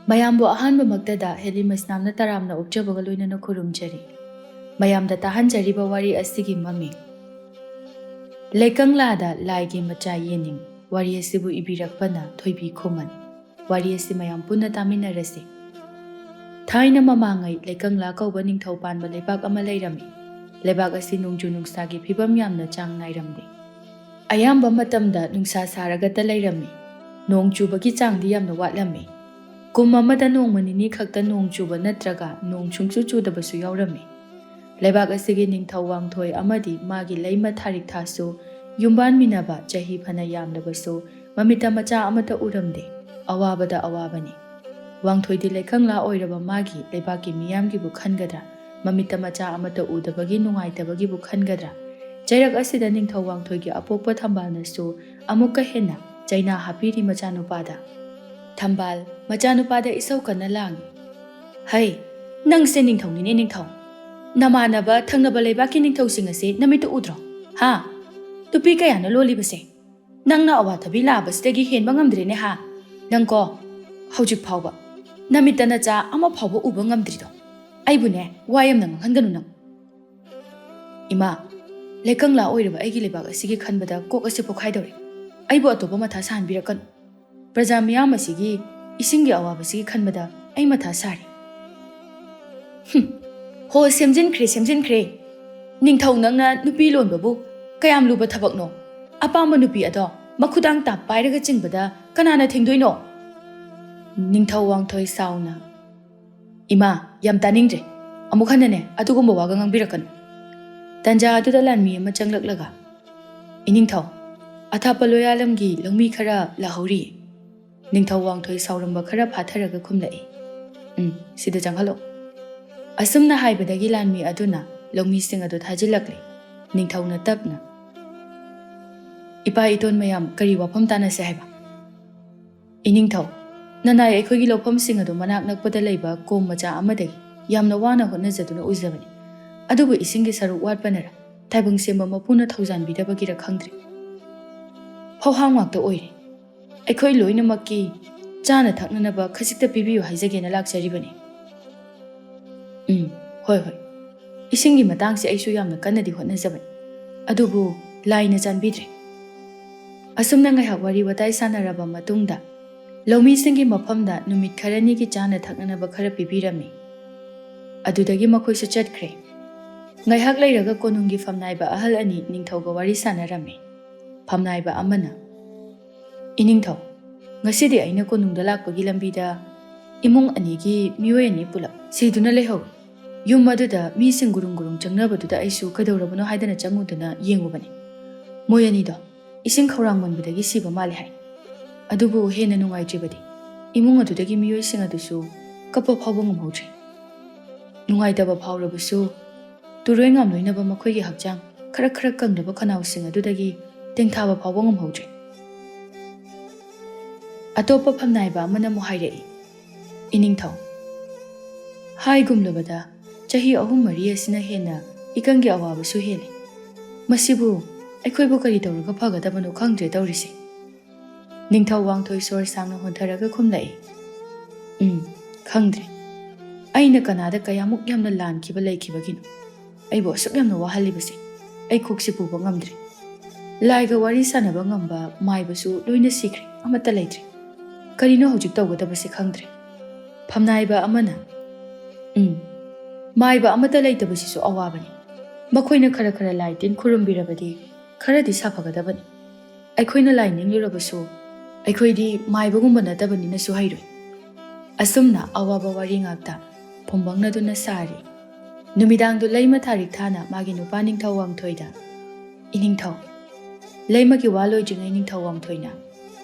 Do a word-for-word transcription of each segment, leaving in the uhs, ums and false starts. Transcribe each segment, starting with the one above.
ꯃꯌꯥꯝꯕꯨ ꯑꯍꯥꯟꯕꯃꯛꯇꯗ ꯍꯦꯂꯤꯃꯁꯅꯥꯝꯅ ꯇꯔꯥꯝꯅ ꯑꯣꯛꯆꯕꯒ ꯂꯣꯏꯅꯅ ꯈꯨꯔꯨꯝꯖꯔꯤ꯫ ꯃꯌꯥꯝꯗ ꯇꯥꯍꯟꯖꯔꯤꯕ ꯋꯥꯔꯤ ꯑꯁꯤꯒꯤ ꯃꯃꯤꯡ ꯂꯩꯀꯪꯂꯥꯗ ꯂꯥꯏꯒꯤ ꯃꯆꯥ ꯌꯦꯅꯤꯡ꯫ ꯋꯥꯔꯤ ꯑꯁꯤꯕꯨ ꯏꯕꯤꯔꯛꯄꯅ ꯊꯣꯏꯕꯤ ꯈꯨꯃꯟ꯫ ꯋꯥꯔꯤ ꯑꯁꯤ ꯃꯌꯥꯝ ꯄꯨꯟꯅ ꯇꯥꯃꯤꯟꯅꯔꯁꯤ꯫ ꯊꯥꯏꯅ ꯃꯃꯥꯡꯉꯩ ꯂꯩꯀꯪꯂꯥ ꯀꯧꯕ ꯅꯤꯡꯊꯧ ꯄꯥꯟꯕ ꯂꯩꯕꯥꯛ ꯑꯃ ꯂꯩꯔꯝꯃꯤ꯫ ꯂꯩꯕꯥꯛ ꯑꯁꯤ ꯅꯣꯡꯖꯨ ꯅꯨꯡꯁꯥꯒꯤ ꯐꯤꯕꯝ ꯌꯥꯝꯅ ꯆꯥꯡ ꯅꯥꯏꯔꯝꯗꯦ꯫ ꯑꯌꯥꯝꯕ ꯃꯇꯝꯗ ꯅꯨꯡꯁꯥ ꯁꯥꯔꯒꯇ ꯂꯩꯔꯝꯃꯤ꯫ ꯅꯣꯡ ꯆꯨꯕꯒꯤ ꯆꯥꯡꯗꯤ ꯌꯥꯝꯅ ꯋꯥꯠꯂꯝꯃꯤ꯫ ꯀꯨꯝ ꯑꯃꯗ ꯅꯣꯡꯃ ꯅꯤꯅꯤ ꯈꯛꯇ ꯅꯣꯡ ꯆꯨꯕ ꯅꯠꯇ꯭ꯔꯒ ꯅꯣꯡ ꯁꯨꯡꯆꯨ ꯆꯨꯗꯕꯁꯨ ꯌꯥꯎꯔꯝꯃꯤ꯫ ꯂꯩꯕꯥꯛ ꯑꯁꯤꯒꯤ ꯅꯤꯡꯊꯧ ꯋꯥꯡꯊꯣꯏ ꯑꯃꯗꯤ ꯃꯥꯒꯤ ꯂꯩꯃ ꯊꯥꯔꯤꯛꯊꯥꯁꯨ ꯌꯨꯝꯕꯥꯟꯃꯤꯟꯅꯕ ꯆꯍꯤ ꯐꯅ ꯌꯥꯝꯂꯕꯁꯨ ꯃꯃꯤꯠꯇ ꯃꯆꯥ ꯑꯃꯠꯇ ꯎꯔꯝꯗꯦ꯫ ꯑꯋꯥꯕꯗ ꯑꯋꯥꯕꯅꯤ꯫ ꯋꯥꯡꯊꯣꯏꯗꯤ ꯂꯩꯀꯪꯂꯥ ꯑꯣꯏꯔꯕ ꯃꯥꯒꯤ ꯂꯩꯕꯥꯛꯀꯤ ꯃꯤꯌꯥꯝꯒꯤꯕꯨ ꯈꯟꯒꯗ꯭ꯔꯥ, ꯃꯃꯤꯠꯇ ꯃꯆꯥ ꯑꯃꯠꯇ ꯎꯗꯕꯒꯤ ꯅꯨꯡꯉꯥꯏꯇꯕꯒꯤꯕꯨ ꯈꯟꯒꯗ꯭ꯔꯥ? ꯆꯩꯔꯛ ꯑꯁꯤꯗ ꯅꯤꯡꯊꯧ ꯋꯥꯡꯊꯣꯏꯒꯤ ꯑꯄꯣꯛꯄ ꯊꯝꯕꯥꯜꯅꯁꯨ ꯑꯃꯨꯛꯀ ꯍꯦꯟꯅ ꯆꯩꯅꯥ ꯍꯥꯞꯄꯤꯔꯤ ꯃꯆꯥꯅꯨꯄꯥꯗ꯫ "ꯊꯝꯕꯥꯜ, ꯃꯆꯥꯅꯨꯄꯥꯗ ꯏꯁꯧ ꯀꯟꯅ ꯂꯥꯡꯏ꯫ ꯍꯩ, ꯅꯪꯁꯦ ꯅꯤꯡꯊꯧꯅꯤꯅꯦ ꯅꯤꯡꯊꯧ꯫ ꯅꯃꯥꯟꯅꯕ ꯊꯪꯅꯕ ꯂꯩꯕꯥꯛꯀꯤ ꯅꯤꯡꯊꯧꯁꯤꯡ ꯑꯁꯦ ꯅꯃꯤꯠꯇ ꯎꯗ꯭ꯔꯣ? ꯍꯥ? ꯅꯨꯄꯤ ꯀꯌꯥꯅ ꯂꯣꯜꯂꯤꯕꯁꯦ? ꯅꯪꯅ ꯑꯋꯥꯊꯕꯤ ꯂꯥꯕꯁꯤꯗꯒꯤ ꯍꯦꯟꯕ ꯉꯝꯗ꯭ꯔꯦꯅꯦ ꯍꯥ? ꯅꯪꯀꯣ, ꯍꯧꯖꯤꯛ ꯐꯥꯎꯕ ꯅꯃꯤꯠꯇ ꯅꯆꯥ ꯑꯃ ꯐꯥꯎꯕ ꯎꯕ ꯉꯝꯗ꯭ꯔꯤꯗꯣ꯫ ꯑꯩꯕꯨꯅꯦ, ꯋꯥ ꯌꯥꯝꯅ ꯉꯥꯡꯍꯟꯒꯅꯨ ꯅꯪ꯫" "ꯏꯃꯥ, ꯂꯩꯀꯪꯂꯥ ꯑꯣꯏꯔꯕ ꯑꯩꯒꯤ ꯂꯩꯕꯥꯛ ꯑꯁꯤꯒꯤ ꯈꯟꯕꯗ ꯀꯣꯛ ꯑꯁꯤ ꯄꯣꯛꯈꯥꯏꯗꯧꯔꯦ꯫ ꯑꯩꯕꯨ ꯑꯇꯣꯞꯄ ꯃꯊꯥ ꯁꯥꯍꯟꯕꯤꯔꯛꯀꯅꯨ꯫ ꯄ꯭ꯔꯖꯥ ꯃꯤꯌꯥꯝ ꯑꯁꯤꯒꯤ ꯏꯁꯤꯡꯒꯤ ꯑꯋꯥꯕꯁꯤꯒꯤ ꯈꯟꯕꯗ ꯑꯩ ꯃꯊꯥ ꯁꯥꯔꯤ꯫" "ꯍꯨꯝ, ꯍꯣ, ꯁꯦꯝꯖꯤꯟꯈ꯭ꯔꯦ, ꯁꯦꯝꯖꯤꯟꯈ꯭ꯔꯦ꯫ ꯅꯤꯡꯊꯧ ꯅꯪꯅ ꯅꯨꯄꯤ ꯂꯣꯟꯕꯕꯨ ꯀꯌꯥꯝ ꯂꯨꯕ ꯊꯕꯛꯅꯣ? ꯑꯄꯥꯝꯕ ꯅꯨꯄꯤ ꯑꯗꯣ ꯃꯈꯨꯗꯥꯡ ꯇꯥꯞ ꯄꯥꯏꯔꯒ ꯆꯤꯡꯕꯗ ꯀꯅꯥꯅ ꯊꯤꯡꯗꯣꯏꯅꯣ?" ꯅꯤꯡꯊꯧ ꯋꯥꯡꯊꯣꯏ ꯁꯥꯎꯅ, "ꯏꯃꯥ, ꯌꯥꯝ ꯇꯥꯅꯤꯡꯗ꯭ꯔꯦ꯫ ꯑꯃꯨꯛ ꯍꯟꯅꯅꯦ ꯑꯗꯨꯒꯨꯝꯕ ꯋꯥꯒ ꯉꯥꯡꯕꯤꯔꯛꯀꯅꯨ꯫" ꯇꯟꯖꯥ ꯑꯗꯨꯗ ꯂꯥꯟꯃꯤ ꯑꯃ ꯆꯪꯂꯛꯂꯒ, "ꯏꯅꯤꯡꯊꯧ, ꯑꯊꯥꯞꯄ ꯂꯣꯌꯥꯂꯝꯒꯤ ꯂꯧꯃꯤ ꯈꯔ ꯂꯥꯛꯍꯧꯔꯤ꯫" ꯅꯤꯡꯊꯧ ꯋꯥꯡꯊꯣꯏ ꯁꯥꯎꯔꯝꯕ ꯈꯔ ꯐꯥꯊꯔꯒ ꯈꯨꯝꯂꯛꯏ, "ꯎꯝ, ꯁꯤꯗ ꯆꯪꯍꯜꯂꯣ꯫" ꯑꯁꯨꯝꯅ ꯍꯥꯏꯕꯗꯒꯤ ꯂꯥꯟꯃꯤ ꯑꯗꯨꯅ ꯂꯧꯃꯤꯁꯤꯡ ꯑꯗꯨ ꯊꯥꯖꯤꯜꯂꯛꯂꯦ꯫ ꯅꯤꯡꯊꯧꯅ ꯇꯞꯅ, "ꯏꯄꯥ ꯏꯇꯣꯟ ꯃꯌꯥꯝ, ꯀꯔꯤ ꯋꯥꯐꯝ ꯇꯥꯟꯅꯁꯦ ꯍꯥꯏꯕ?" "ꯏꯅꯤꯡꯊꯧ, ꯅꯅꯥꯏ ꯑꯩꯈꯣꯏꯒꯤ ꯂꯧꯐꯝꯁꯤꯡ ꯑꯗꯨ ꯃꯅꯥꯛ ꯅꯛꯄꯗ ꯂꯩꯕ ꯀꯣꯝ ꯃꯆꯥ ꯑꯃꯗꯒꯤ ꯌꯥꯝꯅ ꯋꯥꯅ ꯍꯣꯠꯅꯖꯗꯨꯅ ꯎꯖꯕꯅꯤ꯫ ꯑꯗꯨꯕꯨ ꯏꯁꯤꯡꯒꯤ ꯁꯔꯨꯛ ꯋꯥꯠꯄꯅꯔ, ꯇꯥꯏꯕꯪ ꯁꯦꯝꯕ ꯃꯄꯨꯅ ꯊꯧꯖꯥꯟꯕꯤꯗꯕꯒꯤꯔ ꯈꯪꯗ꯭ꯔꯦ꯫ ꯐꯧꯍꯥꯝ ꯉꯥꯛꯇ ꯑꯣꯏꯔꯦ꯫ ꯑꯩꯈꯣꯏ ꯂꯣꯏꯅꯃꯛꯀꯤ ꯆꯥꯅ ꯊꯛꯅꯅꯕ ꯈꯖꯤꯛꯇ ꯄꯤꯕꯤꯌꯨ ꯍꯥꯏꯖꯒꯦꯅ ꯂꯥꯛꯆꯔꯤꯕꯅꯤ꯫ ꯎꯝ, ꯍꯣꯏ, ꯍꯣꯏ꯫ ꯏꯁꯤꯡꯒꯤ ꯃꯇꯥꯡꯁꯦ ꯑꯩꯁꯨ ꯌꯥꯝꯅ ꯀꯟꯅꯗꯤ ꯍꯣꯠꯅꯖꯕꯅꯤ, ꯑꯗꯨꯕꯨ ꯂꯥꯏꯅ ꯆꯥꯟꯕꯤꯗ꯭ꯔꯦ꯫" ꯑꯁꯨꯝꯅ ꯉꯥꯏꯍꯥꯛ ꯋꯥꯔꯤ ꯋꯥꯇꯥꯏ ꯁꯥꯟꯅꯔꯕ ꯃꯇꯨꯡꯗ, ꯂꯧꯃꯤꯁꯤꯡꯒꯤ ꯃꯐꯝꯗ ꯅꯨꯃꯤꯠ ꯈꯔꯅꯤꯒꯤ ꯆꯥꯅ ꯊꯛꯅꯅꯕ ꯈꯔ ꯄꯤꯕꯤꯔꯝꯃꯤ꯫ ꯑꯗꯨꯗꯒꯤ ꯃꯈꯣꯏꯁꯨ ꯆꯠꯈ꯭ꯔꯦ꯫ ꯉꯥꯏꯍꯥꯛ ꯂꯩꯔꯒ ꯀꯣꯅꯨꯡꯒꯤ ꯐꯝꯅꯥꯏꯕ ꯑꯍꯜ ꯑꯅꯤ ꯅꯤꯡꯊꯧꯒ ꯋꯥꯔꯤ ꯁꯥꯟꯅꯔꯝꯃꯤ꯫ ꯐꯝꯅꯥꯏꯕ ꯑꯃꯅ, "ꯏꯅꯤꯡꯊꯧ, ꯉꯁꯤꯗꯤ ꯑꯩꯅ ꯀꯣꯅꯨꯡꯗ ꯂꯥꯛꯄꯒꯤ ꯂꯝꯕꯤꯗ ꯏꯃꯨꯡ ꯑꯅꯤꯒꯤ ꯃꯤꯑꯣꯏ ꯑꯅꯤ ꯄꯨꯂꯞ ꯁꯤꯗꯨꯅ ꯂꯩꯍꯧꯏ꯫ ꯌꯨꯝ ꯑꯗꯨꯗ ꯃꯤꯁꯤꯡ ꯒꯨꯔꯨꯡ ꯒꯨꯔꯨꯡ ꯆꯪꯅꯕꯗꯨꯗ ꯑꯩꯁꯨ ꯀꯩꯗꯧꯔꯕꯅꯣ ꯍꯥꯏꯗꯅ ꯆꯪꯉꯨꯗꯨꯅ ꯌꯦꯡꯉꯨꯕꯅꯤ꯫ ꯃꯣꯏ ꯑꯅꯤꯗꯣ ꯏꯁꯤꯡ ꯈꯧꯔꯥꯡꯃꯟꯕꯗꯒꯤ ꯁꯤꯕ ꯃꯥꯜꯂꯦ ꯍꯥꯏ꯫ ꯑꯗꯨꯕꯨ ꯍꯦꯟꯅ ꯅꯨꯡꯉꯥꯏꯇ꯭ꯔꯤꯕꯗꯤ ꯏꯃꯨꯡ ꯑꯗꯨꯗꯒꯤ ꯃꯤꯑꯣꯏꯁꯤꯡ ꯑꯗꯨꯁꯨ ꯀꯞꯄ ꯐꯥꯎꯕ ꯉꯝꯍꯧꯗ꯭ꯔꯦ꯫" ꯅꯨꯡꯉꯥꯏꯇꯕ ꯐꯥꯎꯔꯕꯁꯨ, ꯇꯨꯔꯣꯏ ꯉꯥꯝꯂꯣꯏꯅꯕ ꯃꯈꯣꯏꯒꯤ ꯍꯛꯆꯥꯡ ꯈꯔ ꯈꯔ ꯀꯪꯂꯕ ꯈꯅꯥꯎꯁꯤꯡ ꯑꯗꯨꯗꯒꯤ ꯇꯦꯡꯊꯥꯕ ꯐꯥꯎꯕ ꯉꯝꯍꯧꯗ꯭ꯔꯦ꯫ ꯑꯇꯣꯞꯄ ꯐꯝꯅꯥꯏꯕ ꯑꯃꯅ ꯑꯃꯨꯛ ꯍꯥꯏꯔꯛꯏ, "ꯏꯅꯤꯡꯊꯧ, ꯍꯥꯏꯒꯨꯝꯂꯕꯗ ꯆꯍꯤ ꯑꯍꯨꯝ ꯃꯔꯤ ꯑꯁꯤꯅ ꯍꯦꯟꯅ ꯏꯀꯪꯒꯤ ꯑꯋꯥꯕꯁꯨ ꯍꯦꯜꯂꯤ꯫ ꯃꯁꯤꯕꯨ ꯑꯩꯈꯣꯏꯕꯨ ꯀꯔꯤ ꯇꯧꯔꯒ ꯐꯒꯗꯕꯅꯣ ꯈꯪꯗ꯭ꯔꯦ ꯇꯧꯔꯤꯁꯦ꯫" ꯅꯤꯡꯊꯧ ꯋꯥꯡꯊꯣꯏ ꯁꯣꯔ ꯁꯥꯡꯅ ꯍꯣꯟꯊꯔꯒ ꯈꯨꯝꯂꯛꯏ, "ꯎꯝ, ꯈꯪꯗ꯭ꯔꯦ꯫ ꯑꯩꯅ ꯀꯅꯥꯗ ꯀꯌꯥꯃꯨꯛ ꯌꯥꯝꯅ ꯂꯥꯟꯈꯤꯕ ꯂꯩꯈꯤꯕꯒꯤꯅꯣ ꯑꯩꯕꯨ ꯑꯁꯨꯛ ꯌꯥꯝꯅ ꯋꯥꯍꯜꯂꯤꯕꯁꯦ? ꯑꯩ ꯀꯣꯛꯁꯤ ꯄꯨꯕ ꯉꯝꯗ꯭ꯔꯦ꯫ ꯂꯥꯏꯒ ꯋꯥꯔꯤ ꯁꯥꯟꯅꯕ ꯉꯝꯕ ꯃꯥꯏꯕꯁꯨ ꯂꯣꯏꯅ ꯁꯤꯈ꯭ꯔꯦ, ꯑꯃꯠꯇ ꯂꯩꯇ꯭ꯔꯦ꯫ ꯀꯔꯤꯅꯣ ꯍꯧꯖꯤꯛ ꯇꯧꯒꯗꯕꯁꯦ ꯈꯪꯗ꯭ꯔꯦ꯫" ꯐꯝꯅꯥꯏꯕ ꯑꯃꯅ, "ꯎꯝ, ꯃꯥꯏꯕ ꯑꯃꯠꯇ ꯂꯩꯇꯕꯁꯤꯁꯨ ꯑꯋꯥꯕꯅꯤ꯫ ꯃꯈꯣꯏꯅ ꯈꯔ ꯈꯔ ꯂꯥꯏ ꯇꯤꯟ ꯈꯨꯔꯨꯝꯕꯤꯔꯕꯗꯤ ꯈꯔꯗꯤ ꯁꯥꯐꯒꯗꯕꯅꯤ꯫ ꯑꯩꯈꯣꯏꯅ ꯂꯥꯏ ꯅꯤꯡꯂꯨꯔꯕꯁꯨ ꯑꯩꯈꯣꯏꯗꯤ ꯃꯥꯏꯕꯒꯨꯝꯕ ꯅꯠꯇꯕꯅꯤꯅꯁꯨ ꯍꯩꯔꯣꯏ꯫" ꯑꯁꯨꯝꯅ ꯑꯋꯥꯕ ꯋꯥꯔꯤ ꯉꯥꯛꯇ ꯐꯨꯝꯕꯪꯅꯗꯨꯅ ꯁꯥꯔꯤ꯫ ꯅꯨꯃꯤꯗꯥꯡꯗꯨ ꯂꯩꯃ ꯊꯥꯔꯤꯛ ꯊꯥꯅ ꯃꯥꯒꯤ ꯅꯨꯄꯥ ꯅꯤꯡꯊꯧ ꯋꯥꯡꯊꯣꯏꯗ, "ꯏꯅꯤꯡꯊꯧ," ꯂꯩꯃꯒꯤ ꯋꯥ ꯂꯣꯏꯗ꯭ꯔꯤꯉꯩ ꯅꯤꯡꯊꯧ ꯋꯥꯡꯊꯣꯏꯅ,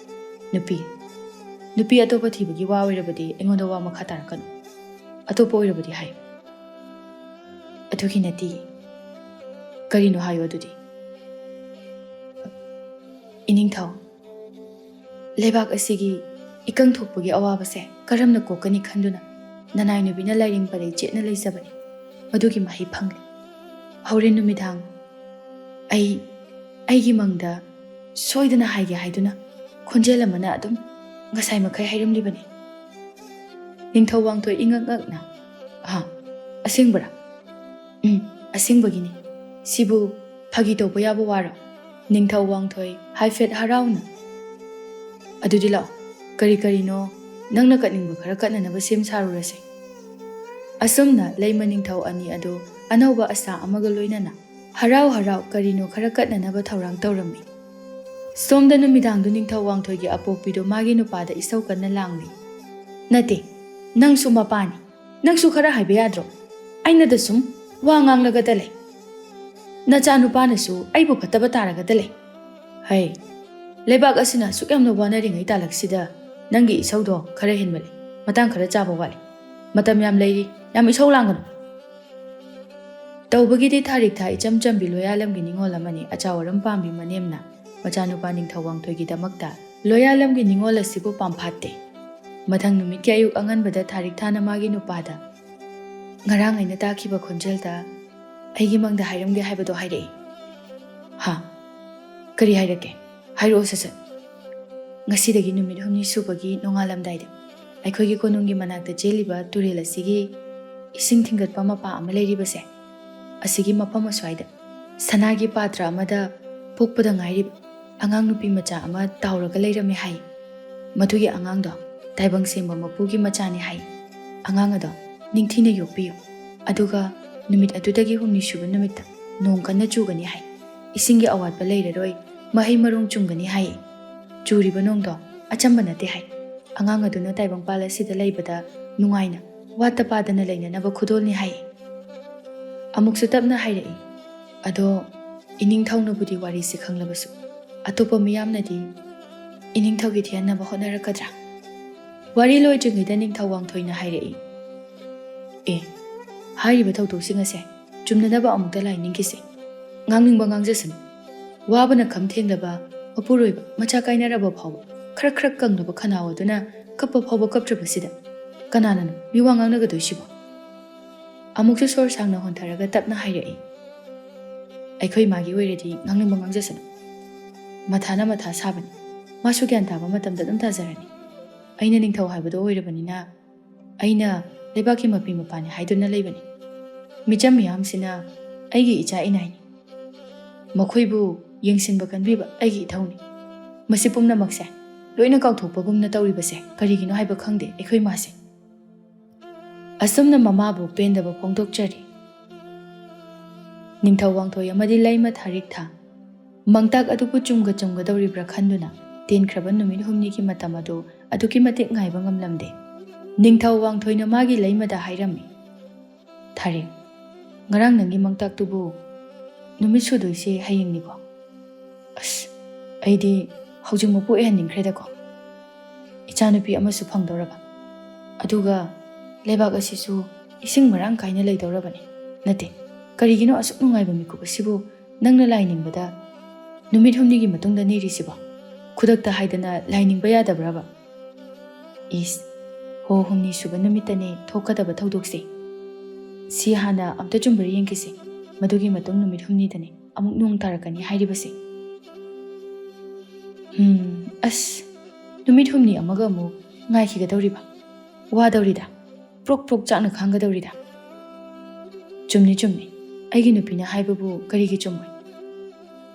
"ꯅꯨꯄꯤ, ꯅꯨꯄꯤ ꯑꯇꯣꯞꯄ ꯊꯤꯕꯒꯤ ꯋꯥ ꯑꯣꯏꯔꯕꯗꯤ ꯑꯩꯉꯣꯟꯗ ꯋꯥ ꯃꯈꯥ ꯇꯥꯔꯛꯀꯅꯨ꯫ ꯑꯇꯣꯞꯄ ꯑꯣꯏꯔꯕꯗꯤ ꯍꯥꯏꯌꯨ꯫" "ꯑꯗꯨꯒꯤ ꯅꯠꯇꯦ꯫" "ꯀꯔꯤꯅꯣ ꯍꯥꯏꯌꯨ ꯑꯗꯨꯗꯤ꯫" "ꯏꯅꯤꯡꯊꯧ, ꯂꯩꯕꯥꯛ ꯑꯁꯤꯒꯤ ꯏꯀꯪ ꯊꯣꯛꯄꯒꯤ ꯑꯋꯥꯕꯁꯦ ꯀꯔꯝꯅ ꯀꯣꯛꯀꯅꯤ ꯈꯟꯗꯨꯅ ꯅꯅꯥꯏ ꯅꯨꯄꯤꯅ ꯂꯥꯏꯔꯤꯡ ꯄꯔꯩ ꯆꯦꯠꯅ ꯂꯩꯖꯕꯅꯤ꯫ ꯃꯗꯨꯒꯤ ꯃꯍꯩ ꯐꯪꯂꯦ꯫ ꯍꯣꯔꯦꯟ ꯅꯨꯃꯤꯗꯥꯡ ꯑꯩ ꯑꯩꯒꯤ ꯃꯪꯗ ꯁꯣꯏꯗꯅ ꯍꯥꯏꯒꯦ ꯍꯥꯏꯗꯨꯅ ꯈꯣꯟꯖꯦꯜ ꯑꯃꯅ ꯑꯗꯨꯝ ꯉꯁꯥꯏ ꯃꯈꯩ ꯍꯥꯏꯔꯝꯂꯤꯕꯅꯤ꯫ ꯅꯤꯡꯊꯧ ꯋꯥꯡꯊꯣꯏ ꯏꯉꯛ ꯉꯛꯅ, "ꯑꯍꯥ, ꯑꯁꯦꯡꯕꯔꯥ?" "ꯎꯝ, ꯑꯁꯦꯡꯕꯒꯤꯅꯤ꯫ ꯁꯤꯕꯨ ꯐꯥꯒꯤ ꯇꯧꯕ ꯌꯥꯕ ꯋꯥꯔꯣ?" ꯅꯤꯡꯊꯧ ꯋꯥꯡꯊꯣꯏ ꯍꯥꯏꯐꯦꯠ ꯍꯔꯥꯎꯅ, "ꯑꯗꯨꯗꯤ ꯂꯥꯛꯑꯣ, ꯀꯔꯤ ꯀꯔꯤꯅꯣ ꯅꯪꯅ ꯀꯠꯅꯤꯡꯕ ꯈꯔ ꯀꯠꯅꯅꯕ ꯁꯦꯝ ꯁꯥꯔꯨꯔꯁꯦ꯫" ꯑꯁꯨꯝꯅ ꯂꯩꯃ ꯅꯤꯡꯊꯧ ꯑꯅꯤ ꯑꯗꯨ ꯑꯅꯧꯕ ꯑꯁꯥ ꯑꯃꯒ ꯂꯣꯏꯅꯅ ꯍꯔꯥꯎ ꯍꯔꯥꯎ ꯀꯔꯤꯅꯣ ꯈꯔ ꯀꯠꯅꯅꯕ ꯊꯧꯔꯥꯡ ꯇꯧꯔꯝꯃꯤ꯫ ꯁꯣꯝꯗ ꯅꯨꯃꯤꯗꯥꯡꯗꯨ ꯅꯤꯡꯊꯧ ꯋꯥꯡꯊꯣꯏꯒꯤ ꯑꯄꯣꯛꯄꯤꯗꯨ ꯃꯥꯒꯤ ꯅꯨꯄꯥꯗ ꯏꯁꯧ ꯀꯟꯅ ꯂꯥꯡꯂꯤ꯫ "ꯅꯠꯇꯦ, ꯅꯪꯁꯨ ꯃꯄꯥꯅꯤ, ꯅꯪꯁꯨ ꯈꯔ ꯍꯥꯏꯕ ꯌꯥꯗ꯭ꯔꯣ? ꯑꯩꯅꯗ ꯁꯨꯝ ꯋꯥ ꯉꯥꯡꯂꯒꯗ ꯂꯩ꯫ ꯅꯆꯥꯅꯨꯄꯥꯅꯁꯨ ꯑꯩꯕꯨ ꯐꯠꯇꯕ ꯇꯥꯔꯒꯗ ꯂꯩ꯫ ꯍꯩ, ꯂꯩꯕꯥꯛ ꯑꯁꯤꯅ ꯑꯁꯨꯛ ꯌꯥꯝꯅ ꯋꯥꯅꯔꯤꯉꯩ ꯇꯥꯂꯛꯁꯤꯗ ꯅꯪꯒꯤ ꯏꯁꯧꯗꯣ ꯈꯔ ꯍꯦꯟꯃꯜꯂꯤ꯫ ꯃꯇꯥꯡ ꯈꯔ ꯆꯥꯕ ꯋꯥꯠꯂꯤ꯫ ꯃꯇꯝ ꯌꯥꯝ ꯂꯩꯔꯤ, ꯌꯥꯝ ꯏꯁꯧ ꯂꯥꯡꯒꯅꯨ꯫" ꯇꯧꯕꯒꯤꯗꯤ ꯊꯥꯔꯤꯛ ꯊꯥ ꯏꯆꯝ ꯆꯝꯕꯤ ꯂꯣꯌꯥꯂꯝꯒꯤ ꯅꯤꯉꯣꯜ ꯑꯃꯅꯤ꯫ ꯑꯆꯥꯎ ꯑꯔꯝ ꯄꯥꯝꯕꯤ ꯃꯅꯦꯝꯅ ꯃꯆꯥꯅꯨꯄꯥ ꯅꯤꯡꯊꯧ ꯋꯥꯡꯊꯣꯏꯒꯤꯗꯃꯛꯇ ꯂꯣꯌꯥꯂꯝꯒꯤ ꯅꯤꯉꯣꯜ ꯑꯁꯤꯕꯨ ꯄꯥꯝꯐꯥꯠꯇꯦ꯫ ꯃꯊꯪ ꯅꯨꯃꯤꯠꯀꯤ ꯑꯌꯨꯛ ꯑꯉꯟꯕꯗ ꯊꯥꯔꯤꯛ ꯊꯥꯅ ꯃꯥꯒꯤ ꯅꯨꯄꯥꯗ, "ꯉꯔꯥꯡ ꯑꯩꯅ ꯇꯥꯈꯤꯕ ꯈꯣꯟꯖꯦꯜꯗ ꯑꯩꯒꯤ ꯃꯪꯗ ꯍꯥꯏꯔꯝꯒꯦ ꯍꯥꯏꯕꯗꯣ ꯍꯥꯏꯔꯛꯏ꯫" "ꯍꯥ? ꯀꯔꯤ ꯍꯥꯏꯔꯛꯀꯦ? ꯍꯥꯏꯔꯛꯑꯣ ꯁꯠ ꯁꯠ꯫" "ꯉꯁꯤꯗꯒꯤ ꯅꯨꯃꯤꯠ ꯍꯨꯝꯅꯤ ꯁꯨꯕꯒꯤ ꯅꯣꯡꯉꯥꯜꯂꯝꯗꯥꯏꯗ ꯑꯩꯈꯣꯏꯒꯤ ꯀꯣꯅꯨꯡꯒꯤ ꯃꯅꯥꯛꯇ ꯆꯦꯜꯂꯤꯕ ꯇꯨꯔꯦꯜ ꯑꯁꯤꯒꯤ ꯏꯁꯤꯡ ꯊꯤꯡꯒꯠꯄ ꯃꯄꯥ ꯑꯃ ꯂꯩꯔꯤꯕꯁꯦ, ꯑꯁꯤꯒꯤ ꯃꯐꯝ ꯑꯁ꯭ꯋꯥꯏꯗ ꯁꯅꯥꯒꯤ ꯄꯥꯇ꯭ꯔ ꯑꯃꯗ ꯄꯣꯛꯄꯗ ꯉꯥꯏꯔꯤꯕ ꯑꯉꯥꯡ ꯅꯨꯄꯤ ꯃꯆꯥ ꯑꯃ ꯇꯥꯎꯔꯒ ꯂꯩꯔꯝꯃꯦ ꯍꯥꯏ꯫ ꯃꯗꯨꯒꯤ ꯑꯉꯥꯡꯗꯣ ꯇꯥꯏꯕꯪ ꯁꯦꯝꯕ ꯃꯄꯨꯒꯤ ꯃꯆꯥꯅꯤ ꯍꯥꯏ꯫ ꯑꯉꯥꯡ ꯑꯗꯣ ꯅꯤꯡꯊꯤꯅ ꯌꯣꯛꯄꯤꯌꯨ꯫ ꯑꯗꯨꯒ ꯅꯨꯃꯤꯠ ꯑꯗꯨꯗꯒꯤ ꯍꯨꯝꯅꯤ ꯁꯨꯕ ꯅꯨꯃꯤꯠꯇ ꯅꯣꯡ ꯀꯟꯅ ꯆꯨꯒꯅꯤ ꯍꯥꯏ꯫ ꯏꯁꯤꯡꯒꯤ ꯑꯋꯥꯠꯄ ꯂꯩꯔꯔꯣꯏ, ꯃꯍꯩ ꯃꯔꯣꯡ ꯆꯨꯝꯒꯅꯤ ꯍꯥꯏ꯫ ꯆꯨꯔꯤꯕ ꯅꯣꯡꯗꯣ ꯑꯆꯝꯕ ꯅꯠꯇꯦ ꯍꯥꯏ꯫ ꯑꯉꯥꯡ ꯑꯗꯨꯅ ꯇꯥꯏꯕꯪꯄꯥꯜ ꯑꯁꯤꯗ ꯂꯩꯕꯗ ꯅꯨꯡꯉꯥꯏꯅ ꯋꯥꯠꯇ ꯄꯥꯗꯅ ꯂꯩꯅꯅꯕ ꯈꯨꯗꯣꯜꯅꯤ ꯍꯥꯏ꯫" ꯑꯃꯨꯛꯁꯨ ꯇꯞꯅ ꯍꯥꯏꯔꯛꯏ, "ꯑꯗꯣ ꯏꯅꯤꯡꯊꯧꯅꯕꯨꯗꯤ ꯋꯥꯔꯤꯁꯤ ꯈꯪꯂꯕꯁꯨ ꯑꯇꯣꯞꯄ ꯃꯤꯌꯥꯝꯅꯗꯤ ꯏꯅꯤꯡꯊꯧꯒꯤ ꯊꯤꯍꯟꯅꯕ ꯍꯣꯠꯅꯔꯛꯀꯗ꯭ꯔꯥ?" ꯋꯥꯔꯤ ꯂꯣꯏꯗ꯭ꯔꯤꯉꯩꯗ ꯅꯤꯡꯊꯧ ꯋꯥꯡꯊꯣꯏꯅ ꯍꯥꯏꯔꯛꯏ, "ꯑꯦ, ꯍꯥꯏꯔꯤꯕ ꯊꯧꯗꯣꯛꯁꯤꯡ ꯑꯁꯦ ꯆꯨꯝꯅꯅꯕ ꯑꯃꯨꯛꯇ ꯂꯥꯏ ꯅꯤꯡꯈꯤꯁꯦ꯫ ꯉꯥꯡꯅꯤꯡꯕ ꯉꯥꯡꯖꯁꯅꯨ꯫ ꯋꯥꯕꯅ ꯈꯝ ꯊꯦꯡꯂꯕ ꯃꯄꯨꯔꯣꯏꯕ ꯃꯆꯥ ꯀꯥꯏꯅꯔꯕ ꯐꯥꯎꯕ ꯈꯔꯛ ꯈꯔꯛ ꯀꯪꯂꯕ ꯈꯅꯥꯎ ꯑꯗꯨꯅ ꯀꯞꯄ ꯐꯥꯎꯕ ꯀꯞꯇ꯭ꯔꯕꯁꯤꯗ ꯀꯅꯥꯅꯅꯣ ꯃꯤ ꯋꯥ ꯉꯥꯡꯅꯒꯗꯣꯏꯁꯤꯕꯣ?" ꯑꯃꯨꯛꯁꯨ ꯁꯣꯔ ꯁꯥꯡꯅ ꯍꯣꯟꯊꯔꯒ ꯇꯞꯅ ꯍꯥꯏꯔꯛꯏ, "ꯑꯩꯈꯣꯏ ꯏꯃꯥꯒꯤ ꯑꯣꯏꯔꯗꯤ ꯉꯥꯡꯅꯤꯡꯕ ꯉꯥꯡꯖꯁꯅꯨ꯫ ꯃꯊꯥꯅ ꯃꯊꯥ ꯁꯥꯕꯅꯤ꯫ ꯃꯥꯁꯨ ꯒ꯭ꯌꯥꯟ ꯇꯥꯕ ꯃꯇꯝꯗ ꯑꯗꯨꯝ ꯇꯥꯖꯔꯅꯤ꯫ ꯑꯩꯅ ꯅꯤꯡꯊꯧ ꯍꯥꯏꯕꯗꯣ ꯑꯣꯏꯔꯕꯅꯤꯅ, ꯑꯩꯅ ꯂꯩꯕꯥꯛꯀꯤ ꯃꯄꯤ ꯃꯄꯥꯅꯤ ꯍꯥꯏꯗꯨꯅ ꯂꯩꯕꯅꯤ꯫ ꯃꯤꯆꯝ ꯃꯤꯌꯥꯝꯁꯤꯅ ꯑꯩꯒꯤ ꯏꯆꯥ ꯏꯅꯥꯏꯅꯤ꯫ ꯃꯈꯣꯏꯕꯨ ꯌꯦꯡꯁꯤꯟꯕ ꯀꯟꯕꯤꯕ ꯑꯩꯒꯤ ꯏꯊꯧꯅꯤ꯫ ꯃꯁꯤ ꯄꯨꯝꯅꯃꯛꯁꯦ ꯂꯣꯏꯅ ꯀꯥꯎꯊꯣꯛꯄꯒꯨꯝꯅ ꯇꯧꯔꯤꯕꯁꯦ ꯀꯔꯤꯒꯤꯅꯣ ꯍꯥꯏꯕ ꯈꯪꯗꯦ ꯑꯩꯈꯣꯏ ꯃꯥꯁꯦ꯫ ꯑꯁꯨꯝꯅ ꯃꯃꯥꯕꯨ ꯄꯦꯟꯗꯕ ꯐꯣꯡꯗꯣꯛꯆꯔꯤ꯫ ꯅꯤꯡꯊꯧ ꯋꯥꯡꯊꯣꯏ ꯑꯃꯗꯤ ꯂꯩꯃ ꯊꯥꯔꯤꯛꯊꯥ ꯃꯪꯇꯥꯛ ꯑꯗꯨꯕꯨ ꯆꯨꯝꯒ ꯆꯨꯝꯒꯗꯧꯔꯤꯕ꯭ꯔꯥ ꯈꯟꯗꯨꯅ ꯇꯦꯟꯈ꯭ꯔꯕ ꯅꯨꯃꯤꯠ ꯍꯨꯝꯅꯤꯒꯤ ꯃꯇꯝ ꯑꯗꯨ ꯑꯗꯨꯛꯀꯤ ꯃꯇꯤꯛ ꯉꯥꯏꯕ ꯉꯝꯂꯝꯗꯦ꯫ ꯅꯤꯡꯊꯧ ꯋꯥꯡꯊꯣꯏꯅ ꯃꯥꯒꯤ ꯂꯩꯃꯗ ꯍꯥꯏꯔꯝꯃꯤ, "ꯊꯥꯔꯤꯛ, ꯉꯔꯥꯡ ꯅꯪꯒꯤ ꯃꯪꯇꯥꯛꯇꯨꯕꯨ ꯅꯨꯃꯤꯠ ꯁꯨꯗꯣꯏꯁꯦ ꯍꯌꯦꯡꯅꯤꯀꯣ? ꯑꯁ, ꯑꯩꯗꯤ ꯍꯧꯖꯤꯛꯃꯛꯄꯨ ꯑꯣꯏꯍꯟꯅꯤꯡꯈ꯭ꯔꯦꯗꯀꯣ꯫ ꯏꯆꯥꯅꯨꯄꯤ ꯑꯃꯁꯨ ꯐꯪꯗꯧꯔꯕ, ꯑꯗꯨꯒ ꯂꯩꯕꯥꯛ ꯑꯁꯤꯁꯨ ꯏꯁꯤꯡ ꯃꯔꯥꯡ ꯀꯥꯏꯅ ꯂꯩꯗꯧꯔꯕꯅꯤ꯫ ꯅꯠꯇꯦ, ꯀꯔꯤꯒꯤꯅꯣ ꯑꯁꯨꯛ ꯅꯨꯡꯉꯥꯏꯕ ꯃꯤꯀꯨꯞ ꯑꯁꯤꯕꯨ ꯅꯪꯅ ꯂꯥꯏ ꯅꯤꯡꯕꯗ ꯅꯨꯃꯤꯠ ꯍꯨꯝꯅꯤꯒꯤ ꯃꯇꯨꯡꯗ ꯅꯤꯔꯤꯁꯤꯕꯣ? ꯈꯨꯗꯛꯇ ꯍꯥꯏꯗꯅ ꯂꯥꯏ ꯅꯤꯡꯕ ꯌꯥꯗꯕ꯭ꯔꯕ?" "ꯏꯁ, ꯍꯣ, ꯍꯨꯝꯅꯤ ꯁꯨꯕ ꯅꯨꯃꯤꯠꯇꯅꯦ ꯊꯣꯛꯀꯗꯕ ꯊꯧꯗꯣꯛꯁꯦ꯫ ꯁꯤ ꯍꯥꯟꯅ ꯑꯝꯇ ꯆꯨꯝꯕ꯭ꯔꯥ ꯌꯦꯡꯈꯤꯁꯦ꯫ ꯃꯗꯨꯒꯤ ꯃꯇꯨꯡ ꯅꯨꯃꯤꯠ ꯍꯨꯝꯅꯤꯗꯅꯦ ꯑꯃꯨꯛ ꯅꯣꯡ ꯇꯥꯔꯛꯀꯅꯤ ꯍꯥꯏꯔꯤꯕꯁꯦ꯫ ꯎꯝ, ꯑꯁ, ꯅꯨꯃꯤꯠ ꯍꯨꯝꯅꯤ ꯑꯃꯒ ꯑꯃꯨꯛ ꯉꯥꯏꯈꯤꯒꯗꯧꯔꯤꯕ? ꯋꯥꯗꯧꯔꯤꯗ, ꯄ꯭ꯔꯣꯛ ꯄ꯭ꯔꯣꯛ ꯆꯥꯛꯅ ꯈꯥꯡꯒꯗꯧꯔꯤꯗ꯫ ꯆꯨꯝꯅꯤ, ꯆꯨꯝꯅꯤ, ꯑꯩꯒꯤ ꯅꯨꯄꯤꯅ ꯍꯥꯏꯕꯕꯨ ꯀꯔꯤꯒꯤ ꯆꯨꯝꯃꯣꯏ?"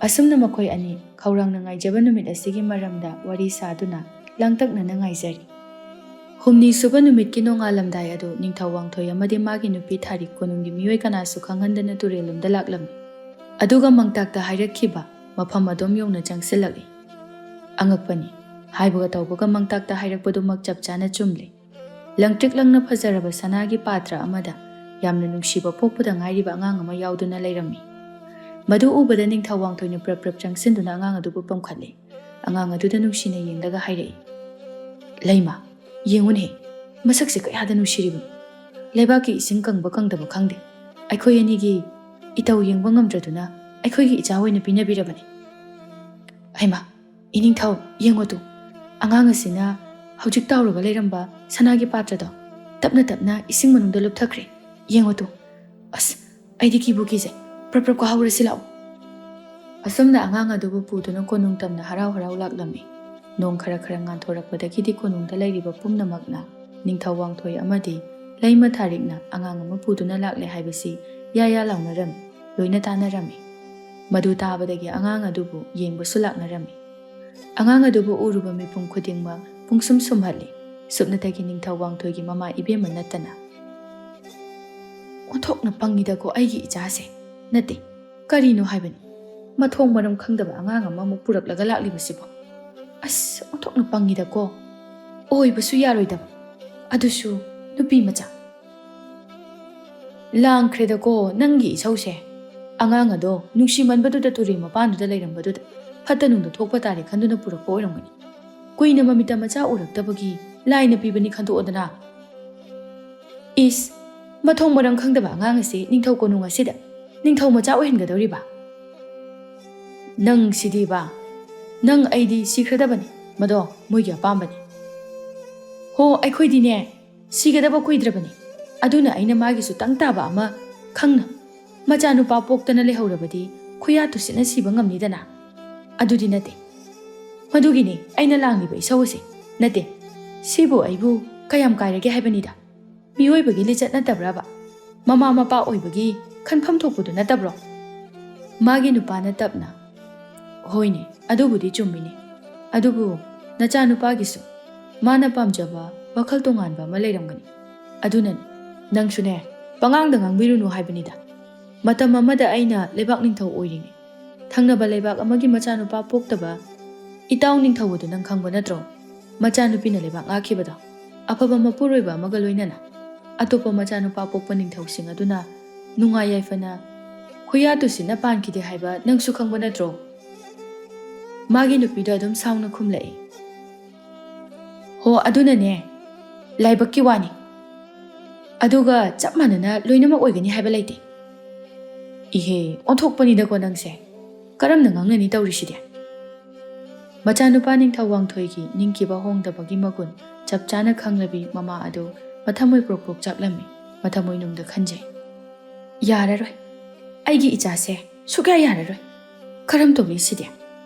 ꯑꯁꯨꯝꯅ ꯃꯈꯣꯏ ꯑꯅꯤ ꯈꯧꯔꯥꯡꯅ ꯉꯥꯏꯖꯕ ꯅꯨꯃꯤꯠ ꯑꯁꯤꯒꯤ ꯃꯔꯝꯗ ꯋꯥꯔꯤ ꯁꯥꯗꯨꯅ ꯂꯥꯡꯇꯛꯅꯅ ꯉꯥꯏꯖꯔꯤ꯫ ꯍꯨꯝꯅꯤ ꯁꯨꯕ ꯅꯨꯃꯤꯠꯀꯤ ꯅꯣꯡꯉꯥꯜꯂꯝꯗꯥꯏ ꯑꯗꯨ ꯅꯤꯡꯊꯧ ꯋꯥꯡꯊꯣꯏ ꯑꯃꯗꯤ ꯃꯥꯒꯤ ꯅꯨꯄꯤ ꯊꯥꯔꯤꯛ ꯀꯣꯅꯨꯡꯒꯤ ꯃꯤꯑꯣꯏ ꯀꯅꯥꯁꯨ ꯈꯪꯍꯟꯗꯅ ꯇꯨꯔꯦꯜꯂꯣꯝꯗ ꯂꯥꯛꯂꯝꯃꯤ꯫ ꯑꯗꯨꯒ ꯃꯪꯇꯥꯛꯇ ꯍꯥꯏꯔꯛꯈꯤꯕ ꯃꯐꯝ ꯑꯗꯨꯝ ꯌꯧꯅ ꯆꯪꯁꯤꯜꯂꯛꯏ꯫ ꯑꯉꯛꯄꯅꯤ, ꯍꯥꯏꯕꯒ ꯇꯧꯕꯒ ꯃꯪꯇꯥꯛꯇ ꯍꯥꯏꯔꯛꯄꯗꯨꯃꯛ ꯆꯞ ꯆꯥꯅ ꯆꯨꯝꯂꯦ꯫ ꯂꯪꯇ꯭ꯔꯤꯛ ꯂꯪꯅ ꯐꯖꯔꯕ ꯁꯅꯥꯒꯤ ꯄꯥꯇ꯭ꯔ ꯑꯃꯗ ꯌꯥꯝꯅ ꯅꯨꯡꯁꯤꯕ ꯄꯣꯛꯄꯗ ꯉꯥꯏꯔꯤꯕ ꯑꯉꯥꯡ ꯑꯃ ꯌꯥꯎꯗꯨꯅ ꯂꯩꯔꯝꯃꯤ꯫ ꯃꯗꯨ ꯎꯕꯗ ꯅꯤꯡꯊꯧ ꯋꯥꯡꯊꯣꯏꯅ ꯄ꯭ꯔꯞ ꯄ꯭ꯔꯞ ꯆꯪꯁꯤꯟꯗꯨꯅ ꯑꯉꯥꯡ ꯑꯗꯨꯕꯨ ꯄꯝꯈꯠꯂꯤ꯫ ꯑꯉꯥꯡ ꯑꯗꯨꯗ ꯅꯨꯡꯁꯤꯅ ꯌꯦꯡꯂꯒ ꯍꯥꯏꯔꯛꯏ, "ꯂꯩꯃ, ꯌꯦꯡꯉꯨꯅꯦ, ꯃꯁꯛꯁꯦ ꯀꯌꯥꯗ ꯅꯨꯡꯁꯤꯔꯤꯕꯅꯣ꯫ ꯂꯩꯕꯥꯛꯀꯤ ꯏꯁꯤꯡ ꯀꯪꯕ ꯀꯪꯗꯕ ꯈꯪꯗꯦ, ꯑꯩꯈꯣꯏ ꯑꯅꯤꯒꯤ ꯏꯇꯧ ꯌꯦꯡꯕ ꯉꯝꯗ꯭ꯔꯗꯨꯅ ꯑꯩꯈꯣꯏꯒꯤ ꯏꯆꯥ ꯑꯣꯏꯅ ꯄꯤꯅꯕꯤꯔꯕꯅꯤ꯫ ꯍꯩꯃꯥ, ꯏꯅꯤꯡꯊꯧ, ꯌꯦꯡꯉꯣ ꯇꯨ, ꯑꯉꯥꯡ ꯑꯁꯤꯅ ꯍꯧꯖꯤꯛ ꯇꯥꯎꯔꯒ ꯂꯩꯔꯝꯕ ꯁꯅꯥꯒꯤ ꯄꯥꯇ꯭ꯔꯗꯣ ꯇꯞꯅ ꯇꯞꯅ ꯏꯁꯤꯡ ꯃꯅꯨꯡꯗ ꯂꯨꯞꯊꯈ꯭ꯔꯦ꯫ ꯌꯦꯡꯉꯣ ꯇꯨ, ꯑꯁ, ꯑꯩꯗꯤ ꯀꯤꯕꯨ ꯀꯤꯖꯩ꯫ ꯄ꯭ꯔꯞ ꯄ꯭ꯔꯞ ꯀꯥꯍꯧꯔꯁꯤ ꯂꯥꯛꯑꯣ꯫" ꯑꯁꯨꯝꯅ ꯑꯉꯥꯡ ꯑꯗꯨꯕꯨ ꯄꯨꯗꯨꯅ ꯀꯣꯅꯨꯡ ꯇꯝꯅ ꯍꯔꯥꯎ ꯍꯔꯥꯎ ꯂꯥꯛꯂꯝꯃꯤ꯫ ꯅꯣꯡ ꯈꯔ ꯈꯔ ꯉꯥꯟꯊꯣꯔꯛꯄꯗꯒꯤꯗꯤ ꯀꯣꯅꯨꯡꯗ ꯂꯩꯔꯤꯕ ꯄꯨꯝꯅꯃꯛꯅ ꯅꯤꯡꯊꯧ ꯋꯥꯡꯊꯣꯏ ꯑꯃꯗꯤ ꯂꯩꯃ ꯊꯥꯔꯤꯛꯅ ꯑꯉꯥꯡ ꯑꯃ ꯄꯨꯗꯨꯅ ꯂꯥꯛꯂꯦ ꯍꯥꯏꯕꯁꯤ ꯌꯥ ꯌꯥ ꯂꯥꯎꯅꯔꯝꯃꯤ, ꯂꯣꯏꯅ ꯇꯥꯅꯔꯝꯃꯤ꯫ ꯃꯗꯨ ꯇꯥꯕꯗꯒꯤ ꯑꯉꯥꯡ ꯑꯗꯨꯕꯨ ꯌꯦꯡꯕꯁꯨ ꯂꯥꯛꯅꯔꯝꯃꯤ꯫ ꯑꯉꯥꯡ ꯑꯗꯨꯕꯨ ꯎꯔꯨꯕ ꯃꯤꯄꯨꯝ ꯈꯨꯗꯤꯡꯃꯛ ꯄꯨꯡꯁꯨꯝ ꯁꯨꯝꯍꯠꯂꯤ, ꯁꯨꯞꯅꯇꯒꯤ ꯅꯤꯡꯊꯧ ꯋꯥꯡꯊꯣꯏꯒꯤ ꯃꯃꯥ ꯏꯕꯦꯝꯃ ꯅꯠꯇꯅ꯫ "ꯑꯣꯟꯊꯣꯛꯅ ꯄꯪꯉꯤꯗꯀꯣ ꯑꯩꯒꯤ ꯏꯆꯥꯁꯦ꯫ ꯅꯠꯇꯦ, ꯀꯔꯤꯅꯣ ꯍꯥꯏꯕꯅꯤ? ꯃꯊꯣꯡ ꯃꯔꯝ ꯈꯪꯗꯕ ꯑꯉꯥꯡ ꯑꯃꯃꯨꯛ ꯄꯨꯔꯛꯂꯒ ꯂꯥꯛꯂꯤꯕꯁꯤꯕꯣ? ꯑꯁ, ꯑꯣꯟꯊꯣꯛꯅ ꯄꯪꯉꯤꯗꯀꯣ꯫ ꯑꯣꯏꯕꯁꯨ ꯌꯥꯔꯣꯏꯗꯕ, ꯑꯗꯨꯁꯨ ꯅꯨꯄꯤ ꯃꯆꯥ꯫ ꯂꯥꯡꯈ꯭ꯔꯦꯗꯀꯣ ꯅꯪꯒꯤ ꯏꯁꯧꯁꯦ꯫ ꯑꯉꯥꯡ ꯑꯗꯣ ꯅꯨꯡꯁꯤꯃꯟꯕꯗꯨꯗ ꯇꯨꯔꯦꯜ ꯃꯄꯥꯟꯗꯨꯗ ꯂꯩꯔꯝꯕꯗꯨꯗ ꯐꯠꯇ ꯅꯨꯡꯗ ꯊꯣꯛꯄ ꯇꯥꯔꯦ ꯈꯟꯗꯨꯅ ꯄꯨꯔꯛꯄ ꯑꯣꯏꯔꯝꯒꯅꯤ꯫ ꯀꯨꯏꯅ ꯃꯃꯤꯠꯇ ꯃꯆꯥ ꯎꯔꯛꯇꯕꯒꯤ ꯂꯥꯏꯅ ꯄꯤꯕꯅꯤ ꯈꯟꯗꯣꯛꯑꯣꯗꯅ꯫ ꯏꯁ, ꯃꯊꯣꯡ ꯃꯔꯝ ꯈꯪꯗꯕ ꯑꯉꯥꯡ ꯑꯁꯤ ꯅꯤꯡꯊꯧ ꯀꯣꯅꯨꯡ ꯑꯁꯤꯗ ꯅꯤꯡꯊꯧ ꯃꯆꯥ ꯑꯣꯏꯍꯟꯒꯗꯧꯔꯤꯕ? ꯅꯪ ꯁꯤꯗꯤꯕ, ꯅꯪ ꯑꯩꯗꯤ ꯁꯤꯈ꯭ꯔꯗꯕꯅꯤ, ꯃꯗꯣ ꯃꯣꯏꯒꯤ ꯑꯄꯥꯝꯕꯅꯤ꯫ ꯍꯣ, ꯑꯩꯈꯣꯏꯗꯤꯅꯦ ꯁꯤꯒꯗꯕ ꯀꯨꯏꯗ꯭ꯔꯕꯅꯤ꯫ ꯑꯗꯨꯅ ꯑꯩꯅ ꯃꯥꯒꯤꯁꯨ ꯇꯪ ꯇꯥꯕ ꯑꯃ ꯈꯪꯅ ꯃꯆꯥꯅꯨꯄꯥ ꯄꯣꯛꯇꯅ ꯂꯩꯍꯧꯔꯕꯗꯤ ꯈꯨꯌꯥ ꯇꯨꯁꯤꯠꯅ ꯁꯤꯕ ꯉꯝꯅꯤꯗꯅ꯫ ꯑꯗꯨꯗꯤ ꯅꯠꯇꯦ꯫ ꯃꯗꯨꯒꯤꯅꯤ ꯑꯩꯅ ꯂꯥꯡꯂꯤꯕ ꯏꯁꯧ ꯑꯁꯤ꯫ ꯅꯠꯇꯦ, ꯁꯤꯕꯨ ꯑꯩꯕꯨ ꯀꯌꯥꯝ ꯀꯥꯏꯔꯒꯦ ꯍꯥꯏꯕꯅꯤꯗ꯫ ꯃꯤꯑꯣꯏꯕꯒꯤ ꯂꯤꯆꯠ ꯅꯠꯇꯕ꯭ꯔꯕ? ꯃꯃꯥ ꯃꯄꯥ ꯑꯣꯏꯕꯒꯤ ꯈꯟꯐꯝ ꯊꯣꯛꯄꯗꯨ ꯅꯠꯇꯕ꯭ꯔꯣ? ꯃꯥꯒꯤ ꯅꯨꯄꯥꯅ ꯇꯞꯅ, "ꯍꯣꯏꯅꯦ, ꯑꯗꯨꯕꯨꯗꯤ ꯆꯨꯝꯃꯤꯅꯦ꯫ ꯑꯗꯨꯕꯨ ꯅꯆꯥꯅꯨꯄꯥꯒꯤꯁꯨ ꯃꯥꯅ ꯄꯥꯝꯖꯕ ꯋꯥꯈꯜ ꯇꯣꯉꯥꯟꯕ ꯑꯃ ꯂꯩꯔꯝꯒꯅꯤ꯫ ꯑꯗꯨꯅꯅꯤ, ꯅꯪꯁꯨꯅꯦ, ꯄꯉꯥꯡꯗ ꯉꯥꯡꯕꯤꯔꯨꯅꯨ ꯍꯥꯏꯕꯅꯤꯗ꯫ ꯃꯇꯝ ꯑꯃꯗ ꯑꯩꯅ ꯂꯩꯕꯥꯛ ꯅꯤꯡꯊꯧ ꯑꯣꯏꯔꯤꯉꯩ, ꯊꯪꯅꯕ ꯂꯩꯕꯥꯛ ꯑꯃꯒꯤ ꯃꯆꯥꯅꯨꯄꯥ ꯄꯣꯛꯇꯕ ꯏꯇꯥꯎ ꯅꯤꯡꯊꯧ ꯑꯗꯨ ꯅꯪ ꯈꯪꯕ ꯅꯠꯇ꯭ꯔꯣ? ꯃꯆꯥꯅꯨꯄꯤꯅ ꯂꯩꯕꯥꯛ ꯉꯥꯛꯈꯤꯕꯗꯣ, ꯑꯐꯕ ꯃꯄꯨꯔꯣꯏꯕ ꯑꯃꯒ ꯂꯣꯏꯅꯅ꯫ ꯑꯇꯣꯞꯄ ꯃꯆꯥꯅꯨꯄꯥ ꯄꯣꯛꯄ ꯅꯤꯡꯊꯧꯁꯤꯡ ꯑꯗꯨꯅ ꯅꯨꯡꯉꯥꯏ ꯌꯥꯏꯐꯅ ꯈꯨꯌꯥ ꯇꯨꯁꯤꯟꯅ ꯄꯥꯟꯈꯤꯗꯦ ꯍꯥꯏꯕ ꯅꯪꯁꯨ ꯈꯪꯕ ꯅꯠꯇ꯭ꯔꯣ?" ꯃꯥꯒꯤ ꯅꯨꯄꯤꯗꯣ ꯑꯗꯨꯝ ꯁꯥꯎꯅ ꯈꯨꯝꯂꯛꯏ꯫ "ꯍꯣ, ꯑꯗꯨꯅꯅꯦ, ꯂꯥꯏꯕꯛꯀꯤ ꯋꯥꯅꯤ꯫ ꯑꯗꯨꯒ ꯆꯞ ꯃꯥꯟꯅꯅ ꯂꯣꯏꯅꯃꯛ ꯑꯣꯏꯒꯅꯤ ꯍꯥꯏꯕ ꯂꯩꯇꯦ꯫ ꯏꯍꯦ, ꯑꯣꯟꯊꯣꯛꯄꯅꯤꯗꯀꯣ ꯅꯪꯁꯦ꯫ ꯀꯔꯝꯅ ꯉꯥꯡꯅꯅꯤ ꯇꯧꯔꯤꯁꯤꯗꯤ?" ꯃꯆꯥꯅꯨꯄꯥ ꯅꯤꯡꯊꯧ ꯋꯥꯡꯊꯣꯏꯒꯤ ꯅꯤꯡꯈꯤꯕ ꯍꯣꯡꯗꯕꯒꯤ ꯃꯒꯨꯟ ꯆꯞ ꯆꯥꯅ ꯈꯪꯂꯕꯤ ꯃꯃꯥ ꯑꯗꯨ ꯃꯊꯃꯣꯏ ꯄ꯭ꯔꯣꯛ ꯄ꯭ꯔꯣꯛ ꯆꯥꯛꯂꯝꯃꯤ꯫ ꯃꯊꯃꯣꯏ ꯅꯨꯡꯗ ꯈꯟꯖꯩ, "ꯌꯥꯔꯔꯣꯏ, ꯑꯩꯒꯤ ꯏꯆꯥꯁꯦ ꯁꯨꯛꯌꯥ ꯌꯥꯔꯔꯣꯏ꯫ ꯀꯔꯝ ꯇꯧꯅꯤ ꯁꯤꯗꯤ?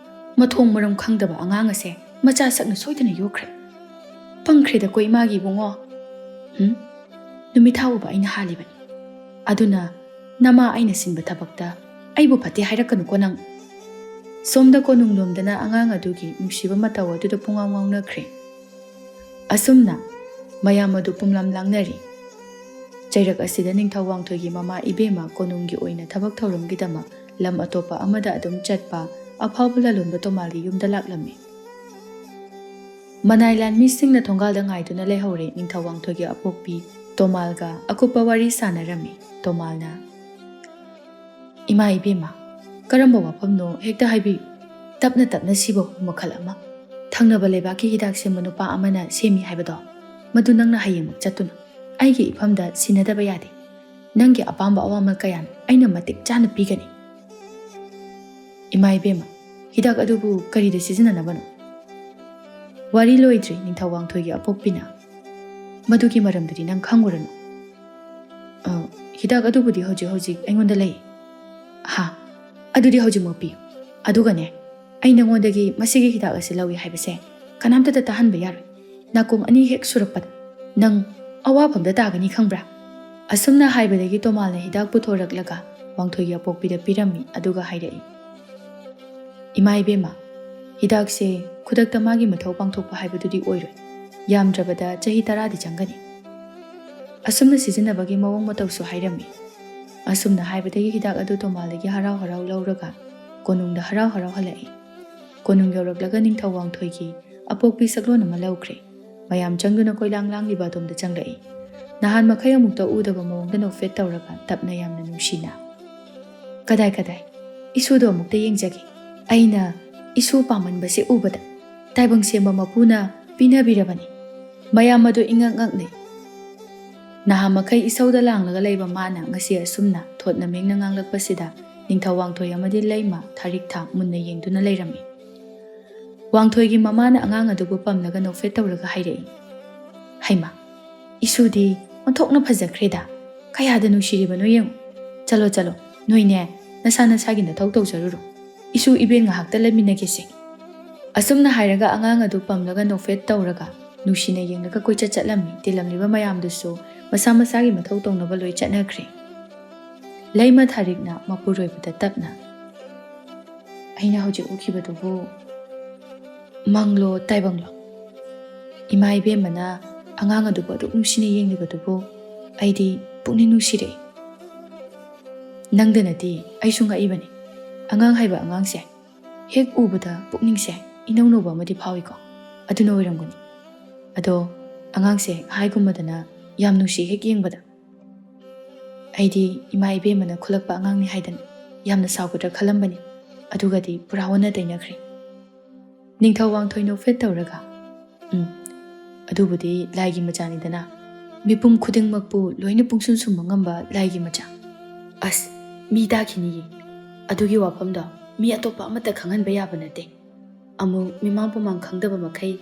ꯃꯊꯣꯡ ꯃꯔꯝ ꯈꯪꯗꯕ ꯑꯉꯥꯡ ꯑꯁꯦ ꯃꯆꯥ ꯁꯛꯅ ꯁꯣꯏꯗꯅ ꯌꯣꯛꯈ꯭ꯔꯦ꯫ ꯄꯪꯈ꯭ꯔꯦꯗꯀꯣ ꯏꯃꯥꯒꯤ ꯏꯕꯨꯡꯉꯣ꯫ ꯍꯨꯝ? ꯅꯨꯃꯤꯠ ꯊꯥ ꯎꯕ ꯑꯩꯅ ꯍꯥꯜꯂꯤꯕꯅꯤ꯫ ꯑꯗꯨꯅ ꯅꯃꯥ ꯑꯩꯅ ꯁꯤꯟꯕ ꯊꯕꯛꯇ ꯑꯩꯕꯨ ꯐꯠꯇꯦ ꯍꯥꯏꯔꯛꯀꯅꯨꯀꯣ ꯅꯪ꯫ ꯁꯣꯝꯗ ꯀꯣꯅꯨꯡ ꯂꯣꯝꯗꯅ ꯑꯉꯥꯡ ꯑꯗꯨꯒꯤ ꯅꯨꯡꯁꯤꯕ ꯃꯇꯧ ꯑꯗꯨꯗ ꯄꯨꯡꯉꯥꯎ ꯉꯥꯎꯅꯈ꯭ꯔꯦ꯫ ꯑꯁꯨꯝꯅ ꯃꯌꯥꯝ ꯑꯗꯨ ꯄꯨꯝꯂꯥꯝ ꯂꯥꯡꯅꯔꯤ꯫ ꯆꯩꯔꯛ ꯑꯁꯤꯗ ꯅꯤꯡꯊꯧ ꯋꯥꯡꯊꯣꯏꯒꯤ ꯃꯃꯥ ꯏꯕꯦꯝꯃ ꯀꯣꯅꯨꯡꯒꯤ ꯑꯣꯏꯅ ꯊꯕꯛ ꯊꯧꯔꯝꯒꯤꯗꯃꯛ ꯂꯝ ꯑꯇꯣꯞꯄ ꯑꯃꯗ ꯑꯗꯨꯝ ꯆꯠꯄ ꯑꯐꯥꯎꯕ ꯂꯂꯣꯟꯕ ꯇꯣꯃꯥꯜꯒꯤ ꯌꯨꯝꯗ ꯂꯥꯛꯂꯝꯃꯤ꯫ ꯃꯅꯥꯏ ꯂꯥꯟꯃꯤꯁꯤꯡꯅ ꯊꯣꯡꯒꯥꯜꯗ ꯉꯥꯏꯗꯨꯅ ꯂꯩꯍꯧꯔꯦ꯫ ꯅꯤꯡꯊꯧ ꯋꯥꯡꯊꯣꯏꯒꯤ ꯑꯄꯣꯛꯄꯤ ꯇꯣꯃꯥꯜꯒ ꯑꯀꯨꯞꯄ ꯋꯥꯔꯤ ꯁꯥꯟꯅꯔꯝꯃꯤ꯫ ꯇꯣꯃꯥꯜꯅ, "ꯏꯃꯥ ꯏꯕꯦꯝꯃ, ꯀꯔꯝꯕ ꯋꯥꯐꯝꯅꯣ ꯍꯦꯛꯇ ꯍꯥꯏꯕꯤꯌꯨ꯫ ꯇꯞꯅ ꯇꯞꯅ ꯁꯤꯕ ꯍꯨ ꯃꯈꯜ ꯑꯃ꯫ ꯊꯪꯅꯕ ꯂꯩꯕꯥꯛꯀꯤ ꯍꯤꯗꯥꯛ ꯁꯦꯝꯕ ꯅꯨꯄꯥ ꯑꯃꯅ ꯁꯦꯝꯃꯤ ꯍꯥꯏꯕꯗꯣ, ꯃꯗꯨ ꯅꯪꯅ ꯍꯌꯦꯡꯃꯛ ꯆꯠꯇꯨꯅ ꯑꯩꯒꯤ ꯏꯐꯝꯗ ꯁꯤꯟꯅꯗꯕ ꯌꯥꯗꯦ꯫ ꯅꯪꯒꯤ ꯑꯄꯥꯝꯕ ꯑꯋꯥꯃꯜ ꯀꯌꯥ ꯑꯩꯅ ꯃꯇꯤꯛ ꯆꯥꯅ ꯄꯤꯒꯅꯤ꯫" "ꯏꯃꯥ ꯏꯕꯦꯝꯃ, ꯍꯤꯗꯥꯛ ꯑꯗꯨꯕꯨ ꯀꯔꯤꯗ ꯁꯤꯖꯤꯟꯅꯅꯕꯅꯣ?" "ꯋꯥꯔꯤ ꯂꯣꯏꯗ꯭ꯔꯤ, ꯅꯤꯡꯊꯧ ꯋꯥꯡꯊꯣꯏꯒꯤ ꯑꯄꯣꯛꯄꯤꯅ꯫ ꯃꯗꯨꯒꯤ ꯃꯔꯝꯗꯨꯗꯤ ꯅꯪ ꯈꯪꯉꯨꯔꯅꯨ꯫" "ꯑ, ꯍꯤꯗꯥꯛ ꯑꯗꯨꯕꯨꯗꯤ ꯍꯧꯖꯤꯛ ꯍꯧꯖꯤꯛ ꯑꯩꯉꯣꯟꯗ ꯂꯩ꯫" "ꯍꯥ? ꯑꯗꯨꯗꯤ ꯍꯧꯖꯤꯛꯃꯛ ꯄꯤꯌꯨ꯫ ꯑꯗꯨꯒꯅꯦ, ꯑꯩ ꯅꯉꯣꯟꯗꯒꯤ ꯃꯁꯤꯒꯤ ꯍꯤꯗꯥꯛ ꯑꯁꯤ ꯂꯧꯏ ꯍꯥꯏꯕꯁꯦ ꯀꯅꯥꯝꯇꯗ ꯇꯥꯍꯟꯕ ꯌꯥꯔꯣꯏ꯫ ꯅꯥꯀꯣꯡ ꯑꯅꯤ ꯍꯦꯛ ꯁꯨꯔꯛꯄꯗ ꯅꯪ ꯑꯋꯥꯐꯝꯗ ꯇꯥꯒꯅꯤ, ꯈꯪꯕ꯭ꯔꯥ?" ꯑꯁꯨꯝꯅ ꯍꯥꯏꯕꯗꯒꯤ ꯇꯣꯃꯥꯜꯅ ꯍꯤꯗꯥꯛ ꯄꯨꯊꯣꯔꯛꯂꯒ ꯋꯥꯡꯊꯣꯏꯒꯤ ꯑꯄꯣꯛꯄꯤꯗ ꯄꯤꯔꯝꯃꯤ, ꯑꯗꯨꯒ ꯍꯥꯏꯔꯛꯏ, "ꯏꯃꯥ ꯏꯕꯦꯝꯃ, ꯍꯤꯗꯥꯛꯁꯦ ꯈꯨꯗꯛꯇ ꯃꯥꯒꯤ ꯃꯊꯧ ꯄꯥꯡꯊꯣꯛꯄ ꯍꯥꯏꯕꯗꯨꯗꯤ ꯑꯣꯏꯔꯣꯏ꯫ ꯌꯥꯝꯗ꯭ꯔꯕꯗ ꯆꯍꯤ ꯇꯔꯥꯗꯤ ꯆꯪꯒꯅꯤ꯫" ꯑꯁꯨꯝꯅ ꯁꯤꯖꯤꯟꯅꯕꯒꯤ ꯃꯑꯣꯡ ꯃꯇꯧꯁꯨ ꯍꯥꯏꯔꯝꯃꯤ꯫ ꯑꯁꯨꯝꯅ ꯍꯥꯏꯕꯗꯒꯤ ꯍꯤꯗꯥꯛ ꯑꯗꯨ ꯇꯣꯃꯥꯜꯗꯒꯤ ꯍꯔꯥꯎ ꯍꯔꯥꯎ ꯂꯧꯔꯒ ꯀꯣꯅꯨꯡꯗ ꯍꯔꯥꯎ ꯍꯔꯥꯎ ꯍꯜꯂꯛꯏ꯫ ꯀꯣꯅꯨꯡ ꯌꯧꯔꯛꯂꯒ ꯅꯤꯡꯊꯧ ꯋꯥꯡꯊꯣꯏꯒꯤ ꯑꯄꯣꯛꯄꯤ ꯁꯛꯂꯣꯟ ꯑꯃ ꯂꯧꯈ꯭ꯔꯦ꯫ ꯃꯌꯥꯝ ꯆꯪꯗꯨꯅ ꯀꯣꯏꯂꯥꯡ ꯂꯥꯡꯂꯤꯕ ꯑꯗꯣꯝꯗ ꯆꯪꯂꯛꯏ꯫ ꯅꯍꯥꯟ ꯃꯈꯩ ꯑꯃꯨꯛꯇ ꯎꯗꯕ ꯃꯑꯣꯡꯗ ꯅꯣꯛꯐꯦꯠ ꯇꯧꯔꯒ ꯇꯞꯅ ꯌꯥꯝꯅ ꯅꯨꯡꯁꯤꯅ, "ꯀꯗꯥꯏ, ꯀꯗꯥꯏ? ꯏꯁꯨꯗꯣ ꯑꯃꯨꯛꯇ ꯌꯦꯡꯖꯒꯦ꯫ ꯑꯩꯅ ꯏꯁꯨ ꯄꯥꯝꯃꯟꯕꯁꯦ ꯎꯕꯗ ꯇꯥꯏꯕꯪ ꯁꯦꯝꯕ ꯃꯄꯨꯅ ꯄꯤꯅꯕꯤꯔꯕꯅꯤ꯫" ꯃꯌꯥꯝ ꯑꯗꯨ ꯏꯉꯛ ꯉꯛꯅꯩ꯫ ꯅꯍꯥ ꯃꯈꯩ ꯏꯁꯧꯗ ꯂꯥꯡꯂꯒ ꯂꯩꯕ ꯃꯥꯅ ꯉꯁꯤ ꯑꯁꯨꯝꯅ ꯊꯣꯠꯅ ꯃꯦꯡꯅ ꯉꯥꯡꯂꯛꯄꯁꯤꯗ ꯅꯤꯡꯊꯧ ꯋꯥꯡꯊꯣꯏ ꯑꯃꯗꯤ ꯂꯩꯃ ꯊꯥꯔꯤꯛ ꯊꯥ ꯃꯨꯟꯅ ꯌꯦꯡꯗꯨꯅ ꯂꯩꯔꯝꯃꯤ꯫ ꯋꯥꯡꯊꯣꯏꯒꯤ ꯃꯃꯥꯅ ꯑꯉꯥꯡ ꯑꯗꯨꯕꯨ ꯄꯝꯂꯒ ꯅꯣꯛꯐꯦꯠ ꯇꯧꯔꯒ ꯍꯥꯏꯔꯛꯏ, "ꯍꯩꯃꯥ, ꯏꯁꯨꯗꯤ ꯑꯣꯟꯊꯣꯛꯅ ꯐꯖꯈ꯭ꯔꯦꯗ꯫ ꯀꯌꯥꯗ ꯅꯨꯡꯁꯤꯔꯤꯕꯅꯣ ꯌꯦꯡꯉꯨ꯫ ꯆꯠꯂꯣ, ꯆꯠꯂꯣ, ꯅꯣꯏꯅꯦ ꯅꯁꯥ ꯅꯁꯥꯒꯤ ꯅꯊꯧ ꯇꯧꯖꯔꯨꯔꯣ꯫ ꯏꯁꯨ ꯏꯕꯦꯟ ꯉꯥꯏꯍꯥꯛꯇ ꯂꯩꯃꯤꯟꯅꯒꯦꯁꯦ꯫" ꯑꯁꯨꯝꯅ ꯍꯥꯏꯔꯒ ꯑꯉꯥꯡ ꯑꯗꯨ ꯄꯝꯂꯒ ꯅꯣꯛꯐꯦꯠ ꯇꯧꯔꯒ ꯅꯨꯡꯁꯤꯅ ꯌꯦꯡꯂꯒ ꯀꯣꯏꯆꯠ ꯆꯠꯂꯝꯃꯤ꯫ ꯇꯤꯜꯂꯝꯂꯤꯕ ꯃꯌꯥꯝꯗꯨꯁꯨ ꯃꯁꯥ ꯃꯁꯥꯒꯤ ꯃꯊꯧ ꯇꯧꯅꯕ ꯂꯣꯏ ꯆꯠꯅꯈ꯭ꯔꯦ꯫ ꯂꯩꯃ ꯊꯥꯔꯤꯛꯅ ꯃꯄꯨꯔꯣꯏꯕꯗ ꯇꯞꯅ, "ꯑꯩꯅ ꯍꯧꯖꯤꯛ ꯎꯈꯤꯕꯗꯨꯕꯨ ꯃꯪꯂꯣ ꯇꯥꯏꯕꯪꯂꯣ? ꯏꯃꯥ ꯏꯕꯦꯝꯃꯅ ꯑꯉꯥꯡ ꯑꯗꯨꯕꯨ ꯑꯗꯨꯛ ꯅꯨꯡꯁꯤꯅ ꯌꯦꯡꯂꯤꯕꯗꯨꯕꯨ ꯑꯩꯗꯤ ꯄꯨꯛꯅꯤꯡ ꯅꯨꯡꯁꯤꯔꯛꯏ꯫ ꯅꯪꯗꯅꯗꯤ ꯑꯩꯁꯨ ꯉꯛꯏꯕꯅꯤ꯫ ꯑꯉꯥꯡ ꯍꯥꯏꯕ ꯑꯉꯥꯡꯁꯦ ꯍꯦꯛ ꯎꯕꯗ ꯄꯨꯛꯅꯤꯡꯁꯦ ꯏꯅꯧ ꯅꯧꯕ ꯑꯃꯗꯤ ꯐꯥꯎꯏꯀꯣ꯫ ꯑꯗꯨꯅ ꯑꯣꯏꯔꯝꯒꯅꯤ꯫ ꯑꯗꯣ ꯑꯉꯥꯡꯁꯦ ꯍꯥꯏꯒꯨꯝꯕꯗꯅ ꯌꯥꯝ ꯅꯨꯡꯁꯤ ꯍꯦꯛ ꯌꯦꯡꯕꯗ꯫ ꯑꯩꯗꯤ ꯏꯃꯥ ꯏꯕꯦꯝꯃꯅ ꯈꯨꯜꯂꯛꯄ ꯑꯉꯥꯡꯅꯤ ꯍꯥꯏꯗꯅ ꯌꯥꯝꯅ ꯁꯥꯎꯒꯗ꯭ꯔꯥ ꯈꯜꯂꯝꯕꯅꯤ꯫ ꯑꯗꯨꯒꯗꯤ ꯄꯨꯔꯥ ꯑꯣꯟꯅ ꯇꯩꯅꯈ꯭ꯔꯦ꯫" ꯅꯤꯡꯊꯧ ꯋꯥꯡꯊꯣꯏ ꯅꯣꯛꯐꯦꯠ ꯇꯧꯔꯒ, "ꯎꯝ, ꯑꯗꯨꯕꯨꯗꯤ ꯂꯥꯏꯒꯤ ꯃꯆꯥꯅꯤꯗꯅ꯫ ꯃꯤꯄꯨꯝ ꯈꯨꯗꯤꯡꯃꯛꯄꯨ ꯂꯣꯏꯅ ꯄꯨꯡꯁꯨꯝ ꯁꯨꯝꯕ ꯉꯝꯕ ꯂꯥꯏꯒꯤ ꯃꯆꯥ꯫ ꯑꯁ, ꯃꯤ ꯇꯥꯈꯤꯅꯤꯌꯦ꯫ ꯑꯗꯨꯒꯤ ꯋꯥꯐꯝꯗꯣ ꯃꯤ ꯑꯇꯣꯞꯄ ꯑꯃꯠꯇ ꯈꯪꯍꯟꯕ ꯌꯥꯕ ꯅꯠꯇꯦ꯫ ꯑꯃꯨꯛ ꯃꯤꯃꯥꯡ ꯄꯨꯃꯥꯡ ꯈꯪꯗꯕ ꯃꯈꯩ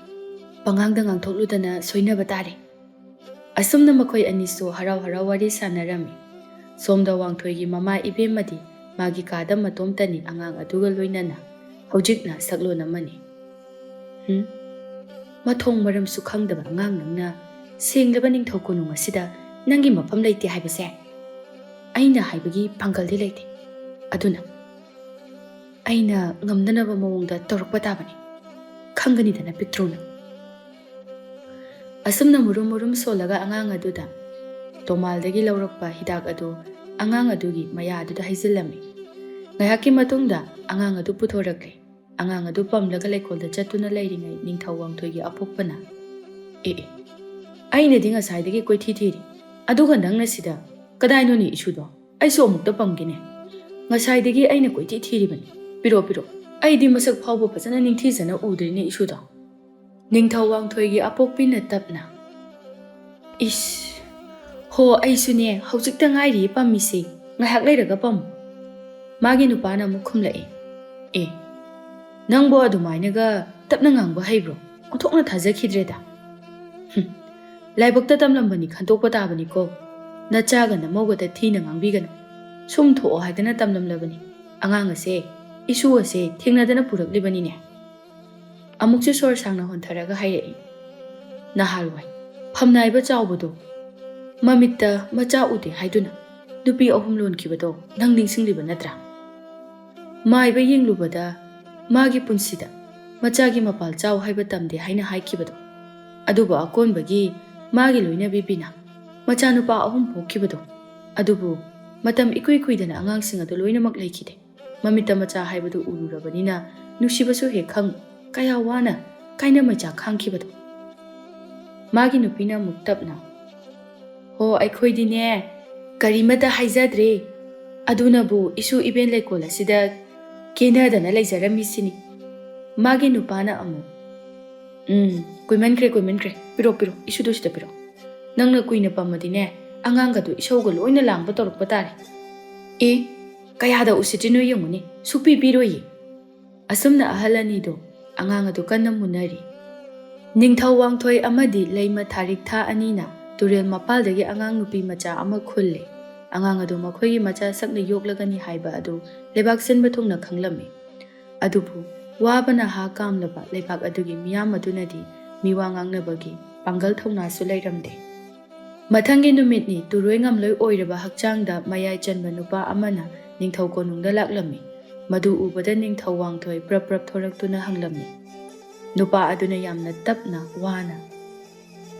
ꯄꯉꯥꯡꯗ ꯉꯥꯡꯊꯣꯛꯂꯨꯗꯅ ꯁꯣꯏꯅꯕ ꯇꯥꯔꯦ꯫" ꯑꯁꯨꯝꯅ ꯃꯈꯣꯏ ꯑꯅꯤꯁꯨ ꯍꯔꯥꯎ ꯍꯔꯥꯎ ꯋꯥꯔꯤ ꯁꯥꯟꯅꯔꯝꯃꯤ꯫ ꯁꯣꯝꯗ ꯋꯥꯡꯊꯣꯏꯒꯤ ꯃꯃꯥ ꯏꯕꯦꯝꯃꯗꯤ ꯃꯥꯒꯤ ꯀꯥꯗ ꯃꯇꯣꯝꯇꯅꯤ ꯑꯉꯥꯡ ꯑꯗꯨꯒ ꯂꯣꯏꯅꯅ꯫ ꯍꯧꯖꯤꯛꯅ ꯁꯛꯂꯣꯟ ꯑꯃꯅꯤ꯫ "ꯍꯨꯝ? ꯃꯊꯣꯡ ꯃꯔꯝꯁꯨ ꯈꯪꯗꯕ ꯑꯉꯥꯡ ꯅꯪꯅ ꯁꯦꯡꯂꯕ ꯅꯤꯡꯊꯧ ꯀꯣꯅꯨꯡ ꯑꯁꯤꯗ ꯅꯪꯒꯤ ꯃꯐꯝ ꯂꯩꯇꯦ ꯍꯥꯏꯕꯁꯦ ꯑꯩꯅ ꯍꯥꯏꯕꯒꯤ ꯄꯥꯡꯒꯜꯗꯤ ꯂꯩꯇꯦ꯫ ꯑꯗꯨꯅ ꯑꯩꯅ ꯉꯝꯅꯅꯕ ꯃꯑꯣꯡꯗ ꯇꯧꯔꯛꯄ ꯇꯥꯕꯅꯤ꯫ ꯈꯪꯒꯅꯤꯗꯅ ꯄꯤꯛꯇ꯭ꯔꯨꯅ꯫" ꯑꯁꯨꯝꯅ ꯃꯨꯔꯨꯝ ꯃꯨꯔꯨꯝ ꯁꯣꯜꯂꯒ ꯑꯉꯥꯡ ꯑꯗꯨꯗ ꯇꯣꯃꯥꯜꯗꯒꯤ ꯂꯧꯔꯛꯄ ꯍꯤꯗꯥꯛ ꯑꯗꯨ ꯑꯉꯥꯡ ꯑꯗꯨꯒꯤ ꯃꯌꯥ ꯑꯗꯨꯗ ꯍꯩꯖꯤꯜꯂꯝꯃꯤ꯫ ꯉꯥꯏꯍꯥꯛꯀꯤ ꯃꯇꯨꯡꯗ ꯑꯉꯥꯡ ꯑꯗꯨ ꯄꯨꯊꯣꯔꯛꯂꯦ꯫ ꯑꯉꯥꯡ ꯑꯗꯨ ꯄꯝꯂꯒ ꯂꯩꯀꯣꯜꯗ ꯆꯠꯇꯨꯅ ꯂꯩꯔꯤꯉꯩ ꯅꯤꯡꯊꯧ ꯋꯥꯡꯊꯣꯏꯒꯤ ꯑꯄꯣꯛꯄꯅ, "ꯑꯦ ꯑꯦ, ꯑꯩꯅꯗꯤ ꯉꯁꯥꯏꯗꯒꯤ ꯀꯣꯏꯊꯤ ꯊꯤꯔꯤ, ꯑꯗꯨꯒ ꯅꯪꯅ ꯁꯤꯗ ꯀꯗꯥꯏꯅꯣꯅꯦ ꯏꯁꯨꯗꯣ? ꯑꯩꯁꯨ ꯑꯃꯨꯛꯇ ꯄꯝꯒꯦꯅꯦ꯫ ꯉꯁꯥꯏꯗꯒꯤ ꯑꯩꯅ ꯀꯣꯏꯊꯤ ꯊꯤꯔꯤꯕꯅꯤ꯫ ꯄꯤꯔꯣ, ꯄꯤꯔꯣ꯫ ꯑꯩꯗꯤ ꯃꯁꯛ ꯐꯥꯎꯕ ꯐꯖꯅ ꯅꯤꯡꯊꯤꯖꯅ ꯎꯗ꯭ꯔꯤꯅꯦ ꯏꯁꯨꯗꯣ꯫" ꯅꯤꯡꯊꯧ ꯋꯥꯡꯊꯣꯏꯒꯤ ꯑꯄꯣꯛꯄꯤꯅ ꯇꯞꯅ, "ꯏꯁ, ꯍꯣ, ꯑꯩꯁꯨꯅꯦ ꯍꯧꯖꯤꯛꯇ ꯉꯥꯏꯔꯤꯌꯦ ꯄꯝꯃꯤꯁꯦ꯫ ꯉꯥꯏꯍꯥꯛ ꯂꯩꯔꯒ ꯄꯝꯃꯨ꯫" ꯃꯥꯒꯤ ꯅꯨꯄꯥꯅ ꯑꯃꯨꯛ ꯈꯨꯝꯂꯛꯑꯦ, "ꯑꯦ, ꯅꯪꯕꯨ ꯑꯗꯨꯃꯥꯏꯅꯒ ꯇꯞꯅ ꯉꯥꯡꯕ ꯍꯩꯕ꯭ꯔꯣ? ꯑꯣꯟꯊꯣꯛꯅ ꯊꯥꯖꯈꯤꯗ꯭ꯔꯦꯗ꯫ ꯍꯨꯝ, ꯂꯥꯏꯕꯛꯇ ꯇꯝꯂꯝꯕꯅꯤ ꯈꯟꯇꯣꯛꯄ ꯇꯥꯕꯅꯤꯀꯣ꯫ ꯅꯆꯥꯒ ꯅꯃꯧꯒꯗ ꯊꯤꯅ ꯉꯥꯡꯕꯤꯒꯅꯨ꯫ ꯁꯨꯝ ꯊꯣꯛꯑꯣ ꯍꯥꯏꯗꯅ ꯇꯝꯂꯝꯂꯕꯅꯤ꯫ ꯑꯉꯥꯡ ꯑꯁꯦ, ꯏꯁꯨ ꯑꯁꯦ ꯊꯦꯡꯅꯗꯅ ꯄꯨꯔꯛꯂꯤꯕꯅꯤꯅꯦ꯫" ꯑꯃꯨꯛꯁꯨ ꯁꯣꯔ ꯁꯥꯡꯅ ꯍꯣꯟꯊꯔꯒ ꯍꯥꯏꯔꯛꯏ, "ꯅꯍꯥꯜꯋꯥꯏ ꯐꯝꯅꯥꯏꯕ ꯆꯥꯎꯕꯗꯣ, ꯃꯃꯤꯠꯇ ꯃꯆꯥ ꯎꯗꯦ ꯍꯥꯏꯗꯨꯅ ꯅꯨꯄꯤ ꯑꯍꯨꯝ ꯂꯣꯟꯈꯤꯕꯗꯣ ꯅꯪ ꯅꯤꯡꯁꯤꯡꯂꯤꯕ ꯅꯠꯇ꯭ꯔꯥ? ꯃꯥꯏꯕ ꯌꯦꯡꯂꯨꯕꯗ ꯃꯥꯒꯤ ꯄꯨꯟꯁꯤꯗ ꯃꯆꯥꯒꯤ ꯃꯄꯥꯜ ꯆꯥꯎ ꯍꯥꯏꯕ ꯇꯝꯗꯦ ꯍꯥꯏꯅ ꯍꯥꯏꯈꯤꯕꯗꯣ꯫ ꯑꯗꯨꯕꯨ ꯑꯀꯣꯟꯕꯒꯤ ꯃꯥꯒꯤ ꯂꯣꯏꯅꯕꯤ ꯕꯤꯅꯥ ꯃꯆꯥꯅꯨꯄꯥ ꯑꯍꯨꯝ ꯄꯣꯛꯈꯤꯕꯗꯣ꯫ ꯑꯗꯨꯕꯨ ꯃꯇꯝ ꯏꯀꯨꯏ ꯀꯨꯏꯗꯅ ꯑꯉꯥꯡꯁꯤꯡ ꯑꯗꯨ ꯂꯣꯏꯅꯃꯛ ꯂꯩꯈꯤꯗꯦ꯫ ꯃꯃꯤꯠꯇ ꯃꯆꯥ ꯍꯥꯏꯕꯗꯨ ꯎꯔꯨꯔꯕꯅꯤꯅ ꯅꯨꯡꯁꯤꯕꯁꯨ ꯍꯦꯛ ꯈꯪ, ꯀꯌꯥ ꯋꯥꯅ ꯀꯥꯏꯅ ꯃꯩꯆꯥꯛ ꯈꯥꯡꯈꯤꯕꯗꯣ꯫" ꯃꯥꯒꯤ ꯅꯨꯄꯤꯅ ꯑꯃꯨꯛ ꯇꯞꯅ, "ꯍꯣ, ꯑꯩꯈꯣꯏꯗꯤꯅꯦ, ꯀꯔꯤꯃꯇ ꯍꯥꯏꯖꯗ꯭ꯔꯦ꯫ ꯑꯗꯨꯅꯕꯨ ꯏꯁꯨ ꯏꯕꯦꯟ ꯂꯩꯀꯣꯜ ꯑꯁꯤꯗ ꯀꯦꯅꯗꯅ ꯂꯩꯖꯔꯝꯃꯤꯁꯤꯅꯤ꯫" ꯃꯥꯒꯤ ꯅꯨꯄꯥꯅ ꯑꯃꯨꯛ, "ꯎꯝ, ꯀꯨꯏꯃꯟꯈ꯭ꯔꯦ, ꯀꯨꯏꯃꯟꯈ꯭ꯔꯦ꯫ ꯄꯤꯔꯣ, ꯄꯤꯔꯣ, ꯏꯁꯨꯗꯨ ꯁꯤꯗ ꯄꯤꯔꯣ꯫ ꯅꯪꯅ ꯀꯨꯏꯅ ꯄꯝꯃꯗꯤꯅꯦ, ꯑꯉꯥꯡꯒꯗꯨ ꯏꯁꯧꯒ ꯂꯣꯏꯅ ꯂꯥꯡꯕ ꯇꯧꯔꯛꯄ ꯇꯥꯔꯦ꯫ ꯑꯦ, ꯀꯌꯥꯗ ꯎꯁꯤꯠꯇ꯭ꯔꯤꯅꯣ ꯌꯦꯡꯉꯨꯅꯦ, ꯁꯨꯛꯄꯤ ꯄꯤꯔꯣꯏꯌꯦ꯫" ꯑꯁꯨꯝꯅ ꯑꯍꯜ ꯑꯅꯤꯗꯣ ꯑꯉꯥꯡ ꯑꯗꯨ ꯀꯟꯅ ꯃꯨꯟꯅꯔꯤ꯫ ꯅꯤꯡꯊꯧ ꯋꯥꯡꯊꯣꯏ ꯑꯃꯗꯤ ꯂꯩꯃ ꯊꯥꯔꯤꯛꯊꯥ ꯑꯅꯤꯅ ꯇꯨꯔꯦꯜ ꯃꯄꯥꯜꯗꯒꯤ ꯑꯉꯥꯡ ꯅꯨꯄꯤ ꯃꯆꯥ ꯑꯃ ꯈꯨꯜꯂꯦ꯫ ꯑꯉꯥꯡ ꯑꯗꯨ ꯃꯈꯣꯏꯒꯤ ꯃꯆꯥ ꯁꯛꯅ ꯌꯣꯛꯂꯒꯅꯤ ꯍꯥꯏꯕ ꯑꯗꯨ ꯂꯩꯕꯥꯛ ꯁꯤꯟꯕ ꯊꯨꯡꯅ ꯈꯪꯂꯝꯃꯤ꯫ ꯑꯗꯨꯕꯨ ꯋꯥꯕꯅ ꯍꯥ ꯀꯥꯝꯂꯕ ꯂꯩꯕꯥꯛ ꯑꯗꯨꯒꯤ ꯃꯤꯌꯥꯝ ꯑꯗꯨꯅꯗꯤ ꯃꯤꯋꯥ ꯉꯥꯡꯅꯕꯒꯤ ꯄꯥꯡꯒꯜ ꯊꯧꯅꯥꯁꯨ ꯂꯩꯔꯝꯗꯦ꯫ ꯃꯊꯪꯒꯤ ꯅꯨꯃꯤꯠꯅꯤ꯫ ꯇꯨꯔꯣꯏ ꯉꯝꯂꯣꯏ ꯑꯣꯏꯔꯕ ꯍꯛꯆꯥꯡꯗ ꯃꯌꯥꯏ ꯆꯟꯕ ꯅꯨꯄꯥ ꯑꯃꯅ ꯅꯤꯡꯊꯧ ꯀꯣꯅꯨꯡꯗ ꯂꯥꯛꯂꯝꯃꯤ꯫ ꯃꯗꯨ ꯎꯕꯗ ꯅꯤꯡꯊꯧ ꯋꯥꯡꯊꯣꯏ ꯄ꯭ꯔꯞ ꯄ꯭ꯔꯞ ꯊꯣꯔꯛꯇꯨꯅ ꯍꯪꯂꯝꯃꯤ, ꯅꯨꯄꯥ ꯑꯗꯨꯅ ꯌꯥꯝꯅ ꯇꯞꯅ, ꯋꯥꯅ,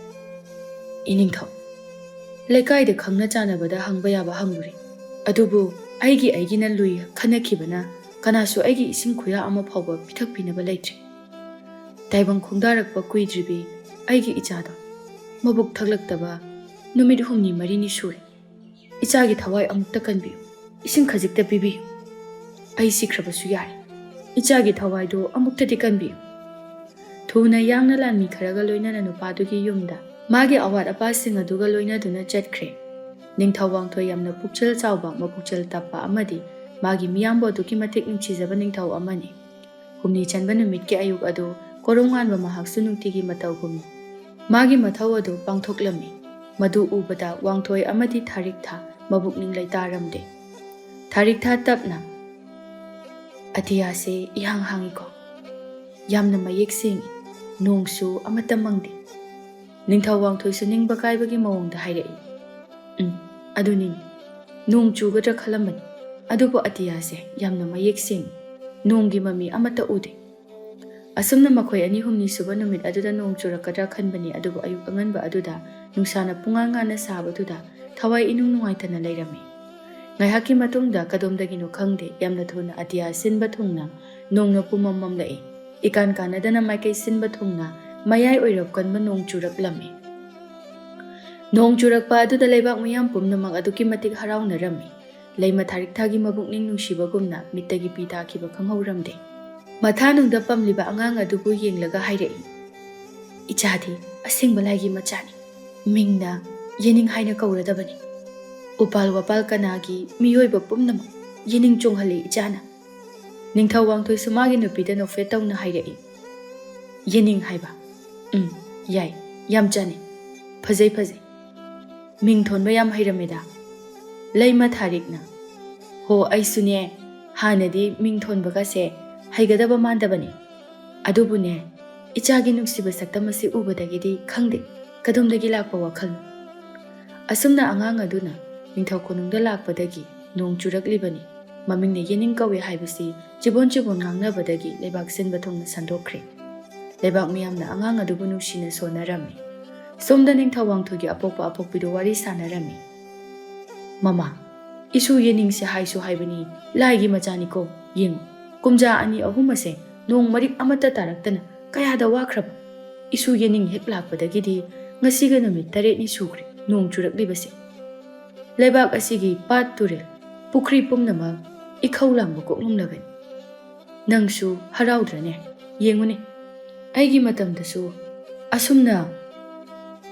"ꯏꯅꯤꯡꯊꯧ, ꯂꯩꯀꯥꯏꯗ ꯈꯪꯅ ꯆꯥꯟꯅꯕꯗ ꯍꯪꯕ ꯌꯥꯕ ꯍꯪꯂꯨꯔꯦ, ꯑꯗꯨꯕꯨ ꯑꯩꯒꯤ ꯑꯩꯒꯤꯅ ꯂꯨꯏ ꯈꯟꯅꯈꯤꯕꯅ ꯀꯅꯥꯁꯨ ꯑꯩꯒꯤ ꯏꯁꯤꯡ ꯈꯨꯌꯥ ꯑꯃ ꯐꯥꯎꯕ ꯄꯤꯊꯛꯄꯤꯅꯕ ꯂꯩꯇ꯭ꯔꯦ꯫ ꯇꯥꯏꯕꯪ ꯈꯣꯡꯗꯥꯔꯛꯄ ꯀꯨꯏꯗ꯭ꯔꯤꯕꯤ ꯑꯩꯒꯤ ꯏꯆꯥꯗꯣ ꯃꯕꯨꯛ ꯊꯛꯂꯛꯇꯕ ꯅꯨꯃꯤꯠ ꯍꯨꯝꯅꯤ ꯃꯔꯤꯅꯤ ꯁꯨꯔꯦ꯫ ꯏꯆꯥꯒꯤ ꯊꯋꯥꯏ ꯑꯃꯨꯛꯇ ꯀꯟꯕꯤꯌꯨ, ꯏꯁꯤꯡ ꯈꯖꯤꯛꯇ ꯄꯤꯕꯤꯌꯨ꯫ ꯑꯩ ꯁꯤꯈ꯭ꯔꯕꯁꯨ ꯌꯥꯔꯦ, ꯏꯆꯥꯒꯤ ꯊꯋꯥꯏꯗꯨ ꯑꯃꯨꯛꯇꯗꯤ ꯀꯟꯕꯤꯌꯨ꯫" ꯊꯨꯅ ꯌꯥꯡꯅ ꯂꯥꯟꯃꯤ ꯈꯔꯒ ꯂꯣꯏꯅꯅ ꯅꯨꯄꯥꯗꯨꯒꯤ ꯌꯨꯝꯗ ꯃꯥꯒꯤ ꯑꯋꯥꯠ ꯑꯄꯥꯁꯤꯡ ꯑꯗꯨꯒ ꯂꯣꯏꯅꯗꯨꯅ ꯆꯠꯈ꯭ꯔꯦ꯫ ꯅꯤꯡꯊꯧ ꯋꯥꯡꯊꯣꯏ ꯌꯥꯝꯅ ꯄꯨꯛꯆꯦꯜ ꯆꯥꯎꯕ, ꯃꯄꯨꯛꯆꯦꯜ ꯇꯞꯄ ꯑꯃꯗꯤ ꯃꯥꯒꯤ ꯃꯤꯌꯥꯝꯕꯨ ꯑꯗꯨꯛꯀꯤ ꯃꯇꯤꯛ ꯅꯨꯡꯁꯤꯖꯕ ꯅꯤꯡꯊꯧ ꯑꯃꯅꯤ꯫ ꯍꯨꯝꯅꯤ ꯆꯟꯕ ꯅꯨꯃꯤꯠꯀꯤ ꯑꯌꯨꯛ ꯑꯗꯨ ꯀꯣꯔꯧꯉꯥꯟꯕ ꯃꯍꯥꯛꯁꯨ ꯅꯨꯡꯇꯤꯒꯤ ꯃꯇꯧꯒꯨꯝꯅ ꯃꯥꯒꯤ ꯃꯊꯧ ꯑꯗꯨ ꯄꯥꯡꯊꯣꯛꯂꯝꯃꯤ꯫ ꯃꯗꯨ ꯎꯕꯗ ꯋꯥꯡꯊꯣꯏ ꯑꯃꯗꯤ ꯊꯥꯔꯤꯛꯊꯥ ꯃꯕꯨꯛꯅꯤꯡ ꯂꯩꯇꯥꯔꯝꯗꯦ꯫ ꯊꯥꯔꯤꯛꯊꯥ ꯇꯞꯅ, "ꯑꯇꯤꯌꯥꯁꯦ ꯏꯍꯥꯡ ꯍꯥꯡꯉꯤꯀꯣ?" ꯌꯥꯝꯅ ꯃꯌꯦꯛ ꯁꯦꯡꯏ꯫ ꯅꯣꯡꯁꯨ ꯑꯃꯠꯇ ꯃꯪꯗꯦ꯫ ꯅꯤꯡꯊꯧ ꯋꯥꯡꯊꯣꯏꯁꯨ ꯅꯤꯡꯕ ꯀꯥꯏꯕꯒꯤ ꯃꯑꯣꯡꯗ ꯍꯥꯏꯔꯛꯏ꯫ "ꯎꯝ, ꯑꯗꯨꯅꯤꯅꯦ꯫ ꯅꯣꯡ ꯆꯨꯒꯗ꯭ꯔꯥ ꯈꯜꯂꯝꯕꯅꯤ꯫ ꯑꯗꯨꯕꯨ ꯑꯇꯤꯌꯥꯁꯦ ꯌꯥꯝꯅ ꯃꯌꯦꯛ ꯁꯦꯡꯏ꯫ ꯅꯣꯡꯒꯤ ꯃꯃꯤ ꯑꯃꯠꯇ ꯎꯗꯦ꯫" ꯑꯁꯨꯝꯅ ꯃꯈꯣꯏ ꯑꯅꯤ ꯍꯨꯝꯅꯤ ꯁꯨꯕ ꯅꯨꯃꯤꯠ ꯑꯗꯨꯗ ꯅꯣꯡ ꯆꯨꯔꯛꯀꯗ꯭ꯔꯥ ꯈꯟꯕꯅꯤ, ꯑꯗꯨꯕꯨ ꯑꯌꯨꯛ ꯑꯉꯟꯕ ꯑꯗꯨꯗ ꯅꯨꯡꯁꯥꯅ ꯄꯨꯡꯉꯥꯟ ꯉꯥꯟꯅ ꯁꯥꯕꯗꯨꯗ ꯊꯋꯥꯏ ꯏꯅꯨꯡ ꯅꯨꯡꯉꯥꯏꯇꯅ ꯂꯩꯔꯝꯃꯤ꯫ ꯉꯥꯏꯍꯥꯛꯀꯤ ꯃꯇꯨꯡꯗ ꯀꯗꯣꯝꯗꯒꯤꯅꯣ ꯈꯪꯗꯦ, ꯌꯥꯝꯅ ꯊꯨꯅ ꯑꯇꯤꯌꯥ ꯁꯤꯟꯕ ꯊꯨꯡꯅ ꯅꯣꯡꯅ ꯄꯨꯝꯃꯝ ꯃꯝꯂꯛꯏ꯫ ꯏꯀꯥꯟ ꯀꯥꯟꯅꯗꯅ ꯃꯥꯏꯀꯩ ꯁꯤꯟꯕ ꯊꯨꯡꯅ ꯃꯌꯥꯏ ꯑꯣꯏꯔꯞ ꯀꯟꯕ ꯅꯣꯡ ꯆꯨꯔꯛꯂꯝꯃꯤ꯫ ꯅꯣꯡ ꯆꯨꯔꯛꯄ ꯑꯗꯨꯗ ꯂꯩꯕꯥꯛ ꯃꯤꯌꯥꯝ ꯄꯨꯝꯅꯃꯛ ꯑꯗꯨꯛꯀꯤ ꯃꯇꯤꯛ ꯍꯔꯥꯎꯅꯔꯝꯃꯤ꯫ ꯂꯩ ꯃꯊꯥꯔꯤꯛꯊꯥꯒꯤ ꯃꯕꯨꯛꯅꯤꯡ ꯅꯨꯡꯁꯤꯕꯒꯨꯝꯅ ꯃꯤꯠꯇꯒꯤ ꯄꯤ ꯇꯥꯈꯤꯕ ꯈꯪꯍꯧꯔꯝꯗꯦ꯫ ꯃꯊꯥꯅꯨꯡꯗ ꯄꯝꯂꯤꯕ ꯑꯉꯥꯡ ꯑꯗꯨꯕꯨ ꯌꯦꯡꯂꯒ ꯍꯥꯏꯔꯛꯏ, "ꯏꯆꯥꯗꯤ ꯑꯁꯦꯡꯕ ꯂꯥꯏꯒꯤ ꯃꯆꯥꯅꯤ꯫ ꯃꯤꯡꯅ ꯌꯦꯅꯤꯡ ꯍꯥꯏꯅ ꯀꯧꯔꯗꯕꯅꯤ꯫ ꯎꯄꯥꯜ ꯋꯥꯄꯥꯜ ꯀꯅꯥꯒꯤ ꯃꯤꯑꯣꯏꯕ ꯄꯨꯝꯅꯃꯛ ꯌꯦꯅꯤꯡ ꯆꯣꯡꯍꯜꯂꯤ ꯏꯆꯥꯅ꯫" ꯅꯤꯡꯊꯧ ꯋꯥꯡꯊꯣꯏꯁꯨ ꯃꯥꯒꯤ ꯅꯨꯄꯤꯗ ꯅꯣꯛꯐꯦꯠ ꯇꯧꯅ ꯍꯥꯏꯔꯛꯏ, "ꯌꯦꯅꯤꯡ ꯍꯥꯏꯕ? ꯎꯝ, ꯌꯥꯏ, ꯌꯥꯝ ꯆꯥꯅꯩ꯫ ꯐꯖꯩ, ꯐꯖꯩ꯫ ꯃꯤꯡ ꯊꯣꯟꯕ ꯌꯥꯝ ꯍꯩꯔꯝꯃꯦꯗ ꯂꯩꯃ ꯊꯥꯔꯤꯛꯅ꯫" "ꯍꯣ, ꯑꯩꯁꯨꯅꯦ, ꯍꯥꯟꯅꯗꯤ ꯃꯤꯡ ꯊꯣꯟꯕꯒꯁꯦ ꯍꯩꯒꯗꯕ ꯃꯥꯟꯗꯕꯅꯦ꯫ ꯑꯗꯨꯕꯨꯅꯦ, ꯏꯆꯥꯒꯤ ꯅꯨꯡꯁꯤꯕ ꯁꯛꯇꯝ ꯑꯁꯤ ꯎꯕꯗꯒꯤꯗꯤ ꯈꯪꯗꯦ ꯀꯗꯣꯝꯗꯒꯤ ꯂꯥꯛꯄ ꯋꯥꯈꯜꯅꯣ꯫" ꯑꯁꯨꯝꯅ ꯑꯉꯥꯡ ꯑꯗꯨꯅ ꯅꯤꯡꯊꯧ ꯀꯣꯅꯨꯡꯗ ꯂꯥꯛꯄꯗꯒꯤ ꯅꯣꯡ ꯆꯨꯔꯛꯂꯤꯕꯅꯤ꯫ ꯃꯃꯤꯡꯅ ꯌꯦꯅꯤꯡ ꯀꯧꯏ ꯍꯥꯏꯕꯁꯤ ꯆꯤꯕꯣꯟ ꯆꯤꯕꯣꯟ ꯉꯥꯡꯅꯕꯗꯒꯤ ꯂꯩꯕꯥꯛ ꯁꯤꯟꯕ ꯊꯨꯡꯅ ꯁꯟꯗꯣꯛꯈ꯭ꯔꯦ꯫ ꯂꯩꯕꯥꯛ ꯃꯤꯌꯥꯝꯅ ꯑꯉꯥꯡ ꯑꯗꯨꯕꯨ ꯅꯨꯡꯁꯤꯅ ꯁꯣꯟꯅꯔꯝꯃꯤ꯫ ꯁꯣꯝꯗ ꯅꯤꯡꯊꯧ ꯋꯥꯡꯊꯣꯏꯒꯤ ꯑꯄꯣꯛꯄ ꯑꯄꯣꯛꯄꯤꯗꯨ ꯋꯥꯔꯤ ꯁꯥꯟꯅꯔꯝꯃꯤ꯫ "ꯃꯃꯥ, ꯏꯁꯨ ꯌꯦꯅꯤꯡꯁꯦ ꯍꯥꯏꯁꯨ ꯍꯥꯏꯕꯅꯤ, ꯂꯥꯏꯒꯤ ꯃꯆꯥꯅꯤꯀꯣ꯫ ꯌꯦꯡꯉꯨ, ꯀꯨꯝꯖꯥ ꯑꯅꯤ ꯑꯍꯨꯝ ꯑꯁꯦ ꯅꯣꯡ ꯃꯔꯤꯛ ꯑꯃꯠꯇ ꯇꯥꯔꯛꯇꯅ ꯀꯌꯥꯗ ꯋꯥꯈ꯭ꯔꯕ꯫ ꯏꯁꯨ ꯌꯦꯅꯤꯡ ꯍꯦꯛ ꯂꯥꯛꯄꯗꯒꯤꯗꯤ ꯉꯁꯤꯒ ꯅꯨꯃꯤꯠ ꯇꯔꯦꯠꯅꯤ ꯁꯨꯈ꯭ꯔꯦ ꯅꯣꯡ ꯆꯨꯔꯛꯂꯤꯕꯁꯦ꯫ ꯂꯩꯕꯥꯛ ꯑꯁꯤꯒꯤ ꯄꯥꯠ ꯇꯨꯔꯦꯜ, ꯄꯨꯈ꯭ꯔꯤ ꯄꯨꯝꯅꯃꯛ ꯏꯈꯧ ꯂꯥꯡꯕ ꯀꯣꯛꯂꯝꯂꯒꯅꯤ꯫ ꯅꯪꯁꯨ ꯍꯔꯥꯎꯗ꯭ꯔꯅꯦ? ꯌꯦꯡꯉꯨꯅꯦ, ꯑꯩꯒꯤ ꯃꯇꯝꯗꯁꯨ ꯑꯁꯨꯝꯅ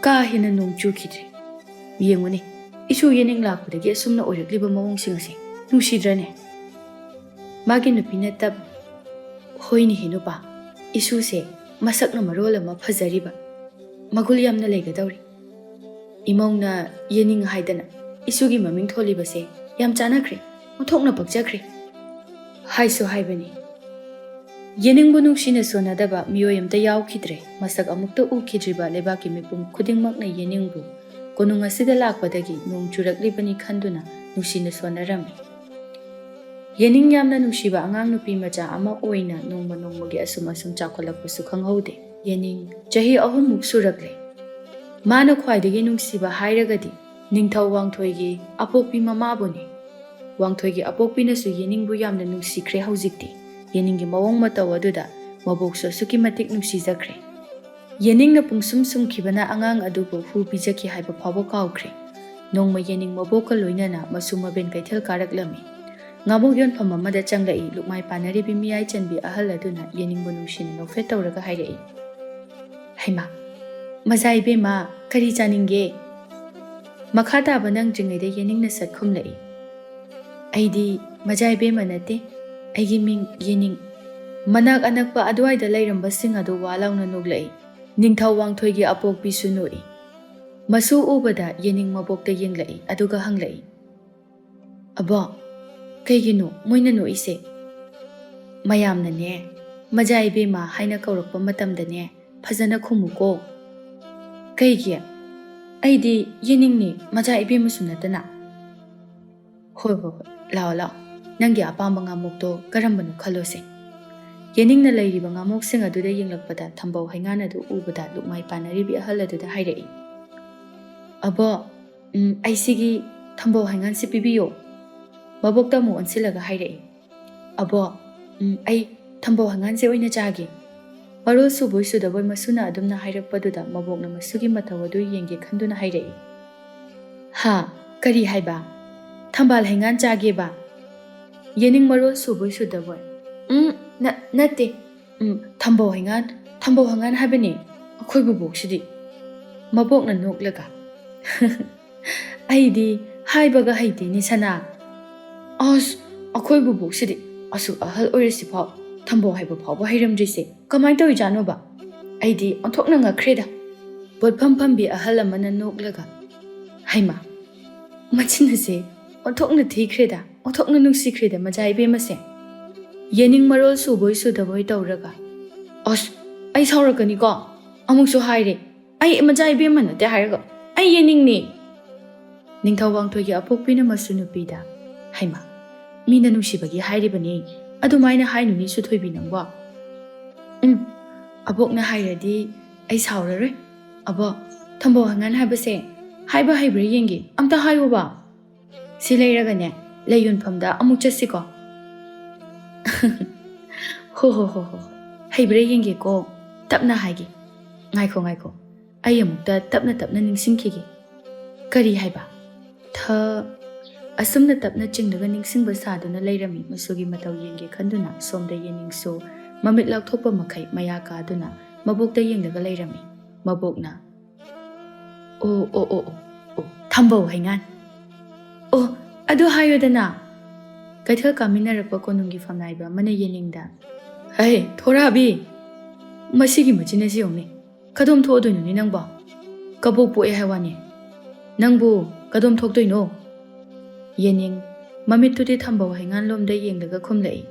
ꯀꯥ ꯍꯦꯟꯅ ꯅꯣꯡ ꯆꯨꯈꯤꯗ꯭ꯔꯤ꯫ ꯌꯦꯡꯉꯨꯅꯦ, ꯏꯁꯨ ꯌꯦꯅꯤꯡ ꯂꯥꯛꯄꯗꯒꯤ ꯑꯁꯨꯝꯅ ꯑꯣꯏꯔꯛꯂꯤꯕ ꯃꯑꯣꯡꯁꯤꯡ ꯑꯁꯦ ꯅꯨꯡꯁꯤꯗ꯭ꯔꯅꯦ?" ꯃꯥꯒꯤ ꯅꯨꯄꯤꯅ ꯇꯞ, "ꯍꯣꯏꯅꯦꯍꯦ ꯅꯨꯄꯥ, ꯏꯁꯨꯁꯦ ꯃꯁꯛꯅ ꯃꯔꯣꯜ ꯑꯃ ꯐꯖꯔꯤꯕ, ꯃꯒꯨꯜ ꯌꯥꯝꯅ ꯂꯩꯒꯗꯧꯔꯤ꯫ ꯏꯃꯧꯅ ꯌꯦꯅꯤꯡ ꯍꯥꯏꯗꯅ ꯏꯁꯨꯒꯤ ꯃꯃꯤꯡ ꯊꯣꯜꯂꯤꯕꯁꯦ ꯌꯥꯝ ꯆꯥꯟꯅꯈ꯭ꯔꯦ, ꯑꯣꯟꯊꯣꯛꯅ ꯄꯛꯆꯈ꯭ꯔꯦ꯫ ꯍꯥꯏꯁꯨ ꯍꯥꯏꯕꯅꯤ, ꯌꯦꯅꯤꯡꯕꯨ ꯅꯨꯡꯁꯤꯅ ꯁꯣꯟꯅꯗꯕ ꯃꯤꯑꯣꯏ ꯑꯃꯇ ꯌꯥꯎꯈꯤꯗ꯭ꯔꯦ꯫ ꯃꯁꯛ ꯑꯃꯨꯛꯇ ꯎꯈꯤꯗ꯭ꯔꯤꯕ ꯂꯩꯕꯥꯛꯀꯤ ꯃꯤꯄꯨꯝ ꯈꯨꯗꯤꯡꯃꯛꯅ ꯌꯦꯅꯤꯡꯕꯨ ꯀꯣꯅꯨꯡ ꯑꯁꯤꯗ ꯂꯥꯛꯄꯗꯒꯤ ꯅꯣꯡ ꯆꯨꯔꯛꯂꯤꯕꯅꯤ ꯈꯟꯗꯨꯅ ꯅꯨꯡꯁꯤꯅ ꯁꯣꯟꯅꯔꯝꯃꯤ꯫ ꯌꯦꯅꯤꯡ ꯌꯥꯝꯅ ꯅꯨꯡꯁꯤꯕ ꯑꯉꯥꯡ ꯅꯨꯄꯤ ꯃꯆꯥ ꯑꯃ ꯑꯣꯏꯅ ꯅꯣꯡꯃ ꯅꯣꯡꯃꯒꯤ ꯑꯁꯨꯝ ꯑꯁꯨꯝ ꯆꯥꯎꯈꯠꯂꯛꯄꯁꯨ ꯈꯪꯍꯧꯗꯦ꯫ ꯌꯦꯅꯤꯡ ꯆꯍꯤ ꯑꯍꯨꯝꯃꯨꯛ ꯁꯨꯔꯛꯂꯦ꯫ ꯃꯥꯅ ꯈ꯭ꯋꯥꯏꯗꯒꯤ ꯅꯨꯡꯁꯤꯕ ꯍꯥꯏꯔꯒꯗꯤ ꯅꯤꯡꯊꯧ ꯋꯥꯡꯊꯣꯏꯒꯤ ꯑꯄꯣꯛꯄꯤ ꯃꯃꯥꯕꯨꯅꯤ꯫ ꯋꯥꯡꯊꯣꯏꯒꯤ ꯑꯄꯣꯛꯄꯤꯅꯁꯨ ꯌꯦꯅꯤꯡꯕꯨ ꯌꯥꯝꯅ ꯅꯨꯡꯁꯤꯈ꯭ꯔꯦ ꯍꯧꯖꯤꯛꯇꯤ꯫ ꯌꯦꯅꯤꯡꯒꯤ ꯃꯑꯣꯡ ꯃꯇꯧ ꯑꯗꯨꯗ ꯃꯕꯣꯛꯁꯨ ꯑꯁꯨꯛꯀꯤ ꯃꯇꯤꯛ ꯅꯨꯡꯁꯤꯖꯈ꯭ꯔꯦ꯫ ꯌꯦꯅꯤꯡꯅ ꯄꯨꯡꯁꯨꯝ ꯁꯨꯝꯈꯤꯕꯅ ꯑꯉꯥꯡ ꯑꯗꯨꯕꯨ ꯍꯨ ꯄꯤꯖꯈꯤ ꯍꯥꯏꯕ ꯐꯥꯎꯕ ꯀꯥꯎꯈ꯭ꯔꯦ꯫ ꯅꯣꯡꯃ ꯌꯦꯅꯤꯡ ꯃꯕꯣꯛꯀ ꯂꯣꯏꯅꯅ ꯃꯁꯨ ꯃꯕꯦꯟ ꯀꯩꯊꯦꯜ ꯀꯥꯔꯛꯂꯝꯃꯤ꯫ ꯉꯥꯃꯣꯛ ꯌꯣꯟꯐꯝ ꯑꯃꯗ ꯆꯪꯂꯛꯏ꯫ ꯂꯨꯛꯃꯥꯏ ꯄꯥꯟꯅꯔꯤꯕꯤ ꯃꯤꯌꯥꯏ ꯆꯟꯕꯤ ꯑꯍꯜ ꯑꯗꯨꯅ ꯌꯦꯅꯤꯡꯕꯨ ꯅꯨꯡꯁꯤꯅ ꯅꯣꯛꯐꯦꯠ ꯇꯧꯔꯒ ꯍꯥꯏꯔꯛꯏ, "ꯍꯩꯃꯥ, ꯃꯖꯥ ꯏꯕꯦꯝꯃ, ꯀꯔꯤ ꯆꯥꯅꯤꯡꯒꯦ?" ꯃꯈꯥ ꯇꯥꯕ ꯅꯪꯗ꯭ꯔꯤꯉꯩꯗ ꯌꯦꯅꯤꯡꯅ ꯁꯠ ꯈꯨꯝꯂꯛꯏ, "ꯑꯩꯗꯤ ꯃꯖꯥ ꯏꯕꯦꯝꯃ ꯅꯠꯇꯦ, ꯑꯩꯒꯤ ꯃꯤꯡ ꯌꯦꯅꯤꯡ꯫" ꯃꯅꯥꯛ ꯑꯅꯛꯄ ꯑꯗꯨꯋꯥꯏꯗ ꯂꯩꯔꯝꯕꯁꯤꯡ ꯑꯗꯨ ꯋꯥ ꯂꯥꯎꯅ ꯅꯣꯛꯂꯛꯏ꯫ ꯅꯤꯡꯊꯧ ꯋꯥꯡꯊꯣꯏꯒꯤ ꯑꯄꯣꯛꯄꯤꯁꯨ ꯅꯣꯛꯏ꯫ ꯃꯁꯨ ꯎꯕꯗ ꯌꯦꯅꯤꯡ ꯃꯕꯣꯛꯇ ꯌꯦꯡꯂꯛꯏ, ꯑꯗꯨꯒ ꯍꯪꯂꯛꯏ, "ꯑꯕꯣ, ꯀꯩꯒꯤꯅꯣ ꯃꯣꯏꯅ ꯅꯣꯛꯏꯁꯦ?" "ꯃꯌꯥꯝꯅꯅꯦ, ꯃꯖꯥ ꯏꯕꯦꯝꯃ ꯍꯥꯏꯅ ꯀꯧꯔꯛꯄ ꯃꯇꯝꯗꯅꯦ, ꯐꯖꯅ ꯈꯨꯝꯃꯨꯀꯣ꯫" "ꯀꯩꯒꯤ? ꯑꯩꯗꯤ ꯌꯦꯅꯤꯡꯅꯤ, ꯃꯖꯥ ꯏꯕꯦꯝꯃꯁꯨ ꯅꯠꯇꯅ꯫" "ꯍꯣꯏ, ꯍꯣꯏ, ꯍꯣꯏ, ꯂꯥꯛꯑꯣ, ꯂꯥꯛꯑꯣ, ꯅꯪꯒꯤ ꯑꯄꯥꯝꯕ ꯉꯥꯃꯣꯛꯇꯣ ꯀꯔꯝꯕꯅꯣ ꯈꯜꯂꯣꯁꯦ꯫" ꯌꯦꯅꯤꯡꯅ ꯂꯩꯔꯤꯕ ꯉꯥꯃꯣꯛꯁꯤꯡ ꯑꯗꯨꯗ ꯌꯦꯡꯂꯛꯄꯗ ꯊꯝꯕꯧ ꯍꯩꯉꯥꯟ ꯑꯗꯨ ꯎꯕꯗ ꯂꯨꯛꯃꯥꯏ ꯄꯥꯟꯅꯔꯤꯕꯤ ꯑꯍꯜ ꯑꯗꯨꯗ ꯍꯥꯏꯔꯛꯏ, "ꯑꯕꯣ, ꯎꯝ, ꯑꯩ ꯁꯤꯒꯤ ꯊꯝꯕꯧ ꯍꯩꯉꯥꯟꯁꯤ ꯄꯤꯕꯤꯌꯣ꯫" ꯃꯕꯣꯛꯇ ꯑꯃꯨꯛ ꯑꯣꯟꯁꯤꯜꯂꯒ ꯍꯥꯏꯔꯛꯏ, "ꯑꯕꯣ, ꯎꯝ, ꯑꯩ ꯊꯝꯕꯧ ꯍꯩꯉꯥꯟꯁꯦ ꯑꯣꯏꯅ ꯆꯥꯒꯦ꯫" ꯃꯔꯣꯜ ꯁꯨꯕꯣꯏ ꯁꯨꯗꯕꯣꯏ ꯃꯁꯨꯅ ꯑꯗꯨꯝꯅ ꯍꯥꯏꯔꯛꯄꯗꯨꯗ ꯃꯕꯣꯛꯅ ꯃꯁꯨꯒꯤ ꯃꯇꯧ ꯑꯗꯨ ꯌꯦꯡꯒꯦ ꯈꯟꯗꯨꯅ ꯍꯥꯏꯔꯛꯏ, "ꯍꯥ, ꯀꯔꯤ ꯍꯥꯏꯕ? ꯊꯝꯕꯥꯜ ꯍꯩꯉꯥꯟ ꯆꯥꯒꯦꯕ?" ꯌꯦꯅꯤꯡ ꯃꯔꯣꯜ ꯁꯨꯕꯣꯏ ꯁꯨꯗꯕꯣꯏ, "ꯎꯝ, ꯅ-, ꯅꯠꯇꯦ, ꯎꯝ, ꯊꯝꯕꯧ ꯍꯩꯉꯥꯟ, ꯊꯝꯕꯧ ꯍꯩꯉꯥꯟ ꯍꯥꯏꯕꯅꯦ, ꯑꯩꯈꯣꯏ ꯕꯨꯕꯣꯛꯁꯤꯗꯤ꯫" ꯃꯕꯣꯛꯅ ꯅꯣꯛꯂꯒ, "ꯑꯩꯗꯤ ꯍꯥꯏꯕꯒ ꯍꯩꯇꯦꯅꯦ ꯁꯅꯥ꯫ ꯑꯁ, ꯑꯩꯈꯣꯏ ꯕꯨꯕꯣꯛꯁꯤꯗꯤ ꯑꯁꯨꯛ ꯑꯍꯜ ꯑꯣꯏꯔꯁꯤꯐꯥꯎ ꯊꯝꯕꯧ ꯍꯥꯏꯕ ꯐꯥꯎꯕ ꯍꯩꯔꯝꯗ꯭ꯔꯤꯁꯦ ꯀꯃꯥꯏꯅ ꯇꯧꯔꯤꯖꯥꯠꯅꯣꯕ? ꯑꯩꯗꯤ ꯑꯣꯟꯊꯣꯛꯅ ꯉꯛꯈ꯭ꯔꯦꯗ꯫" ꯄꯣꯠꯐꯝ ꯐꯝꯕꯤ ꯑꯍꯜ ꯑꯃꯅ ꯅꯣꯛꯂꯒ, "ꯍꯩꯃꯥ, ꯃꯆꯤꯟ ꯑꯁꯦ ꯑꯣꯟꯊꯣꯛꯅ ꯊꯤꯈ꯭ꯔꯦꯗ, ꯑꯣꯟꯊꯣꯛꯅ ꯅꯨꯡꯁꯤꯈ꯭ꯔꯦꯗ ꯃꯆꯥ ꯏꯕꯦꯝꯃꯁꯦ꯫" ꯌꯦꯅꯤꯡ ꯃꯔꯣꯜ ꯁꯨꯕꯣꯏ ꯁꯨꯗꯕꯣꯏ ꯇꯧꯔꯒ, "ꯑꯁ, ꯑꯩ ꯁꯥꯎꯔꯛꯀꯅꯤꯀꯣ꯫ ꯑꯃꯨꯛꯁꯨ ꯍꯥꯏꯔꯦ꯫ ꯑꯩ ꯃꯆꯥ ꯏꯕꯦꯝꯃ ꯅꯠꯇꯦ ꯍꯥꯏꯔꯒ꯫ ꯑꯩ ꯌꯦꯅꯤꯡꯅꯤ!" ꯅꯤꯡꯊꯧ ꯋꯥꯡꯊꯣꯏꯒꯤ ꯑꯄꯣꯛꯄꯤꯅ ꯃꯁꯨ ꯅꯨꯄꯤꯗ, "ꯍꯩꯃꯥ, ꯃꯤꯅ ꯅꯨꯡꯁꯤꯕꯒꯤ ꯍꯥꯏꯔꯤꯕꯅꯤ꯫ ꯑꯗꯨꯃꯥꯏꯅ ꯍꯥꯏꯅꯨꯅꯦ ꯁꯨꯊꯣꯏꯕꯤ ꯅꯪꯕꯣ꯫ ꯎꯝ, ꯑꯕꯣꯛꯅ ꯍꯥꯏꯔꯗꯤ ꯑꯩ ꯁꯥꯎꯔꯔꯣꯏ꯫ ꯑꯕꯣꯛ, ꯊꯝꯕꯧ ꯍꯪꯒꯥꯟ ꯍꯥꯏꯕꯁꯦ ꯍꯥꯏꯕ ꯍꯩꯕ꯭ꯔꯥ ꯌꯦꯡꯒꯦ꯫ ꯑꯝꯇ ꯍꯥꯏꯌꯨꯕ꯫ ꯁꯤ ꯂꯩꯔꯒꯅꯦ, ꯂꯩ ꯌꯣꯟꯐꯝꯗ ꯑꯃꯨꯛ ꯆꯠꯁꯤꯀꯣ꯫" "ꯍꯣ ꯍꯣ ꯍꯣ ꯍꯣ꯫ ꯍꯩꯕ꯭ꯔꯥ ꯌꯦꯡꯒꯦꯀꯣ꯫ ꯇꯞꯅ ꯍꯥꯏꯒꯦ꯫ ꯉꯥꯏꯈꯣ, ꯉꯥꯏꯈꯣ꯫ ꯑꯩ ꯑꯃꯨꯛꯇ ꯇꯞꯅ ꯇꯞꯅ ꯅꯤꯡꯁꯤꯡꯈꯤꯒꯦ꯫ ꯀꯔꯤ ꯍꯥꯏꯕ? ꯊ-" ꯑꯁꯨꯝꯅ ꯇꯞꯅ ꯆꯤꯡꯂꯒ ꯅꯤꯡꯁꯤꯡꯕ ꯁꯥꯗꯨꯅ ꯂꯩꯔꯝꯃꯤ꯫ ꯃꯁꯨꯒꯤ ꯃꯇꯧ ꯌꯦꯡꯒꯦ ꯈꯟꯗꯨꯅ ꯁꯣꯝꯗ ꯌꯦꯅꯤꯡꯁꯨ ꯃꯃꯤꯠ ꯂꯥꯎꯊꯣꯛꯄ ꯃꯈꯩ ꯃꯌꯥ ꯀꯥꯗꯨꯅ ꯃꯕꯣꯛꯇ ꯌꯦꯡꯂꯒ ꯂꯩꯔꯝꯃꯤ꯫ ꯃꯕꯣꯛꯅ, "ꯑꯣ, ꯑꯣ, ꯑꯣ, ꯑꯣ, ꯑꯣ, ꯊꯝꯕꯧ ꯍꯩꯉꯥꯟ꯫ ꯑꯣ, ꯑꯗꯨ ꯍꯥꯏꯌꯨꯗꯅ꯫" ꯀꯩꯊꯦꯜ ꯀꯥꯃꯤꯟꯅꯔꯛꯄ ꯀꯣꯅꯨꯡꯒꯤ ꯐꯝꯅꯥꯏꯕ ꯑꯃꯅ ꯌꯦꯅꯤꯡꯗ, "ꯍꯩ, ꯊꯣꯔꯥꯕꯤ! ꯃꯁꯤꯒꯤ ꯃꯆꯤꯟ ꯑꯁꯤ ꯌꯦꯡꯉꯨꯅꯦ꯫ ꯀꯗꯣꯝ ꯊꯣꯛꯑꯗꯣꯏꯅꯣꯅꯦ ꯅꯪꯕꯣ? ꯀꯕꯣꯛ ꯄꯣꯛꯑꯦ ꯍꯥꯏ ꯋꯥꯅꯦ꯫ ꯅꯪꯕꯨ ꯀꯗꯣꯝ ꯊꯣꯛꯇꯣꯏꯅꯣ?" ꯌꯦꯅꯤꯡ ꯃꯃꯤꯠꯇꯨꯗꯤ ꯊꯝꯕꯧ ꯍꯩꯉꯥꯟꯂꯣꯝꯗ ꯌꯦꯡꯂꯒ ꯈꯨꯝꯂꯛꯏ,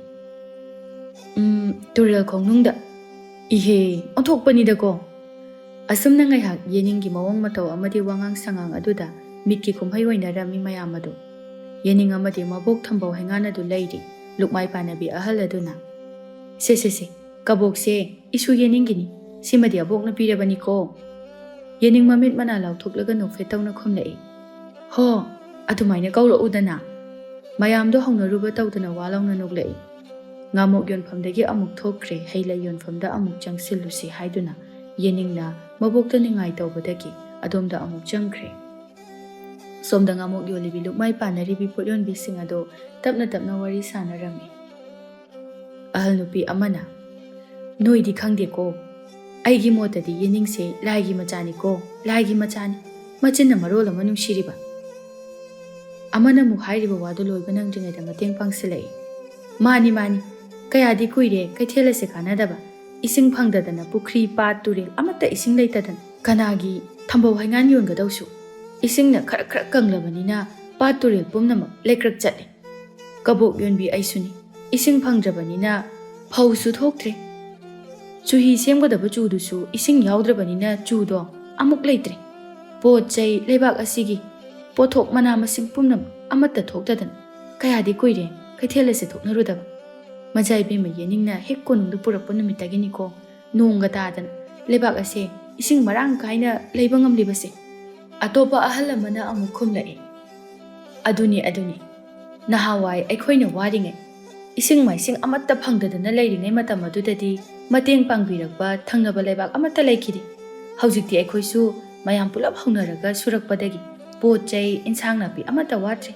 "ꯎꯝ, ꯇꯨꯔꯦꯜ ꯈꯣꯡꯅꯨꯡꯗ꯫" ꯏꯍꯦ, ꯑꯣꯟꯊꯣꯛꯄꯅꯤꯗꯀꯣ! ꯑꯁꯨꯝꯅ ꯉꯥꯏꯍꯥꯛ ꯌꯦꯅꯤꯡꯒꯤ ꯃꯑꯣꯡ ꯃꯇꯧ ꯑꯃꯗꯤ ꯋꯥꯉꯥꯡ ꯁꯉꯥꯡ ꯑꯗꯨꯗ ꯃꯤꯠꯀꯤ ꯀꯨꯝꯍꯩ ꯑꯣꯏꯅꯔꯝꯃꯤ ꯃꯌꯥꯝ ꯑꯗꯨ꯫ ꯌꯦꯅꯤꯡ ꯑꯃꯗꯤ ꯃꯕꯣꯛ ꯊꯝꯕꯧ ꯍꯩꯉꯥꯟ ꯑꯗꯨ ꯂꯩꯔꯤ, ꯂꯨꯛꯃꯥꯏ ꯄꯥꯟꯅꯕꯤ ꯑꯍꯜ ꯑꯗꯨꯅ꯫ "ꯁꯦ, ꯁꯦ, ꯁꯦ, ꯀꯕꯣꯛꯁꯦ ꯏꯁꯨ ꯌꯦꯅꯤꯡꯒꯤꯅꯤ, ꯁꯤꯃꯗꯤ ꯑꯕꯣꯛꯅ ꯄꯤꯔꯕꯅꯤꯀꯣ꯫" ꯌꯦꯅꯤꯡ ꯃꯃꯤꯠ ꯃꯅꯥ ꯂꯥꯎꯊꯣꯛꯂꯒ ꯅꯣꯛꯐꯦꯠ ꯇꯧꯅ ꯈꯨꯝꯂꯛꯏ꯫ "ꯍꯣ, ꯑꯗꯨꯃꯥꯏꯅ ꯀꯧꯔꯛꯎꯗꯅ꯫" ꯃꯌꯥꯝꯗꯣ ꯍꯧꯅꯔꯨꯕ ꯇꯧꯗꯅ ꯋꯥ ꯂꯥꯎꯅ ꯅꯣꯛꯂꯛꯏ꯫ ꯉꯥꯃꯣꯛ ꯌꯣꯟꯐꯝꯗꯒꯤ ꯑꯃꯨꯛ ꯊꯣꯛꯈ꯭ꯔꯦ, ꯍꯩ ꯂꯩ ꯌꯣꯟꯐꯝꯗ ꯑꯃꯨꯛ ꯆꯪꯁꯤꯜꯂꯨꯁꯤ ꯍꯥꯏꯗꯨꯅ ꯌꯦꯅꯤꯡꯅ ꯃꯕꯣꯛꯇ ꯅꯤꯡꯉꯥꯏ ꯇꯧꯕꯗꯒꯤ ꯑꯗꯣꯝꯗ ꯑꯃꯨꯛ ꯆꯪꯈ꯭ꯔꯦ꯫ ꯁꯣꯝꯗ ꯉꯥꯃꯣꯛ ꯌꯣꯜꯂꯤꯕꯤ ꯂꯨꯛꯃꯥꯏ ꯄꯥꯟꯅꯔꯤꯕꯤ ꯄꯣꯠꯌꯣꯟꯕꯤꯁꯤꯡ ꯑꯗꯣ ꯇꯞꯅ ꯇꯞꯅ ꯋꯥꯔꯤ ꯁꯥꯟꯅꯔꯝꯃꯤ꯫ ꯑꯍꯜ ꯅꯨꯄꯤ ꯑꯃꯅ, "ꯅꯣꯏꯗꯤ ꯈꯪꯗꯦꯀꯣ, ꯑꯩꯒꯤ ꯃꯣꯠꯇꯗꯤ ꯌꯦꯅꯤꯡꯁꯦ ꯂꯥꯏꯒꯤ ꯃꯆꯥꯅꯤꯀꯣ, ꯂꯥꯏꯒꯤ ꯃꯆꯥꯅꯤ꯫ ꯃꯆꯤꯟꯅ ꯃꯔꯣꯜ ꯑꯃ ꯅꯨꯡꯁꯤꯔꯤꯕ꯫" ꯑꯃꯅ ꯑꯃꯨꯛ ꯍꯥꯏꯔꯤꯕ ꯋꯥꯗꯨ ꯂꯣꯏꯕ ꯅꯪꯗ꯭ꯔꯤꯉꯩꯗ ꯃꯇꯦꯡ ꯄꯥꯡꯁꯤꯜꯂꯛꯏ꯫ "ꯃꯥꯅꯤ, ꯃꯥꯅꯤ꯫ ꯀꯌꯥꯗꯤ ꯀꯨꯏꯔꯦ ꯀꯩꯊꯦꯜ ꯑꯁꯦ ꯀꯥꯟꯅꯗꯕ꯫ ꯏꯁꯤꯡ ꯐꯪꯗꯗꯅ ꯄꯨꯈ꯭ꯔꯤ, ꯄꯥꯠ, ꯇꯨꯔꯦꯜ ꯑꯃꯠꯇ ꯏꯁꯤꯡ ꯂꯩꯇꯗꯅ꯫ ꯀꯅꯥꯒꯤ ꯊꯝꯕꯧ ꯍꯩꯉꯥꯟ ꯌꯣꯟꯒꯗꯧꯁꯨ? ꯏꯁꯤꯡꯅ ꯈꯔ ꯈꯔ ꯀꯪꯂꯕꯅꯤꯅ ꯄꯥꯠ ꯇꯨꯔꯦꯜ ꯄꯨꯝꯅꯃꯛ ꯂꯩꯀ꯭ꯔꯛ ꯆꯠꯂꯦ꯫ ꯀꯕꯣꯛ ꯌꯣꯟꯕꯤ ꯑꯩꯁꯨꯅꯤ꯫ ꯏꯁꯤꯡ ꯐꯪꯗ꯭ꯔꯕꯅꯤꯅ ꯐꯧꯁꯨ ꯊꯣꯛꯇ꯭ꯔꯦ꯫ ꯆꯨꯍꯤ ꯁꯦꯝꯒꯗꯕ ꯆꯨꯗꯨꯁꯨ ꯏꯁꯤꯡ ꯌꯥꯎꯗ꯭ꯔꯕꯅꯤꯅ ꯆꯨꯗꯣ ꯑꯃꯨꯛ ꯂꯩꯇ꯭ꯔꯦ꯫ ꯄꯣꯠ ꯆꯩ ꯂꯩꯕꯥꯛ ꯑꯁꯤꯒꯤ ꯄꯣꯠꯊꯣꯛ ꯃꯅꯥ ꯃꯁꯤꯡ ꯄꯨꯝꯅꯃꯛ ꯑꯃꯠꯇ ꯊꯣꯛꯇꯗꯅ ꯀꯌꯥꯗꯤ ꯀꯨꯏꯔꯦ ꯀꯩꯊꯦꯜ ꯑꯁꯦ ꯊꯣꯛꯅꯔꯨꯗꯕ꯫ ꯃꯆꯥ ꯏꯕꯦꯝꯃ ꯌꯦꯅꯤꯡꯅ ꯍꯦꯛ ꯀꯣꯅꯨꯡꯗ ꯄꯨꯔꯛꯄ ꯅꯨꯃꯤꯠꯇꯒꯤꯅꯤꯀꯣ ꯅꯣꯡꯒ ꯇꯥꯗꯅ ꯂꯩꯕꯥꯛ ꯑꯁꯦ ꯏꯁꯤꯡ ꯃꯔꯥꯡ ꯀꯥꯏꯅ ꯂꯩꯕ ꯉꯝꯂꯤꯕꯁꯦ꯫ ꯑꯇꯣꯞꯄ ꯑꯍꯜ ꯑꯃꯅ ꯑꯃꯨꯛ ꯈꯨꯝꯂꯛꯏ, "ꯑꯗꯨꯅꯤ, ꯑꯗꯨꯅꯤ꯫ ꯅꯍꯥꯟꯋꯥꯏ ꯑꯩꯈꯣꯏꯅ ꯋꯥꯔꯤꯉꯩ, ꯏꯁꯤꯡ ꯃꯥꯏꯁꯤꯡ ꯑꯃꯠꯇ ꯐꯪꯗꯗꯅ ꯂꯩꯔꯤꯉꯩ ꯃꯇꯝ ꯑꯗꯨꯗꯗꯤ ꯃꯇꯦꯡ ꯄꯥꯡꯕꯤꯔꯛꯄ ꯊꯪꯅꯕ ꯂꯩꯕꯥꯛ ꯑꯃꯠꯇ ꯂꯩꯈꯤꯗꯦ꯫ ꯍꯧꯖꯤꯛꯇꯤ ꯑꯩꯈꯣꯏꯁꯨ ꯃꯌꯥꯝ ꯄꯨꯂꯞ ꯍꯧꯅꯔꯒ ꯁꯨꯔꯛꯄꯗꯒꯤ ꯄꯣꯠ ꯆꯩ, ꯏꯟꯁꯥꯡ ꯅꯥꯄꯤ ꯑꯃꯠꯇ ꯋꯥꯠꯇ꯭ꯔꯦ꯫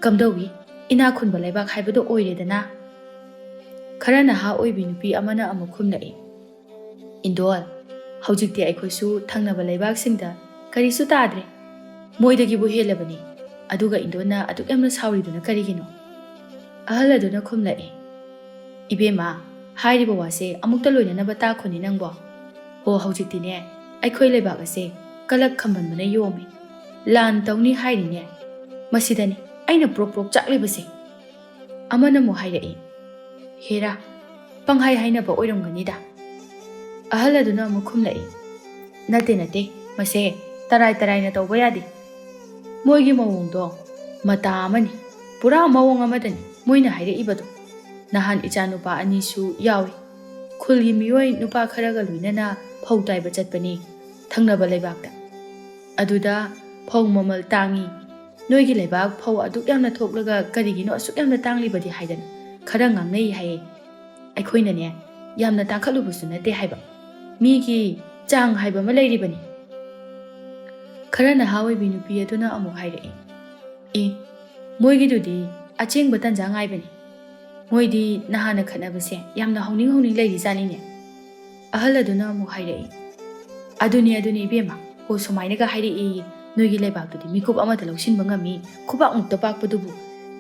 ꯀꯝꯗꯧꯏ? ꯏꯅꯥꯛ ꯈꯨꯟꯕ ꯂꯩꯕꯥꯛ ꯍꯥꯏꯕꯗꯣ ꯑꯣꯏꯔꯦꯗꯅ?" ꯈꯔ ꯅꯍꯥ ꯑꯣꯏꯕꯤ ꯅꯨꯄꯤ ꯑꯃꯅ ꯑꯃꯨꯛ ꯈꯨꯝꯂꯛꯏ, "ꯏꯟꯗꯣꯜ, ꯍꯧꯖꯤꯛꯇꯤ ꯑꯩꯈꯣꯏꯁꯨ ꯊꯪꯅꯕ ꯂꯩꯕꯥꯛꯁꯤꯡꯗ ꯀꯔꯤꯁꯨ ꯇꯥꯗ꯭ꯔꯦ꯫ ꯃꯣꯏꯗꯒꯤꯕꯨ ꯍꯦꯜꯂꯕꯅꯤ꯫ ꯑꯗꯨꯒ ꯏꯟꯗꯣꯜꯅ ꯑꯗꯨꯛ ꯌꯥꯝꯅ ꯁꯥꯎꯔꯤꯗꯨꯅ ꯀꯔꯤꯒꯤꯅꯣ?" ꯑꯍꯜ ꯑꯗꯨꯅ ꯈꯨꯝꯂꯛꯏ, "ꯏꯕꯦꯝꯃ, ꯍꯥꯏꯔꯤꯕ ꯋꯥꯁꯦ ꯑꯃꯨꯛꯇ ꯂꯣꯏꯅꯅꯕ ꯇꯥꯈꯣꯅꯦ ꯅꯪꯕꯣ꯫ ꯍꯣ, ꯍꯧꯖꯤꯛꯇꯤꯅꯦ, ꯑꯩꯈꯣꯏ ꯂꯩꯕꯥꯛ ꯑꯁꯦ ꯀꯂꯛ ꯈꯝꯕꯟꯕꯅ ꯌꯣꯝꯃꯤ꯫ ꯂꯥꯟ ꯇꯧꯅꯤ ꯍꯥꯏꯔꯤꯅꯦ꯫ ꯃꯁꯤꯗꯅꯤ ꯑꯩꯅ ꯄ꯭ꯔꯣꯛ ꯄ꯭ꯔꯣꯛ ꯆꯥꯛꯂꯤꯕꯁꯦ꯫" ꯑꯃꯅ ꯑꯃꯨꯛ ꯍꯥꯏꯔꯛꯏ, "ꯍꯦꯔꯥ, ꯄꯪꯍꯥꯏ ꯍꯥꯏꯅꯕ ꯑꯣꯏꯔꯝꯒꯅꯤꯗ꯫" ꯑꯍꯜ ꯑꯗꯨꯅ ꯑꯃꯨꯛ ꯈꯨꯝꯂꯛꯏ, "ꯅꯠꯇꯦ, ꯅꯠꯇꯦ, ꯃꯁꯦ ꯇꯔꯥꯏ ꯇꯔꯥꯏꯅ ꯇꯧꯕ ꯌꯥꯗꯦ꯫ ꯃꯣꯏꯒꯤ ꯃꯑꯣꯡꯗꯣ ꯃꯇꯥ ꯑꯃꯅꯤ, ꯄꯨꯔꯥ ꯃꯑꯣꯡ ꯑꯃꯗꯅꯤ ꯃꯣꯏꯅ ꯍꯥꯏꯔꯛꯏꯕꯗꯣ꯫ ꯅꯍꯥꯟ ꯏꯆꯥꯅꯨꯄꯥ ꯑꯅꯤꯁꯨ ꯌꯥꯎꯏ꯫ ꯈꯨꯜꯒꯤ ꯃꯤꯑꯣꯏ ꯅꯨꯄꯥ ꯈꯔꯒ ꯂꯣꯏꯅꯅ ꯐꯧ ꯇꯥꯏꯕ ꯆꯠꯄꯅꯤ ꯊꯪꯅꯕ ꯂꯩꯕꯥꯛꯇ꯫ ꯑꯗꯨꯗ ꯐꯧ ꯃꯃꯜ ꯇꯥꯡꯉꯤ, ꯅꯣꯏꯒꯤ ꯂꯩꯕꯥꯛ ꯐꯧ ꯑꯗꯨꯛ ꯌꯥꯝꯅ ꯊꯣꯛꯂꯒ ꯀꯔꯤꯒꯤꯅꯣ ꯑꯁꯨꯛ ꯌꯥꯝꯅ ꯇꯥꯡꯂꯤꯕꯗꯤ ꯍꯥꯏꯗꯅ ꯈꯔ ꯉꯥꯡꯅꯩ ꯍꯥꯏꯌꯦ꯫ ꯑꯩꯈꯣꯏꯅꯅꯦ, ꯌꯥꯝꯅ ꯇꯥꯡꯈꯠꯂꯨꯕꯁꯨ ꯅꯠꯇꯦ ꯍꯥꯏꯕ, ꯃꯤꯒꯤ ꯆꯥꯡ ꯍꯥꯏꯕ ꯑꯃ ꯂꯩꯔꯤꯕꯅꯤ꯫" ꯈꯔ ꯅꯍꯥ ꯑꯣꯏꯕꯤ ꯅꯨꯄꯤ ꯑꯗꯨꯅ ꯑꯃꯨꯛ ꯍꯥꯏꯔꯛꯏ, "ꯑꯦ, ꯃꯣꯏꯒꯤꯗꯨꯗꯤ ꯑꯆꯦꯡꯕ ꯇꯟꯖꯥ ꯉꯥꯏꯕꯅꯤ꯫ ꯃꯣꯏꯗꯤ ꯅꯍꯥꯟꯅ ꯈꯠꯅꯕꯁꯦ ꯌꯥꯝꯅ ꯍꯧꯅꯤꯡ ꯍꯧꯅꯤꯡ ꯂꯩꯔꯤꯖꯥꯠꯅꯤꯅꯦ꯫" ꯑꯍꯜ ꯑꯗꯨꯅ ꯑꯃꯨꯛ ꯍꯥꯏꯔꯛꯏ, "ꯑꯗꯨꯅꯤ, ꯑꯗꯨꯅꯤ ꯏꯕꯦꯝꯃ, ꯍꯣ, ꯁꯨꯃꯥꯏꯅꯒ ꯍꯥꯏꯔꯛꯏ, ꯅꯣꯏꯒꯤ ꯂꯩꯕꯥꯛꯇꯨꯗꯤ ꯃꯤꯀꯨꯞ ꯑꯃꯗ ꯂꯧꯁꯤꯟꯕ ꯉꯝꯃꯤ, ꯈꯨꯕꯥꯛꯃꯨꯛꯇ ꯄꯥꯛꯄꯗꯨꯕꯨ꯫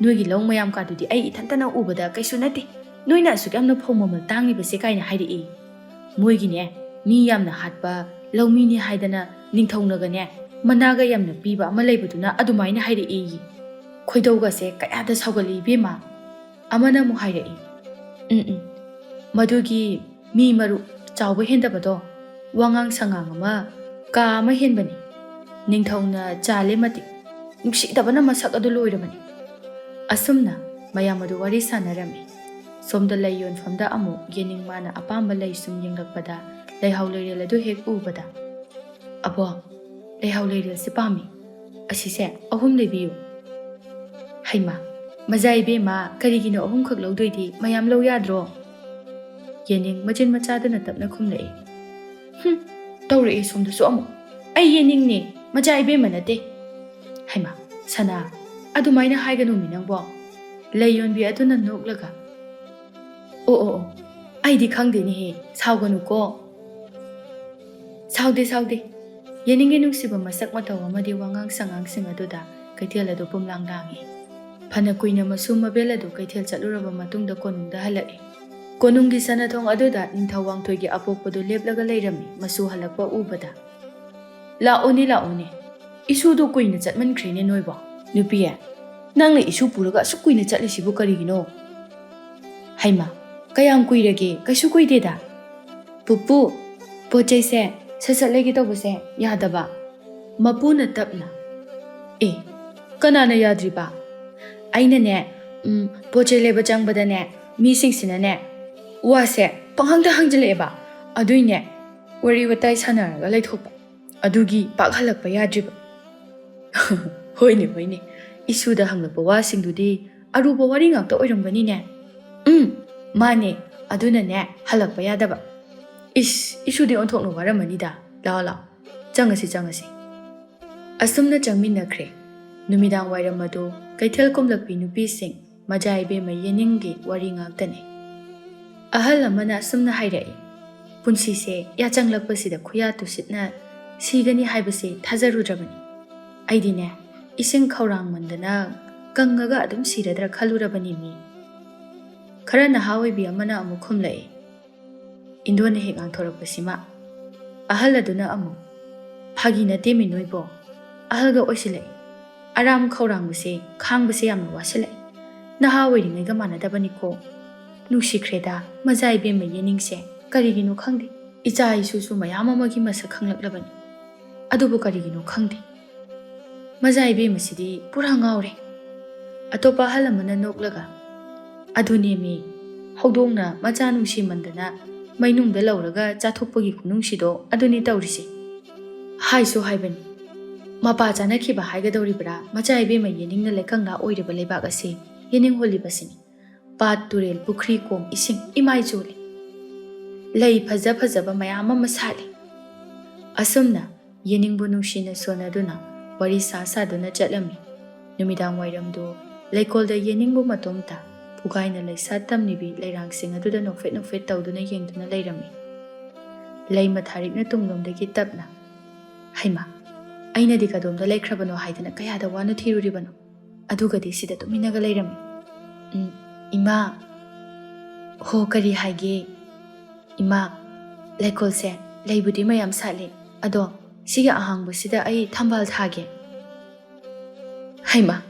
ꯅꯣꯏꯒꯤ ꯂꯧ ꯃꯌꯥꯝ ꯀꯥꯗꯨꯗꯤ ꯑꯩ ꯏꯊꯟꯇꯅ ꯎꯕꯗ ꯀꯩꯁꯨ ꯅꯠꯇꯦ, ꯅꯣꯏꯅ ꯑꯁꯨꯛ ꯌꯥꯝꯅ ꯐꯧ ꯃꯃꯜ ꯇꯥꯡꯂꯤꯕꯁꯦ" ꯀꯥꯏꯅ ꯍꯥꯏꯔꯛꯏ꯫ ꯃꯣꯏꯒꯤꯅꯦ, ꯃꯤ ꯌꯥꯝꯅ ꯍꯥꯠꯄ ꯂꯧꯃꯤꯅꯤ ꯍꯥꯏꯗꯅ ꯅꯤꯡꯊꯧꯅꯒꯅꯦ, ꯃꯅꯥꯒ ꯌꯥꯝꯅ ꯄꯤꯕ ꯑꯃ ꯂꯩꯕꯗꯨꯅ ꯑꯗꯨꯃꯥꯏꯅ ꯍꯥꯏꯔꯛꯏ꯫ ꯈꯣꯏꯗꯧꯒꯁꯦ ꯀꯌꯥꯗ ꯁꯥꯎꯒꯠꯂꯤ ꯏꯕꯦꯝꯃ꯫ ꯑꯃꯅ ꯑꯃꯨꯛ ꯍꯥꯏꯔꯛꯏ, "ꯎꯝ ꯎꯝ, ꯃꯗꯨꯒꯤ ꯃꯤ ꯃꯔꯨ ꯆꯥꯎꯕ ꯍꯦꯟꯗꯕꯗꯣ ꯋꯥꯉꯥꯡ ꯁꯉꯥꯡ ꯑꯃ ꯀꯥ ꯑꯃ ꯍꯦꯟꯕꯅꯤ꯫ ꯅꯤꯡꯊꯧꯅ ꯆꯥꯂꯦ ꯃꯇꯤꯛ ꯅꯨꯡꯁꯤꯗꯕꯅ ꯃꯁꯛ ꯑꯗꯨ ꯂꯣꯏꯔꯕꯅꯤ꯫" ꯑꯁꯨꯝꯅ ꯃꯌꯥꯝ ꯑꯗꯨ ꯋꯥꯔꯤ ꯁꯥꯟꯅꯔꯝꯃꯤ꯫ ꯁꯣꯝꯗ ꯂꯩ ꯌꯣꯟꯐꯝꯗ ꯑꯃꯨꯛ ꯌꯦꯅꯤꯡ ꯃꯥꯅ ꯑꯄꯥꯝꯕ ꯂꯩ ꯁꯨꯝ ꯌꯦꯡꯂꯛꯄꯗ ꯂꯩꯍꯥꯎ ꯂꯩꯔꯦꯜ ꯑꯗꯨ ꯍꯦꯛ ꯎꯕꯗ, "ꯑꯕꯣ, ꯂꯩꯍꯥꯎ ꯂꯩꯔꯦꯜꯁꯦ ꯄꯥꯝꯃꯤ꯫ ꯑꯁꯤꯁꯦ ꯑꯍꯨꯝ ꯂꯩꯕꯤꯌꯨ꯫" "ꯍꯩꯃꯥ, ꯃꯖꯥ ꯏꯕꯦꯝꯃ, ꯀꯔꯤꯒꯤꯅꯣ ꯑꯍꯨꯝꯈꯛ ꯂꯧꯗꯣꯏꯗꯤ? ꯃꯌꯥꯝ ꯂꯧ ꯌꯥꯗ꯭ꯔꯣ?" ꯌꯦꯅꯤꯡ ꯃꯆꯤꯟ ꯃꯆꯥꯗꯨꯅ ꯇꯞꯅ ꯈꯨꯝꯂꯛꯏ꯫ "ꯍꯨꯝ, ꯇꯧꯔꯛꯑꯦ ꯁꯣꯝꯗꯁꯨ ꯑꯃꯨꯛ꯫ ꯑꯩ ꯌꯦꯅꯤꯡꯅꯦ, ꯃꯖꯥ ꯏꯕꯦꯝꯃ ꯅꯠꯇꯦ꯫" "ꯍꯩꯃꯥ, ꯁꯅꯥ, ꯑꯗꯨꯃꯥꯏꯅ ꯍꯥꯏꯒꯅꯨꯃꯤ ꯅꯪꯕꯣ꯫" ꯂꯩ ꯌꯣꯟꯕꯤ ꯑꯗꯨꯅ ꯅꯣꯛꯂꯒ, "ꯑꯣ ꯑꯣ ꯑꯣ, ꯑꯩꯗꯤ ꯈꯪꯗꯦꯅꯦꯍꯦ, ꯁꯥꯎꯒꯅꯨꯀꯣ꯫" "ꯁꯥꯎꯗꯦ, ꯁꯥꯎꯗꯦ꯫" ꯌꯦꯅꯤꯡꯒꯤ ꯅꯨꯡꯁꯤꯕ ꯃꯁꯛ ꯃꯇꯧ ꯑꯃꯗꯤ ꯋꯥꯉꯥꯡ ꯁꯉꯥꯡꯁꯤꯡ ꯑꯗꯨꯗ ꯀꯩꯊꯦꯜ ꯑꯗꯨ ꯄꯨꯝꯂꯥꯡ ꯂꯥꯡꯏ꯫ ꯐꯅ ꯀꯨꯏꯅ ꯃꯁꯨ ꯃꯕꯦꯜ ꯑꯗꯨ ꯀꯩꯊꯦꯜ ꯆꯠꯂꯨꯔꯕ ꯃꯇꯨꯡꯗ ꯀꯣꯅꯨꯡꯗ ꯍꯜꯂꯛꯏ꯫ ꯀꯣꯅꯨꯡꯒꯤ ꯁꯅꯥꯊꯣꯡ ꯑꯗꯨꯗ ꯅꯤꯡꯊꯧ ꯋꯥꯡꯊꯣꯏꯒꯤ ꯑꯄꯣꯛꯄꯗꯨ ꯂꯦꯞꯂꯒ ꯂꯩꯔꯝꯃꯤ꯫ ꯃꯁꯨ ꯍꯜꯂꯛꯄ ꯎꯕꯗ, "ꯂꯥꯛꯑꯣꯅꯦ, ꯂꯥꯛꯑꯣꯅꯦ, ꯏꯁꯨꯗꯣ ꯀꯨꯏꯅ ꯆꯠꯃꯟꯈ꯭ꯔꯦꯅꯦ ꯅꯣꯏꯕꯣ꯫" "ꯅꯨꯄꯤ, ꯅꯪꯅ ꯏꯁꯨ ꯄꯨꯔꯒ ꯑꯁꯨꯛ ꯀꯨꯏꯅ ꯆꯠꯂꯤꯁꯤꯕꯨ ꯀꯔꯤꯒꯤꯅꯣ?" "ꯍꯩꯃꯥ, ꯀꯌꯥꯝ ꯀꯨꯏꯔꯒꯦ? ꯀꯩꯁꯨ ꯀꯨꯏꯗꯦꯗ꯫" "ꯄꯨꯄꯨ, ꯄꯣꯠ ꯆꯩꯁꯦ ꯁꯠ ꯁꯠ ꯂꯩꯒꯦ ꯇꯧꯕꯁꯦ ꯌꯥꯗꯕ꯫" ꯃꯄꯨꯅ ꯇꯞꯅ, "ꯑꯦ, ꯀꯅꯥꯅ ꯌꯥꯗ꯭ꯔꯤꯕ? ꯑꯩꯅꯅꯦ, ꯎꯝ, ꯄꯣꯠ ꯆꯩ ꯂꯩꯕ ꯆꯪꯕꯗꯅꯦ, ꯃꯤꯁꯤꯡꯁꯤꯅꯅꯦ, ꯋꯥꯁꯦ ꯄꯪꯍꯪꯗ ꯍꯪꯖꯤꯜꯂꯛꯑꯦꯕ꯫ ꯑꯗꯨꯏꯅꯦ, ꯋꯥꯔꯤ ꯋꯥꯇꯥꯏ ꯁꯥꯟꯅꯔꯒ ꯂꯩꯊꯣꯛꯄ꯫ ꯑꯗꯨꯒꯤ ꯄꯥꯛ ꯍꯜꯂꯛꯄ ꯌꯥꯗ꯭ꯔꯤꯕ꯫" "ꯍꯣꯏꯅꯦ, ꯍꯣꯏꯅꯦ, ꯏꯁꯨꯗ ꯍꯪꯂꯛꯄ ꯋꯥꯁꯤꯡꯗꯨꯗꯤ ꯑꯔꯨꯕ ꯋꯥꯔꯤ ꯉꯥꯛꯇ ꯑꯣꯏꯔꯝꯒꯅꯤꯅꯦ꯫" "ꯎꯝ, ꯃꯥꯅꯦ, ꯑꯗꯨꯅꯅꯦ ꯍꯜꯂꯛꯄ ꯌꯥꯗꯕ꯫" "ꯏꯁ, ꯏꯁꯨꯗꯤ ꯑꯣꯟꯊꯣꯛꯅ ꯋꯥꯔꯝꯃꯅꯤꯗ꯫ ꯂꯥꯛꯑꯣ, ꯂꯥꯛꯑꯣ, ꯆꯪꯉꯁꯤ, ꯆꯪꯉꯁꯤ꯫" ꯑꯁꯨꯝꯅ ꯆꯪꯃꯤꯟꯅꯈ꯭ꯔꯦ꯫ ꯅꯨꯃꯤꯗꯥꯡ ꯋꯥꯏꯔꯝ ꯑꯗꯨ ꯀꯩꯊꯦꯜ ꯀꯨꯝꯂꯛꯄꯤ ꯅꯨꯄꯤꯁꯤꯡ, ꯃꯖꯥ ꯏꯕꯦꯝꯃ ꯌꯦꯅꯤꯡꯒꯤ ꯋꯥꯔꯤ ꯉꯥꯛꯇꯅꯤ꯫ ꯑꯍꯜ ꯑꯃꯅ ꯑꯁꯨꯝꯅ ꯍꯥꯏꯔꯛꯏ, "ꯄꯨꯟꯁꯤꯁꯦ ꯌꯥꯆꯪꯂꯛꯄꯁꯤꯗ ꯈꯨꯌꯥ ꯇꯨꯁꯤꯠꯅ ꯁꯤꯒꯅꯤ ꯍꯥꯏꯕꯁꯦ ꯊꯥꯖꯔꯨꯗ꯭ꯔꯕꯅꯤ꯫ ꯑꯩꯗꯤꯅꯦ, ꯏꯁꯤꯡ ꯈꯧꯔꯥꯡꯃꯟꯗꯅ ꯀꯪꯉꯒ ꯑꯗꯨꯝ ꯁꯤꯔꯗ꯭ꯔꯥ ꯈꯜꯂꯨꯔꯕꯅꯤ ꯃꯤ꯫" ꯈꯔ ꯅꯍꯥ ꯑꯣꯏꯕꯤ ꯑꯃꯅ ꯑꯃꯨꯛ ꯈꯨꯝꯂꯛꯏ, ꯏꯟꯗꯣꯟꯅ ꯍꯦꯛ ꯉꯥꯡꯊꯣꯔꯛꯄꯁꯤꯃ꯫ ꯑꯍꯜ ꯑꯗꯨꯅ ꯑꯃꯨꯛ, "ꯐꯥꯒꯤ ꯅꯠꯇꯦꯃꯤ ꯅꯣꯏꯕꯣ, ꯑꯍꯜꯒ ꯑꯣꯏꯁꯤꯜꯂꯛꯏ꯫ ꯑꯔꯥꯝ ꯈꯧꯔꯥꯡꯕꯁꯦ ꯈꯥꯡꯕꯁꯦ ꯌꯥꯝꯅ ꯋꯥꯁꯤꯜꯂꯛꯏ꯫ ꯅꯍꯥ ꯑꯣꯏꯔꯤꯉꯩꯒ ꯃꯥꯟꯅꯗꯕꯅꯤꯀꯣ꯫ ꯅꯨꯡꯁꯤꯈ꯭ꯔꯦꯗ ꯃꯖꯥ ꯏꯕꯦꯝꯃ ꯌꯦꯅꯤꯡꯁꯦ꯫ ꯀꯔꯤꯒꯤꯅꯣ ꯈꯪꯗꯦ, ꯏꯆꯥ ꯏꯁꯨꯁꯨ ꯃꯌꯥꯝ ꯑꯃꯒꯤ ꯃꯁꯛ ꯈꯪꯂꯛꯂꯕꯅꯤ꯫ ꯑꯗꯨꯕꯨ ꯀꯔꯤꯒꯤꯅꯣ ꯈꯪꯗꯦ, ꯃꯖꯥ ꯏꯕꯦꯝꯃꯁꯤꯗꯤ ꯄꯨꯔꯥ ꯉꯥꯎꯔꯦ꯫ ꯑꯇꯣꯞꯄ ꯑꯍꯜ ꯑꯃꯅ ꯅꯣꯛꯂꯒ, "ꯑꯗꯨꯅꯦꯃꯤ, ꯍꯧꯗꯣꯡꯅ ꯃꯆꯥ ꯅꯨꯡꯁꯤꯃꯟꯗꯅ ꯃꯩꯅꯨꯡꯗ ꯂꯧꯔꯒ ꯆꯥꯊꯣꯛꯄꯒꯤ ꯈꯨꯅꯨꯡꯁꯤꯗꯣ ꯑꯗꯨꯅꯤ ꯇꯧꯔꯤꯁꯦ"꯫ ꯍꯥꯏꯁꯨ ꯍꯥꯏꯕꯅꯤ, ꯃꯄꯥ ꯆꯥꯅꯈꯤꯕ ꯍꯥꯏꯒꯗꯧꯔꯤꯕ꯭ꯔꯥ, ꯃꯆꯥ ꯏꯕꯦꯝꯃ ꯌꯦꯅꯤꯡꯅ ꯂꯩꯀꯪꯂꯥ ꯑꯣꯏꯔꯤꯕ ꯂꯩꯕꯥꯛ ꯑꯁꯤ ꯌꯦꯅꯤꯡ ꯍꯨꯜꯂꯤꯕꯁꯤꯅꯤ꯫ ꯄꯥꯠ, ꯇꯨꯔꯦꯜ, ꯄꯨꯈ꯭ꯔꯤ, ꯀꯣꯝ, ꯏꯁꯤꯡ ꯏꯃꯥꯏ ꯆꯣꯜꯂꯤ꯫ ꯂꯩ ꯐꯖ ꯐꯖꯕ ꯃꯌꯥꯝ ꯑꯃ ꯁꯥꯠꯂꯤ꯫ ꯑꯁꯨꯝꯅ ꯌꯦꯅꯤꯡꯕꯨ ꯅꯨꯡꯁꯤꯅ ꯁꯣꯟꯅꯗꯨꯅ ꯋꯥꯔꯤ ꯁꯥ ꯁꯥꯗꯨꯅ ꯆꯠꯂꯝꯃꯤ꯫ ꯅꯨꯃꯤꯗꯥꯡ ꯋꯥꯏꯔꯝꯗꯨ ꯂꯩꯀꯣꯜꯗ ꯌꯦꯅꯤꯡꯕꯨ ꯃꯇꯣꯝꯇ ꯄꯨꯒꯥꯏꯅ ꯂꯩꯁꯥ ꯇꯝꯂꯤꯕꯤ ꯂꯩꯔꯥꯡꯁꯤꯡ ꯑꯗꯨꯗ ꯅꯣꯛꯐꯦꯠ ꯅꯣꯛꯐꯦꯠ ꯇꯧꯗꯨꯅ ꯌꯦꯡꯗꯨꯅ ꯂꯩꯔꯝꯃꯤ꯫ ꯂꯩ ꯃꯊꯥꯔꯤꯛꯅ ꯇꯨꯡꯂꯣꯝꯗꯒꯤ ꯇꯞꯅ, "ꯍꯩꯃꯥ, ꯑꯩꯅꯗꯤ ꯀꯗꯣꯝꯗ ꯂꯩꯈ꯭ꯔꯕꯅꯣ ꯍꯥꯏꯗꯅ ꯀꯌꯥꯗ ꯋꯥꯅ ꯊꯤꯔꯨꯔꯤꯕꯅꯣ? ꯑꯗꯨꯒꯗꯤ ꯁꯤꯗ ꯇꯨꯃꯤꯟꯅꯒ ꯂꯩꯔꯝꯃꯤ꯫ ꯎꯝ, ꯏꯃꯥ!" "ꯍꯣ, ꯀꯔꯤ ꯍꯥꯏꯒꯦ?" "ꯏꯃꯥ, ꯂꯩꯀꯣꯜꯁꯦ ꯂꯩꯕꯨꯗꯤ ꯃꯌꯥꯝ ꯁꯥꯠꯂꯤ, ꯑꯗꯣ ꯁꯤꯒꯤ ꯑꯍꯥꯡꯕꯁꯤꯗ ꯑꯩ ꯊꯝꯕꯥꯜ ꯊꯥꯒꯦ"꯫ "ꯍꯩꯃꯥ!"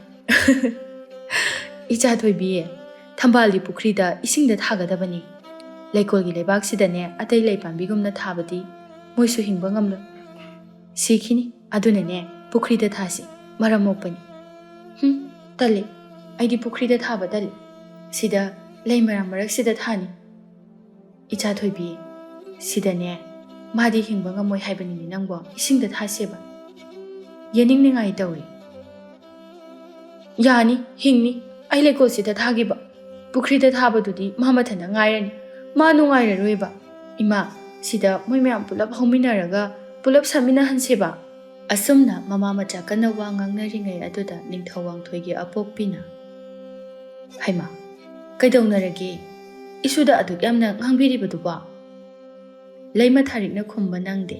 "ꯏꯆꯥ ꯊꯣꯏꯕꯤ, ꯊꯝꯕꯥꯜꯗꯤ ꯄꯨꯈ꯭ꯔꯤꯗ ꯏꯁꯤꯡꯗ ꯊꯥꯒꯗꯕꯅꯤ꯫ ꯂꯩꯀꯣꯜꯒꯤ ꯂꯩꯕꯥꯛꯁꯤꯗꯅꯦ ꯑꯇꯩ ꯂꯩ ꯄꯥꯝꯕꯤꯒꯨꯝꯅ ꯊꯥꯕꯗꯤ ꯃꯣꯏꯁꯨ ꯍꯤꯡꯕ ꯉꯝꯂꯣꯏ꯫ ꯁꯤꯈꯤꯅꯤ꯫ ꯑꯗꯨꯅꯅꯦ ꯄꯨꯈ꯭ꯔꯤꯗ ꯊꯥꯁꯤ, ꯃꯔꯝ ꯃꯣꯛꯄꯅꯤ"꯫ "ꯍꯨꯝ, ꯇꯜꯂꯤ꯫ ꯑꯩꯗꯤ ꯄꯨꯈ꯭ꯔꯤꯗ ꯊꯥꯕ ꯇꯜꯂꯤ꯫ ꯁꯤꯗ ꯂꯩ ꯃꯔꯥ ꯃꯔꯛꯁꯤꯗ ꯊꯥꯅꯤ"꯫ "ꯏꯆꯥ ꯊꯣꯏꯕꯤ, ꯁꯤꯗꯅꯦ ꯃꯥꯗꯤ ꯍꯤꯡꯕ ꯉꯝꯃꯣꯏ ꯍꯥꯏꯕꯅꯤꯅꯦ ꯅꯪꯕꯣ, ꯏꯁꯤꯡꯗ ꯊꯥꯁꯦꯕ"꯫ ꯌꯦꯅꯤꯡ ꯅꯤꯡꯉꯥꯏ ꯇꯧꯔꯤ꯫ "ꯌꯥꯅꯤ, ꯍꯤꯡꯅꯤ꯫ ꯑꯩ ꯂꯩꯀꯣꯜꯁꯤꯗ ꯊꯥꯒꯦꯕ꯫ ꯄꯨꯈ꯭ꯔꯤꯗ ꯊꯥꯕꯗꯨꯗꯤ ꯃꯥ ꯃꯊꯟꯇ ꯉꯥꯏꯔꯅꯤ꯫ ꯃꯥ ꯅꯨꯡꯉꯥꯏꯔꯔꯣꯏꯕ꯫ ꯏꯃꯥ, ꯁꯤꯗ ꯃꯣꯏ ꯃꯌꯥꯝ ꯄꯨꯂꯞ ꯍꯧꯃꯤꯟꯅꯔꯒ ꯄꯨꯂꯞ ꯁꯥꯠꯃꯤꯟꯅꯍꯟꯁꯦꯕ"꯫ ꯑꯁꯨꯝꯅ ꯃꯃꯥ ꯃꯆꯥ ꯀꯟꯅ ꯋꯥ ꯉꯥꯡꯅꯔꯤꯉꯩ ꯑꯗꯨꯗ ꯅꯤꯡꯊꯧ ꯋꯥꯡꯊꯣꯏꯒꯤ ꯑꯄꯣꯛꯄꯤꯅ, "ꯍꯩꯃꯥ, ꯀꯩꯗꯧꯅꯔꯒꯦ? ꯏꯁꯨꯗ ꯑꯗꯨꯛ ꯌꯥꯝꯅ ꯉꯥꯡꯕꯤꯔꯤꯕꯗꯨꯕꯣ?" ꯂꯩꯃ ꯊꯥꯔꯤꯛꯅ ꯈꯨꯝꯕ ꯅꯪꯗꯦ꯫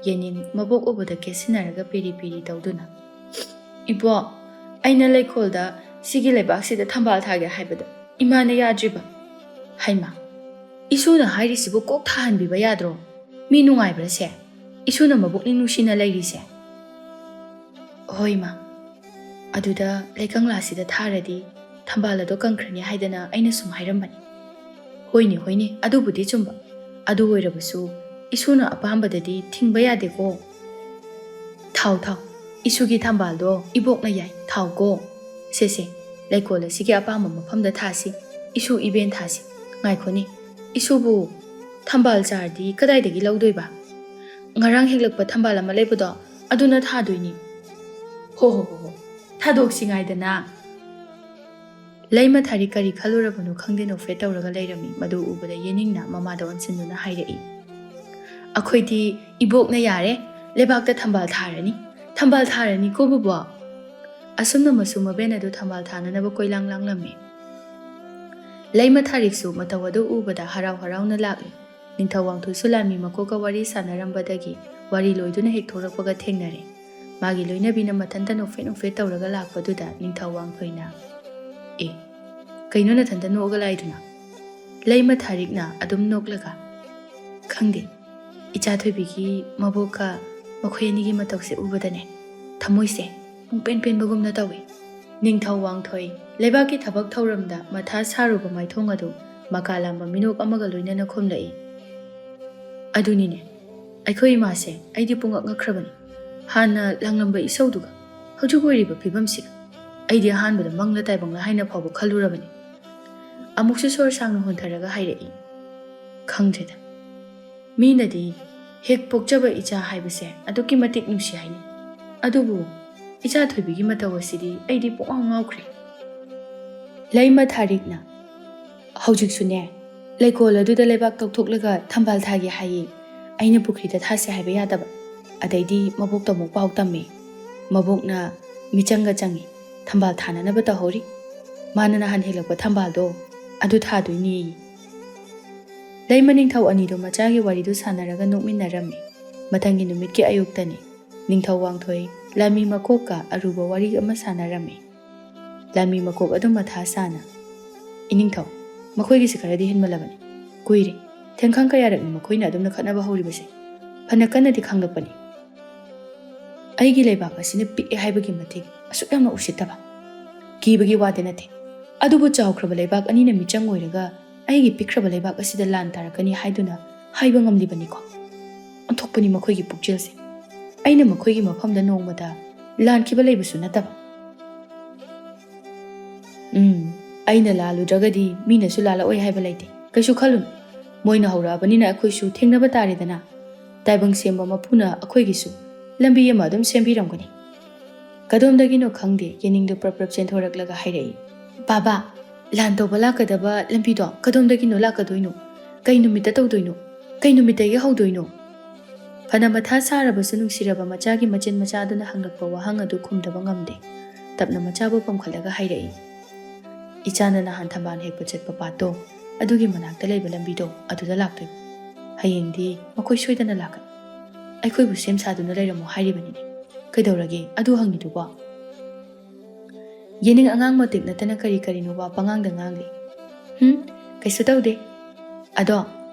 ꯌꯦꯅꯤꯡ ꯃꯕꯣꯛ ꯎꯕꯗ ꯀꯦꯠꯁꯤꯟꯅꯔꯒ ꯄꯤꯔꯤ ꯄꯤꯔꯤ ꯇꯧꯗꯨꯅ, "ꯏꯕꯣꯛ, ꯑꯩꯅ ꯂꯩꯀꯣꯜꯗ ꯁꯤꯒꯤ ꯂꯩꯕꯥꯛꯁꯤꯗ ꯊꯝꯕꯥꯜ ꯊꯥꯒꯦ ꯍꯥꯏꯕꯗ ꯏꯃꯥꯅ ꯌꯥꯗ꯭ꯔꯤꯕ"꯫ "ꯍꯩꯃꯥ, ꯏꯁꯨꯅ ꯍꯥꯏꯔꯤꯁꯤꯕꯨ ꯀꯣꯛ ꯊꯥꯍꯟꯕꯤꯕ ꯌꯥꯗ꯭ꯔꯣ? ꯃꯤ ꯅꯨꯡꯉꯥꯏꯕ꯭ꯔꯥꯁꯦ? ꯏꯁꯨꯅ ꯃꯕꯨꯛꯅꯤꯡ ꯅꯨꯡꯁꯤꯅ ꯂꯩꯔꯤꯁꯦ?" "ꯍꯣꯏ ꯃꯥ, ꯑꯗꯨꯗ ꯂꯩꯀꯪꯂꯥꯁꯤꯗ ꯊꯥꯔꯗꯤ ꯊꯝꯕꯥꯜ ꯑꯗꯣ ꯀꯪꯈ꯭ꯔꯅꯤ ꯍꯥꯏꯗꯅ ꯑꯩꯅ ꯁꯨꯝ ꯍꯥꯏꯔꯝꯕꯅꯤ꯫ ꯍꯣꯏꯅꯦ, ꯍꯣꯏꯅꯦ, ꯑꯗꯨꯕꯨꯗꯤ ꯆꯨꯝꯕ꯫ ꯑꯗꯨ ꯑꯣꯏꯔꯕꯁꯨ ꯏꯁꯨꯅ ꯑꯄꯥꯝꯕꯗꯗꯤ ꯊꯤꯡꯕ ꯌꯥꯗꯦꯀꯣ꯫ ꯊꯥꯎ, ꯊꯥꯎ, ꯏꯁꯨꯒꯤ ꯊꯝꯕꯥꯜꯗꯣ ꯏꯕꯣꯛꯅ ꯌꯥꯏ, ꯊꯥꯎꯀꯣ꯫ ꯁꯦ, ꯁꯦ, ꯂꯩꯀꯣꯜ ꯑꯁꯤꯒꯤ ꯑꯄꯥꯝꯕ ꯃꯐꯝꯗ ꯊꯥꯁꯤ, ꯏꯁꯨ ꯏꯕꯦꯟ ꯊꯥꯁꯤ꯫ ꯉꯥꯏꯈꯣꯅꯦ, ꯏꯁꯨꯕꯨ ꯊꯝꯕꯥꯜ ꯆꯥꯔꯗꯤ ꯀꯗꯥꯏꯗꯒꯤ ꯂꯧꯗꯣꯏꯕ? ꯉꯔꯥꯡ ꯍꯦꯛꯂꯛꯄ ꯊꯝꯕꯥꯜ ꯑꯃ ꯂꯩꯕꯗꯣ, ꯑꯗꯨꯅ ꯊꯥꯗꯣꯏꯅꯤ꯫ ꯍꯣ, ꯍꯣ, ꯍꯣ, ꯍꯣ, ꯊꯥꯗꯣꯛꯁꯤ ꯉꯥꯏꯗꯅ꯫ ꯂꯩꯃ ꯊꯥꯔꯤꯛ ꯀꯔꯤ ꯈꯜꯂꯨꯔꯕꯅꯣ ꯈꯪꯗꯦ, ꯅꯣꯛꯐꯦꯠ ꯇꯧꯔꯒ ꯂꯩꯔꯝꯃꯤ꯫ ꯃꯗꯨ ꯎꯕꯗ ꯌꯦꯅꯤꯡꯅ ꯃꯃꯥꯗ ꯑꯣꯟꯁꯤꯟꯗꯨꯅ ꯍꯥꯏꯔꯛꯏ, "ꯑꯩꯈꯣꯏꯗꯤ ꯏꯕꯣꯛꯅ ꯌꯥꯔꯦ, ꯂꯩꯕꯥꯛꯇ ꯊꯝꯕꯥꯜ ꯊꯥꯔꯅꯤ, ꯊꯝꯕꯥꯜ ꯊꯥꯔꯅꯤꯀꯣ ꯕꯨꯕꯣꯛ!" ꯑꯁꯨꯝꯅ ꯃꯁꯨ ꯃꯕꯦꯟ ꯑꯗꯨ ꯊꯝꯕꯥꯜ ꯊꯥꯅꯅꯕ ꯀꯣꯏꯂꯥꯡ ꯂꯥꯡꯂꯝꯃꯤ꯫ ꯂꯩꯃ ꯊꯥꯔꯤꯛꯁꯨ ꯃꯇꯧ ꯑꯗꯨ ꯎꯕꯗ ꯍꯔꯥꯎ ꯍꯔꯥꯎꯅ ꯂꯥꯛꯂꯤ꯫ ꯅꯤꯡꯊꯧ ꯋꯥꯡꯊꯣꯏꯁꯨ ꯂꯥꯟꯃꯤ ꯃꯀꯣꯛꯀ ꯋꯥꯔꯤ ꯁꯥꯟꯅꯔꯝꯕꯗꯒꯤ ꯋꯥꯔꯤ ꯂꯣꯏꯗꯨꯅ ꯍꯦꯛ ꯊꯣꯔꯛꯄꯒ ꯊꯦꯡꯅꯔꯦ꯫ ꯃꯥꯒꯤ ꯂꯣꯏꯅꯕꯤꯅ ꯃꯊꯟꯇ ꯅꯣꯛꯐꯦꯠ ꯅꯣꯛꯐꯦꯠ ꯇꯧꯔꯒ ꯂꯥꯛꯄꯗꯨꯗ ꯅꯤꯡꯊꯧ ꯋꯥꯡꯊꯣꯏꯅ, "ꯑꯦ, ꯀꯩꯅꯣ ꯅꯊꯟꯇ ꯅꯣꯛꯑꯒ ꯂꯥꯛꯏꯗꯨꯅ?" ꯂꯩꯃ ꯊꯥꯔꯤꯛꯅ ꯑꯗꯨꯝ ꯅꯣꯛꯂꯒ, "ꯈꯪꯗꯦ, ꯏꯆꯥ ꯊꯣꯏꯕꯤꯒꯤ ꯃꯕꯣꯛꯀ ꯃꯈꯣꯏ ꯑꯅꯤꯒꯤ ꯃꯇꯧꯁꯦ ꯎꯕꯗꯅꯦ, ꯊꯃꯣꯏꯁꯦ ꯄꯨꯡꯄꯦꯟ ꯄꯦꯟꯕꯒꯨꯝꯅ ꯇꯧꯏ꯫" ꯅꯤꯡꯊꯧ ꯋꯥꯡꯊꯣꯏ ꯂꯩꯕꯥꯛꯀꯤ ꯊꯕꯛ ꯊꯧꯔꯝꯗ ꯃꯊꯥ ꯁꯥꯔꯨꯕ ꯃꯥꯏꯊꯣꯡ ꯑꯗꯨ ꯃꯀꯥ ꯂꯥꯝꯕ ꯃꯤꯅꯣꯛ ꯑꯃꯒ ꯂꯣꯏꯅꯅ ꯈꯨꯝꯂꯛꯏ, "ꯑꯗꯨꯅꯤꯅꯦ, ꯑꯩꯈꯣꯏ ꯏꯃꯥꯁꯦ ꯑꯩꯗꯤ ꯄꯨꯡꯉꯛ ꯉꯛꯈ꯭ꯔꯕꯅꯤ꯫ ꯍꯥꯟꯅ ꯂꯥꯡꯂꯝꯕ ꯏꯁꯧꯗꯨꯒ ꯍꯧꯖꯤꯛ ꯑꯣꯏꯔꯤꯕ ꯐꯤꯕꯝꯁꯤꯒ꯫ ꯑꯩꯗꯤ ꯑꯍꯥꯟꯕꯗ ꯃꯪꯂ ꯇꯥꯏꯕꯪꯂ ꯍꯥꯏꯅ ꯐꯥꯎꯕ ꯈꯜꯂꯨꯔꯕꯅꯤ꯫" ꯑꯃꯨꯛꯁꯨ ꯁꯣꯔ ꯁꯥꯡꯅ ꯍꯣꯟꯊꯔꯒ ꯍꯥꯏꯔꯛꯏ, "ꯈꯪꯗ꯭ꯔꯦꯗ꯫ ꯃꯤꯅꯗꯤ ꯍꯦꯛ ꯄꯣꯛꯆꯕ ꯏꯆꯥ ꯍꯥꯏꯕꯁꯦ ꯑꯗꯨꯛꯀꯤ ꯃꯇꯤꯛ ꯅꯨꯡꯁꯤ ꯍꯥꯏꯅꯤ꯫ ꯑꯗꯨꯕꯨ ꯏꯆꯥ ꯊꯣꯏꯕꯤꯒꯤ ꯃꯇꯧ ꯑꯁꯤꯗꯤ ꯑꯩꯗꯤ ꯄꯨꯡꯉꯥꯎ ꯉꯥꯎꯈ꯭ꯔꯦ꯫" ꯂꯩꯃ ꯊꯥꯔꯤꯛꯅ, "ꯍꯧꯖꯤꯛꯁꯨꯅꯦ, ꯂꯩꯀꯣꯜ ꯑꯗꯨꯗ ꯂꯩꯕꯥꯛ ꯇꯧꯊꯣꯛꯂꯒ ꯊꯝꯕꯥꯜ ꯊꯥꯒꯦ ꯍꯥꯏꯌꯦ꯫ ꯑꯩꯅ ꯄꯨꯈ꯭ꯔꯤꯗ ꯊꯥꯁꯦ ꯍꯥꯏꯕ ꯌꯥꯗꯕ꯫ ꯑꯗꯩꯗꯤ ꯃꯕꯣꯛꯇ ꯑꯃꯨꯛ ꯄꯥꯎ ꯇꯝꯃꯦ꯫ ꯃꯕꯣꯛꯅ ꯃꯤꯆꯪꯒ ꯆꯪꯉꯤ, ꯊꯝꯕꯥꯜ ꯊꯥꯅꯅꯕ ꯇꯧꯍꯧꯔꯤ꯫ ꯃꯥꯅ ꯅꯍꯥꯟ ꯍꯦꯛꯂꯛꯄ ꯊꯝꯕꯥꯜꯗꯣ, ꯑꯗꯨ ꯊꯥꯗꯣꯏꯅꯦꯌꯦ꯫" ꯂꯩꯃ ꯅꯤꯡꯊꯧ ꯑꯅꯤꯗꯣ ꯃꯆꯥꯒꯤ ꯋꯥꯔꯤꯗꯨ ꯁꯥꯟꯅꯔꯒ ꯅꯣꯛꯃꯤꯟꯅꯔꯝꯃꯤ꯫ ꯃꯊꯪꯒꯤ ꯅꯨꯃꯤꯠꯀꯤ ꯑꯌꯨꯛꯇꯅꯤ꯫ ꯅꯤꯡꯊꯧ ꯋꯥꯡꯊꯣꯏ ꯂꯥꯟꯃꯤ ꯃꯀꯣꯛꯀ ꯑꯔꯨꯕ ꯋꯥꯔꯤ ꯑꯃ ꯁꯥꯟꯅꯔꯝꯃꯤ꯫ ꯂꯥꯟꯃꯤ ꯃꯀꯣꯛ ꯑꯗꯨ ꯃꯊꯥ ꯁꯥꯅ, "ꯏꯅꯤꯡꯊꯧ, ꯃꯈꯣꯏꯒꯤꯁꯤ ꯈꯔꯗꯤ ꯍꯦꯟꯃꯜꯂꯕꯅꯤ꯫ ꯀꯨꯏꯔꯦ, ꯊꯦꯡꯈꯥꯡ ꯀꯌꯥꯔꯛꯅꯤ ꯃꯈꯣꯏꯅ ꯑꯗꯨꯝꯅ ꯈꯠꯅꯕ ꯍꯧꯔꯤꯕꯁꯦ꯫ ꯐꯅ ꯀꯟꯅꯗꯤ ꯈꯪꯂꯛꯄꯅꯤ꯫ ꯑꯩꯒꯤ ꯂꯩꯕꯥꯛ ꯑꯁꯤꯅ ꯄꯤꯛꯑꯦ ꯍꯥꯏꯕꯒꯤ ꯃꯇꯤꯛ ꯑꯁꯨꯛ ꯌꯥꯝꯅ ꯎꯁꯤꯠꯇꯕ꯫ ꯀꯤꯕꯒꯤ ꯋꯥꯗꯤ ꯅꯠꯇꯦ, ꯑꯗꯨꯕꯨ ꯆꯥꯎꯈ꯭ꯔꯕ ꯂꯩꯕꯥꯛ ꯑꯅꯤꯅ ꯃꯤꯆꯪ ꯑꯣꯏꯔꯒ ꯑꯩꯒꯤ ꯄꯤꯛꯈ꯭ꯔꯕ ꯂꯩꯕꯥꯛ ꯑꯁꯤꯗ ꯂꯥꯟ ꯇꯥꯔꯛꯀꯅꯤ ꯍꯥꯏꯗꯨꯅ ꯍꯥꯏꯕ ꯉꯝꯂꯤꯕꯅꯤꯀꯣ? ꯑꯣꯟꯊꯣꯛꯄꯅꯤ ꯃꯈꯣꯏꯒꯤ ꯄꯨꯛꯆꯦꯜꯁꯦ꯫ ꯑꯩꯅ ꯃꯈꯣꯏꯒꯤ ꯃꯐꯝꯗ ꯅꯣꯡꯃꯇ ꯂꯥꯟꯈꯤꯕ ꯂꯩꯕꯁꯨ ꯅꯠꯇꯕ꯫ ꯎꯝ, ꯑꯩꯅ ꯂꯥꯜꯂꯨꯗ꯭ꯔꯒꯗꯤ ꯃꯤꯅꯁꯨ ꯂꯥꯜꯂꯛꯑꯣꯏ ꯍꯥꯏꯕ ꯂꯩꯇꯦ꯫ ꯀꯩꯁꯨ ꯈꯜꯂꯨꯅꯨ꯫ ꯃꯣꯏꯅ ꯍꯧꯔꯛꯑꯕꯅꯤꯅ ꯑꯩꯈꯣꯏꯁꯨ ꯊꯦꯡꯅꯕ ꯇꯥꯔꯦꯗꯅ꯫ ꯇꯥꯏꯕꯪ ꯁꯦꯝꯕ ꯃꯄꯨꯅ ꯑꯩꯈꯣꯏꯒꯤꯁꯨ ꯂꯝꯕꯤ ꯑꯃ ꯑꯗꯨꯝ ꯁꯦꯝꯕꯤꯔꯝꯒꯅꯤ꯫ ꯀꯗꯣꯝꯗꯒꯤꯅꯣ ꯈꯪꯗꯦ, ꯌꯦꯅꯤꯡꯗꯨ ꯄ꯭ꯔꯞ ꯄ꯭ꯔꯞ ꯆꯦꯟꯊꯣꯔꯛꯂꯒ ꯍꯥꯏꯔꯛꯏ, "ꯕꯥꯕꯥ, ꯂꯥꯟ ꯇꯧꯕ ꯂꯥꯛꯀꯗꯕ ꯂꯝꯕꯤꯗꯣ ꯀꯗꯣꯝꯗꯒꯤꯅꯣ ꯂꯥꯛꯀꯗꯣꯏꯅꯣ? ꯀꯩ ꯅꯨꯃꯤꯠꯇ ꯇꯧꯗꯣꯏꯅꯣ? ꯀꯩ ꯅꯨꯃꯤꯠꯇꯒꯤ ꯍꯧꯗꯣꯏꯅꯣ?" ꯐꯅ ꯃꯊꯥ ꯁꯥꯔꯕꯁꯨ ꯅꯨꯡꯁꯤꯔꯕ ꯃꯆꯥꯒꯤ ꯃꯆꯤꯟ ꯃꯆꯥꯗꯨꯅ ꯍꯪꯂꯛꯄ ꯋꯥꯍꯪ ꯑꯗꯨ ꯈꯨꯝꯗꯕ ꯉꯝꯗꯦ꯫ ꯇꯞꯅ ꯃꯆꯥꯕꯨ ꯄꯝꯈꯠꯂꯒ ꯍꯥꯏꯔꯛꯏ, "ꯏꯆꯥꯅ ꯅꯍꯥꯟ ꯊꯝꯕꯥꯜ ꯍꯦꯛꯄ ꯆꯠꯄ ꯄꯥꯠꯇꯣ, ꯑꯗꯨꯒꯤ ꯃꯅꯥꯛꯇ ꯂꯩꯕ ꯂꯝꯕꯤꯗꯣ ꯑꯗꯨꯗ ꯂꯥꯛꯇꯣꯏꯕ꯫ ꯍꯌꯦꯡꯗꯤ ꯃꯈꯣꯏ ꯁꯣꯏꯗꯅ ꯂꯥꯛꯀꯅꯤ꯫ ꯑꯩꯈꯣꯏꯕꯨ ꯁꯦꯝ ꯁꯥꯗꯨꯅ ꯂꯩꯔꯝꯃꯣ ꯍꯥꯏꯔꯤꯕꯅꯤꯅꯦ꯫ ꯀꯩꯗꯧꯔꯒꯦ ꯑꯗꯨ ꯍꯪꯉꯤꯗꯨꯕꯣ?" ꯌꯦꯅꯤꯡ ꯑꯉꯥꯡ ꯃꯇꯤꯛ ꯅꯠꯇꯅ ꯀꯔꯤ ꯀꯔꯤꯅꯣ ꯋꯥ ꯄꯉꯥꯡꯗ ꯉꯥꯡꯂꯤ꯫ "ꯍꯨꯝ, ꯀꯩꯁꯨ ꯇꯧꯗꯦ꯫ ꯑꯗꯣ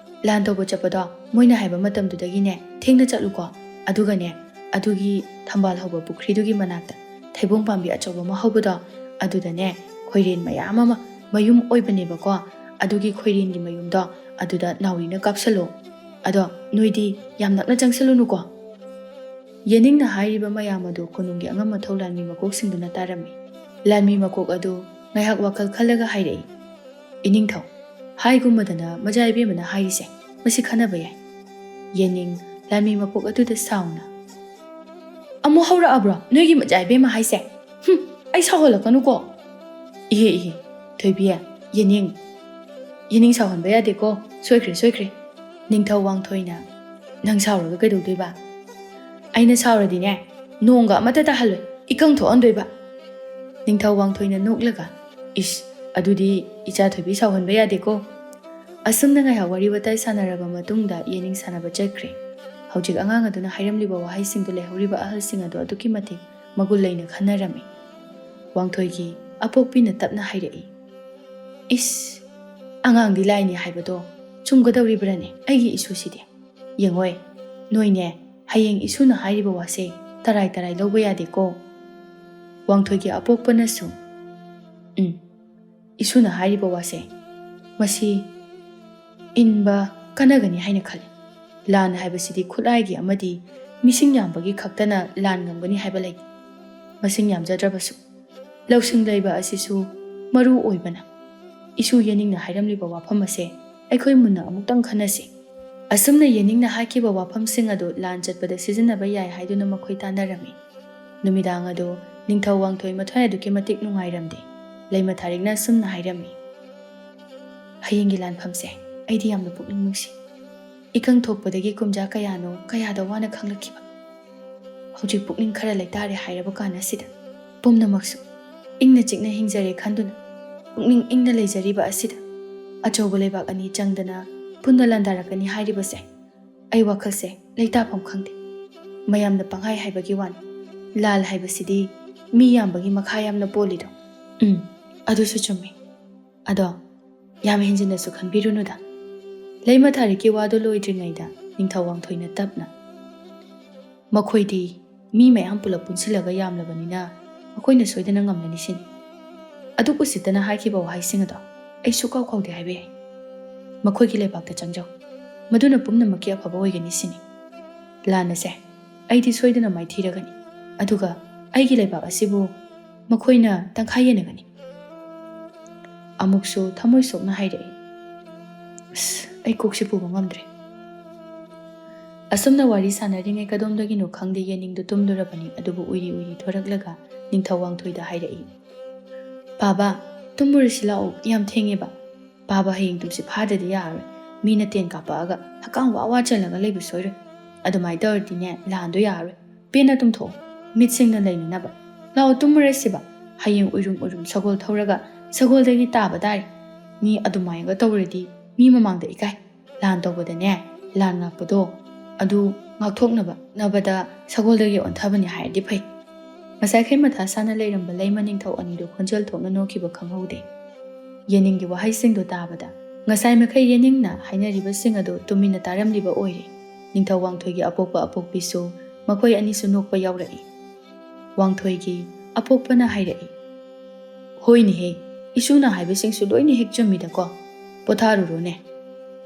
ꯂꯥꯟ ꯇꯧꯕ ꯆꯠꯄꯗꯣ ꯃꯣꯏꯅ ꯍꯥꯏꯕ ꯃꯇꯝꯗꯨꯗꯒꯤꯅꯦ ꯊꯦꯡꯅ ꯆꯠꯂꯨꯀꯣ꯫ ꯑꯗꯨꯒꯅꯦ, ꯑꯗꯨꯒꯤ ꯊꯝꯕꯥꯜ ꯍꯧꯕ ꯄꯨꯈ꯭ꯔꯤꯗꯨꯒꯤ ꯃꯅꯥꯛꯇ ꯊꯩꯕꯣꯡ ꯄꯥꯝꯕꯤ ꯑꯆꯧꯕ ꯑꯃ ꯍꯧꯕꯗꯣ, ꯑꯗꯨꯗꯅꯦ ꯈꯣꯏꯔꯦꯟ ꯃꯌꯥꯝ ꯑꯃ ꯃꯌꯨꯝ ꯑꯣꯏꯕꯅꯦꯕꯀꯣ꯫ ꯑꯗꯨꯒꯤ ꯈꯣꯏꯔꯦꯟꯒꯤ ꯃꯌꯨꯝꯗꯣ ꯑꯗꯨꯗ ꯅꯥꯎꯔꯤꯅ ꯀꯥꯞꯁꯜꯂꯣ꯫ ꯑꯗꯣ ꯅꯣꯏꯗꯤ ꯌꯥꯝ ꯅꯛꯅ ꯆꯪꯁꯜꯂꯨꯅꯨꯀꯣ꯫" ꯌꯦꯅꯤꯡꯅ ꯍꯥꯏꯔꯤꯕ ꯃꯌꯥꯝ ꯑꯗꯨ ꯀꯣꯅꯨꯡꯒꯤ ꯑꯉꯝ ꯑꯊꯧ ꯂꯥꯟꯃꯤ ꯃꯀꯣꯛꯁꯤꯡꯗꯨꯅ ꯇꯥꯔꯝꯃꯤ꯫ ꯂꯥꯟꯃꯤ ꯃꯀꯣꯛ ꯑꯗꯨ ꯉꯥꯏꯍꯥꯛ ꯋꯥꯈꯜ ꯈꯜꯂꯒ ꯍꯥꯏꯔꯛꯏ, "ꯏꯅꯤꯡꯊꯧ, ꯍꯥꯏꯒꯨꯝꯕꯗꯅ ꯃꯖꯥ ꯏꯕꯦꯝꯃꯅ ꯍꯥꯏꯔꯤꯁꯦ ꯃꯁꯤ ꯈꯟꯅꯕ ꯌꯥꯏ꯫" ꯌꯦꯅꯤꯡ ꯂꯥꯟꯃꯤ ꯃꯀꯣꯛ ꯑꯗꯨꯗ ꯁꯥꯎꯅ, "ꯑꯃꯨꯛ ꯍꯧꯔꯛꯑꯕ꯭ꯔꯣ ꯅꯣꯏꯒꯤ ꯃꯖꯥ ꯏꯕꯦꯝꯃ ꯍꯥꯏꯁꯦ? ꯍꯨꯝ, ꯑꯩ ꯁꯥꯎꯍꯜꯂꯛꯀꯅꯨꯀꯣ꯫" "ꯏꯍꯦ, ꯏꯍꯦ, ꯊꯣꯏꯕꯤ, ꯌꯦꯅꯤꯡ, ꯌꯦꯅꯤꯡ ꯁꯥꯎꯍꯟꯕ ꯌꯥꯗꯦꯀꯣ꯫ ꯁꯣꯏꯈ꯭ꯔꯦ, ꯁꯣꯏꯈ꯭ꯔꯦ꯫ ꯅꯤꯡꯊꯧ ꯋꯥꯡꯊꯣꯏꯅ ꯅꯪ ꯁꯥꯎꯔꯒ ꯀꯩꯗꯧꯗꯣꯏꯕ? ꯑꯩꯅ ꯁꯥꯎꯔꯗꯤꯅꯦ, ꯅꯣꯡꯒ ꯑꯃꯠꯇ ꯇꯥꯍꯜꯂꯣꯏ, ꯏꯀꯪ ꯊꯣꯛꯍꯟꯗꯣꯏꯕ꯫" ꯅꯤꯡꯊꯧ ꯋꯥꯡꯊꯣꯏꯅ ꯅꯣꯛꯂꯒ, "ꯏꯁ, ꯑꯗꯨꯗꯤ ꯏꯆꯥ ꯊꯣꯏꯕꯤ ꯁꯥꯎꯍꯟꯕ ꯌꯥꯗꯦꯀꯣ꯫" ꯑꯁꯨꯝꯅ ꯉꯥꯏꯍꯥꯛ ꯋꯥꯔꯤ ꯋꯥꯇꯥꯏ ꯁꯥꯟꯅꯔꯕ ꯃꯇꯨꯡꯗ ꯌꯦꯅꯤꯡ ꯁꯥꯟꯅꯕ ꯆꯠꯈ꯭ꯔꯦ꯫ ꯍꯧꯖꯤꯛ ꯑꯉꯥꯡ ꯑꯗꯨꯅ ꯍꯥꯏꯔꯝꯂꯤꯕ ꯋꯥꯍꯩꯁꯤꯡꯗꯨ ꯂꯩꯍꯧꯔꯤꯕ ꯑꯍꯜꯁꯤꯡ ꯑꯗꯨ ꯑꯗꯨꯛꯀꯤ ꯃꯇꯤꯛ ꯃꯒꯨꯟ ꯂꯩꯅ ꯈꯟꯅꯔꯝꯃꯤ꯫ ꯋꯥꯡꯊꯣꯏꯒꯤ ꯑꯄꯣꯛꯄꯤꯅ ꯇꯞꯅ ꯍꯥꯏꯔꯛꯏ, "ꯏꯁ, ꯑꯉꯥꯡꯗꯤ ꯂꯥꯏꯅꯤ ꯍꯥꯏꯕꯗꯣ ꯆꯨꯝꯒꯗꯧꯔꯤꯕ꯭ꯔꯅꯦ, ꯑꯩꯒꯤ ꯏꯁꯨꯁꯤꯗꯤ? ꯌꯦꯡꯉꯣꯏ, ꯅꯣꯏꯅꯦ, ꯍꯌꯦꯡ ꯏꯁꯨꯅ ꯍꯥꯏꯔꯤꯕ ꯋꯥꯁꯦ ꯇꯔꯥꯏ ꯇꯔꯥꯏ ꯂꯧꯕ ꯌꯥꯗꯦꯀꯣ꯫" ꯋꯥꯡꯊꯣꯏꯒꯤ ꯑꯄꯣꯛꯄꯅꯁꯨ, "ꯎꯝ, ꯏꯁꯨꯅ ꯍꯥꯏꯔꯤꯕ ꯋꯥꯁꯦ, ꯃꯁꯤ ꯏꯟꯕ ꯀꯥꯟꯅꯒꯅꯤ ꯍꯥꯏꯅ ꯈꯜꯂꯤ꯫ ꯂꯥꯟ ꯍꯥꯏꯕꯁꯤꯗꯤ ꯈꯨꯠꯂꯥꯏꯒꯤ ꯑꯃꯗꯤ ꯃꯤꯁꯤꯡ ꯌꯥꯝꯕꯒꯤ ꯈꯛꯇꯅ ꯂꯥꯟ ꯉꯝꯒꯅꯤ ꯍꯥꯏꯕ ꯂꯩꯇꯦ꯫ ꯃꯁꯤꯡ ꯌꯥꯝꯖꯗ꯭ꯔꯕꯁꯨ ꯂꯧꯁꯤꯡ ꯂꯩꯕ ꯑꯁꯤꯁꯨ ꯃꯔꯨ ꯑꯣꯏꯕꯅ, ꯏꯁꯨ ꯌꯦꯅꯤꯡꯅ ꯍꯥꯏꯔꯝꯂꯤꯕ ꯋꯥꯐꯝ ꯑꯁꯦ ꯑꯩꯈꯣꯏ ꯃꯨꯟꯅ ꯑꯃꯨꯛꯇꯪ ꯈꯟꯅꯁꯤ꯫ ꯑꯁꯨꯝꯅ ꯌꯦꯅꯤꯡꯅ ꯍꯥꯏꯈꯤꯕ ꯋꯥꯐꯝꯁꯤꯡ ꯑꯗꯨ ꯂꯥꯟ ꯆꯠꯄꯗ ꯁꯤꯖꯤꯟꯅꯕ ꯌꯥꯏ ꯍꯥꯏꯗꯨꯅ ꯃꯈꯣꯏ ꯇꯥꯟꯅꯔꯝꯃꯤ꯫ ꯅꯨꯃꯤꯗꯥꯡ ꯑꯗꯨ ꯅꯤꯡꯊꯧ ꯋꯥꯡꯊꯣꯏ ꯃꯊ꯭ꯋꯥꯏ ꯑꯗꯨꯛꯀꯤ ꯃꯇꯤꯛ ꯅꯨꯡꯉꯥꯏꯔꯝꯗꯦ꯫ ꯂꯩꯃ ꯊꯥꯔꯤꯛꯅ ꯑꯁꯨꯝꯅ ꯍꯥꯏꯔꯝꯃꯤ, "ꯍꯌꯦꯡꯒꯤ ꯂꯥꯟꯐꯝꯁꯦ ꯑꯩꯗꯤ ꯌꯥꯝꯅ ꯄꯨꯛꯅꯤꯡ ꯅꯨꯡꯁꯤ꯫ ꯏꯀꯪ ꯊꯣꯛꯄꯗꯒꯤ ꯀꯨꯝꯖꯥ ꯀꯌꯥꯅꯣ ꯀꯌꯥꯗ ꯋꯥꯅ ꯈꯪꯂꯛꯈꯤꯕ꯫ ꯍꯧꯖꯤꯛ ꯄꯨꯛꯅꯤꯡ ꯈꯔ ꯂꯩꯇꯥꯔꯦ ꯍꯥꯏꯔꯕ ꯀꯥꯟ ꯑꯁꯤꯗ ꯄꯨꯝꯅꯃꯛꯁꯨ ꯏꯪꯅ ꯆꯤꯛꯅ ꯍꯤꯡꯖꯔꯦ ꯈꯟꯗꯨꯅ ꯄꯨꯛꯅꯤꯡ ꯏꯪꯅ ꯂꯩꯖꯔꯤꯕ ꯑꯁꯤꯗ ꯑꯆꯧꯕ ꯂꯩꯕꯥꯛ ꯑꯅꯤ ꯆꯪꯗꯅ ꯄꯨꯟꯅ ꯂꯥꯟꯗꯥꯔꯛꯀꯅꯤ ꯍꯥꯏꯔꯤꯕꯁꯦ ꯑꯩ ꯋꯥꯈꯜꯁꯦ ꯂꯩꯇꯥꯐꯝ ꯈꯪꯗꯦ꯫ ꯃꯌꯥꯝꯅ ꯄꯪꯍꯥꯏ ꯍꯥꯏꯕꯒꯤ ꯋꯥꯅꯤ꯫ ꯂꯥꯜ ꯍꯥꯏꯕꯁꯤꯗꯤ ꯃꯤ ꯌꯥꯝꯕꯒꯤ ꯃꯈꯥ ꯌꯥꯝꯅ ꯄꯣꯜꯂꯤꯗꯣ꯫ ꯎꯝ, ꯑꯗꯨꯁꯨ ꯆꯨꯝꯃꯤ꯫ ꯑꯗꯣ ꯌꯥꯝ ꯍꯦꯟꯖꯤꯟꯅꯁꯨ ꯈꯟꯕꯤꯔꯨꯅꯨꯗ꯫" ꯂꯩꯃ ꯊꯥꯔꯤꯛꯀꯤ ꯋꯥꯗꯨ ꯂꯣꯏꯗ꯭ꯔꯤꯉꯩꯗ ꯅꯤꯡꯊꯧ ꯋꯥꯡꯊꯣꯏꯅ ꯇꯞꯅ, "ꯃꯈꯣꯏꯗꯤ ꯃꯤ ꯃꯌꯥꯝ ꯄꯨꯂꯞ ꯄꯨꯟꯁꯤꯜꯂꯒ ꯌꯥꯝꯂꯕꯅꯤꯅ ꯃꯈꯣꯏꯅ ꯁꯣꯏꯗꯅ ꯉꯝꯂꯅꯤ ꯁꯤꯅꯤ꯫ ꯑꯗꯨꯛ ꯎꯁꯤꯠꯇꯅ ꯍꯥꯏꯈꯤꯕ ꯋꯥꯍꯩꯁꯤꯡ ꯑꯗꯣ ꯑꯩ ꯁꯨꯛꯀꯥꯎ ꯀꯥꯎꯗꯦ ꯍꯥꯏꯕ ꯌꯥꯏ꯫ ꯃꯈꯣꯏꯒꯤ ꯂꯩꯕꯥꯛꯇ ꯆꯪꯖꯧ꯫ ꯃꯗꯨꯅ ꯄꯨꯝꯅꯃꯛꯀꯤ ꯑꯐꯕ ꯑꯣꯏꯒꯅꯤ ꯁꯤꯅꯤ꯫ ꯂꯥꯟ ꯑꯁꯦ ꯑꯩꯗꯤ ꯁꯣꯏꯗꯅ ꯃꯥꯏꯊꯤꯔꯒꯅꯤ꯫ ꯑꯗꯨꯒ ꯑꯩꯒꯤ ꯂꯩꯕꯥꯛ ꯑꯁꯤꯕꯨ ꯃꯈꯣꯏꯅ ꯇꯪꯈꯥꯏ ꯌꯦꯟꯅꯒꯅꯤ꯫" ꯑꯃꯨꯛꯁꯨ ꯊꯃꯣꯏ ꯁꯣꯛꯅ ꯍꯥꯏꯔꯛꯏ, "ꯑꯁ, ꯑꯩ ꯀꯣꯛꯁꯦ ꯄꯨꯕ ꯉꯝꯗ꯭ꯔꯦ꯫" ꯑꯁꯨꯝꯅ ꯋꯥꯔꯤ ꯁꯥꯟꯅꯔꯤꯉꯩ ꯀꯗꯣꯝꯗꯒꯤꯅꯣ ꯈꯪꯗꯦ ꯌꯦꯅꯤꯡꯗꯨ ꯇꯨꯝꯂꯨꯔꯕꯅꯤ꯫ ꯑꯗꯨꯕꯨ ꯎꯏꯔꯤ ꯎꯏꯔꯤ ꯊꯣꯔꯛꯂꯒ ꯅꯤꯡꯊꯧ ꯋꯥꯡꯊꯣꯏꯗ ꯍꯥꯏꯔꯛꯏ, "ꯄꯥꯕ, ꯇꯨꯝꯃꯨꯔꯁꯤ ꯂꯥꯛꯑꯣ, ꯌꯥꯝ ꯊꯦꯡꯉꯦꯕ꯫ ꯄꯥꯕ ꯍꯌꯦꯡ ꯇꯨꯝꯁꯤꯠ ꯐꯥꯗ꯭ꯔꯗꯤ ꯌꯥꯔꯔꯣꯏ꯫ ꯃꯤꯅ ꯇꯦꯟ ꯀꯥꯞꯄꯛꯑꯒ ꯍꯛꯀꯥꯝ ꯋꯥ ꯋꯥ ꯆꯜꯂꯒ ꯂꯩꯕ ꯁꯣꯏꯔꯣꯏ꯫ ꯑꯗꯨꯃꯥꯏꯅ ꯇꯧꯔꯗꯤꯅꯦ ꯂꯥꯟꯗꯣ ꯌꯥꯔꯔꯣꯏ꯫ ꯄꯦꯟꯅ ꯇꯨꯝꯊꯣꯛꯑꯣ, ꯃꯤꯠ ꯁꯤꯡꯅ ꯂꯩꯅꯅꯕ꯫ ꯂꯥꯛꯑꯣ ꯇꯨꯝꯃꯨꯔꯁꯤꯕ꯫ ꯍꯌꯦꯡ ꯎꯏꯔꯨꯝ ꯎꯏꯔꯨꯝ ꯁꯒꯣꯜ ꯊꯧꯔꯒ ꯁꯒꯣꯜꯗꯒꯤ ꯇꯥꯕ ꯇꯥꯔꯦ꯫ ꯃꯤ ꯑꯗꯨꯃꯥꯏꯅꯒ ꯇꯧꯔꯗꯤ ꯃꯤ ꯃꯃꯥꯡꯗ ꯏꯀꯥꯏ꯫ ꯂꯥꯟ ꯇꯧꯕꯗꯅꯦ, ꯂꯥꯟ ꯉꯥꯛꯄꯗꯣ ꯑꯗꯨ ꯉꯥꯛꯊꯣꯛꯅꯕ ꯅꯕꯗ ꯁꯒꯣꯜꯗꯒꯤ ꯑꯣꯟꯊꯕꯅꯤ ꯍꯥꯏꯔꯗꯤ ꯐꯩ꯫" ꯉꯁꯥꯏꯈꯩ ꯃꯊꯥ ꯁꯥꯅ ꯂꯩꯔꯝꯕ ꯂꯩꯃ ꯅꯤꯡꯊꯧ ꯑꯅꯤꯗꯨ ꯈꯣꯟꯖꯦꯜ ꯊꯣꯛꯅ ꯅꯣꯛꯈꯤꯕ ꯈꯪꯍꯧꯗꯦ꯫ ꯌꯦꯅꯤꯡꯒꯤ ꯋꯥꯍꯩꯁꯤꯡꯗꯨ ꯇꯥꯕꯗ ꯉꯁꯥꯏ ꯃꯈꯩ ꯌꯦꯅꯤꯡꯅ ꯍꯥꯏꯅꯔꯤꯕꯁꯤꯡ ꯑꯗꯨ ꯇꯨꯃꯤꯟꯅ ꯇꯥꯔꯝꯂꯤꯕ ꯑꯣꯏꯔꯦ꯫ ꯅꯤꯡꯊꯧ ꯋꯥꯡꯊꯣꯏꯒꯤ ꯑꯄꯣꯛꯄ ꯑꯄꯣꯛꯄꯤꯁꯨ ꯃꯈꯣꯏ ꯑꯅꯤꯁꯨ ꯅꯣꯛꯄ ꯌꯥꯎꯔꯛꯏ꯫ ꯋꯥꯡꯊꯣꯏꯒꯤ ꯑꯄꯣꯛꯄꯅ ꯍꯥꯏꯔꯛꯏ, "ꯍꯣꯏꯅꯦꯍꯦ, ꯏꯁꯨꯅ ꯍꯥꯏꯕꯁꯤꯡꯁꯨ ꯂꯣꯏꯅ ꯍꯦꯛ ꯆꯨꯝꯃꯤꯗꯀꯣ꯫ ꯄꯣꯊꯥꯔꯨꯔꯣꯅꯦ꯫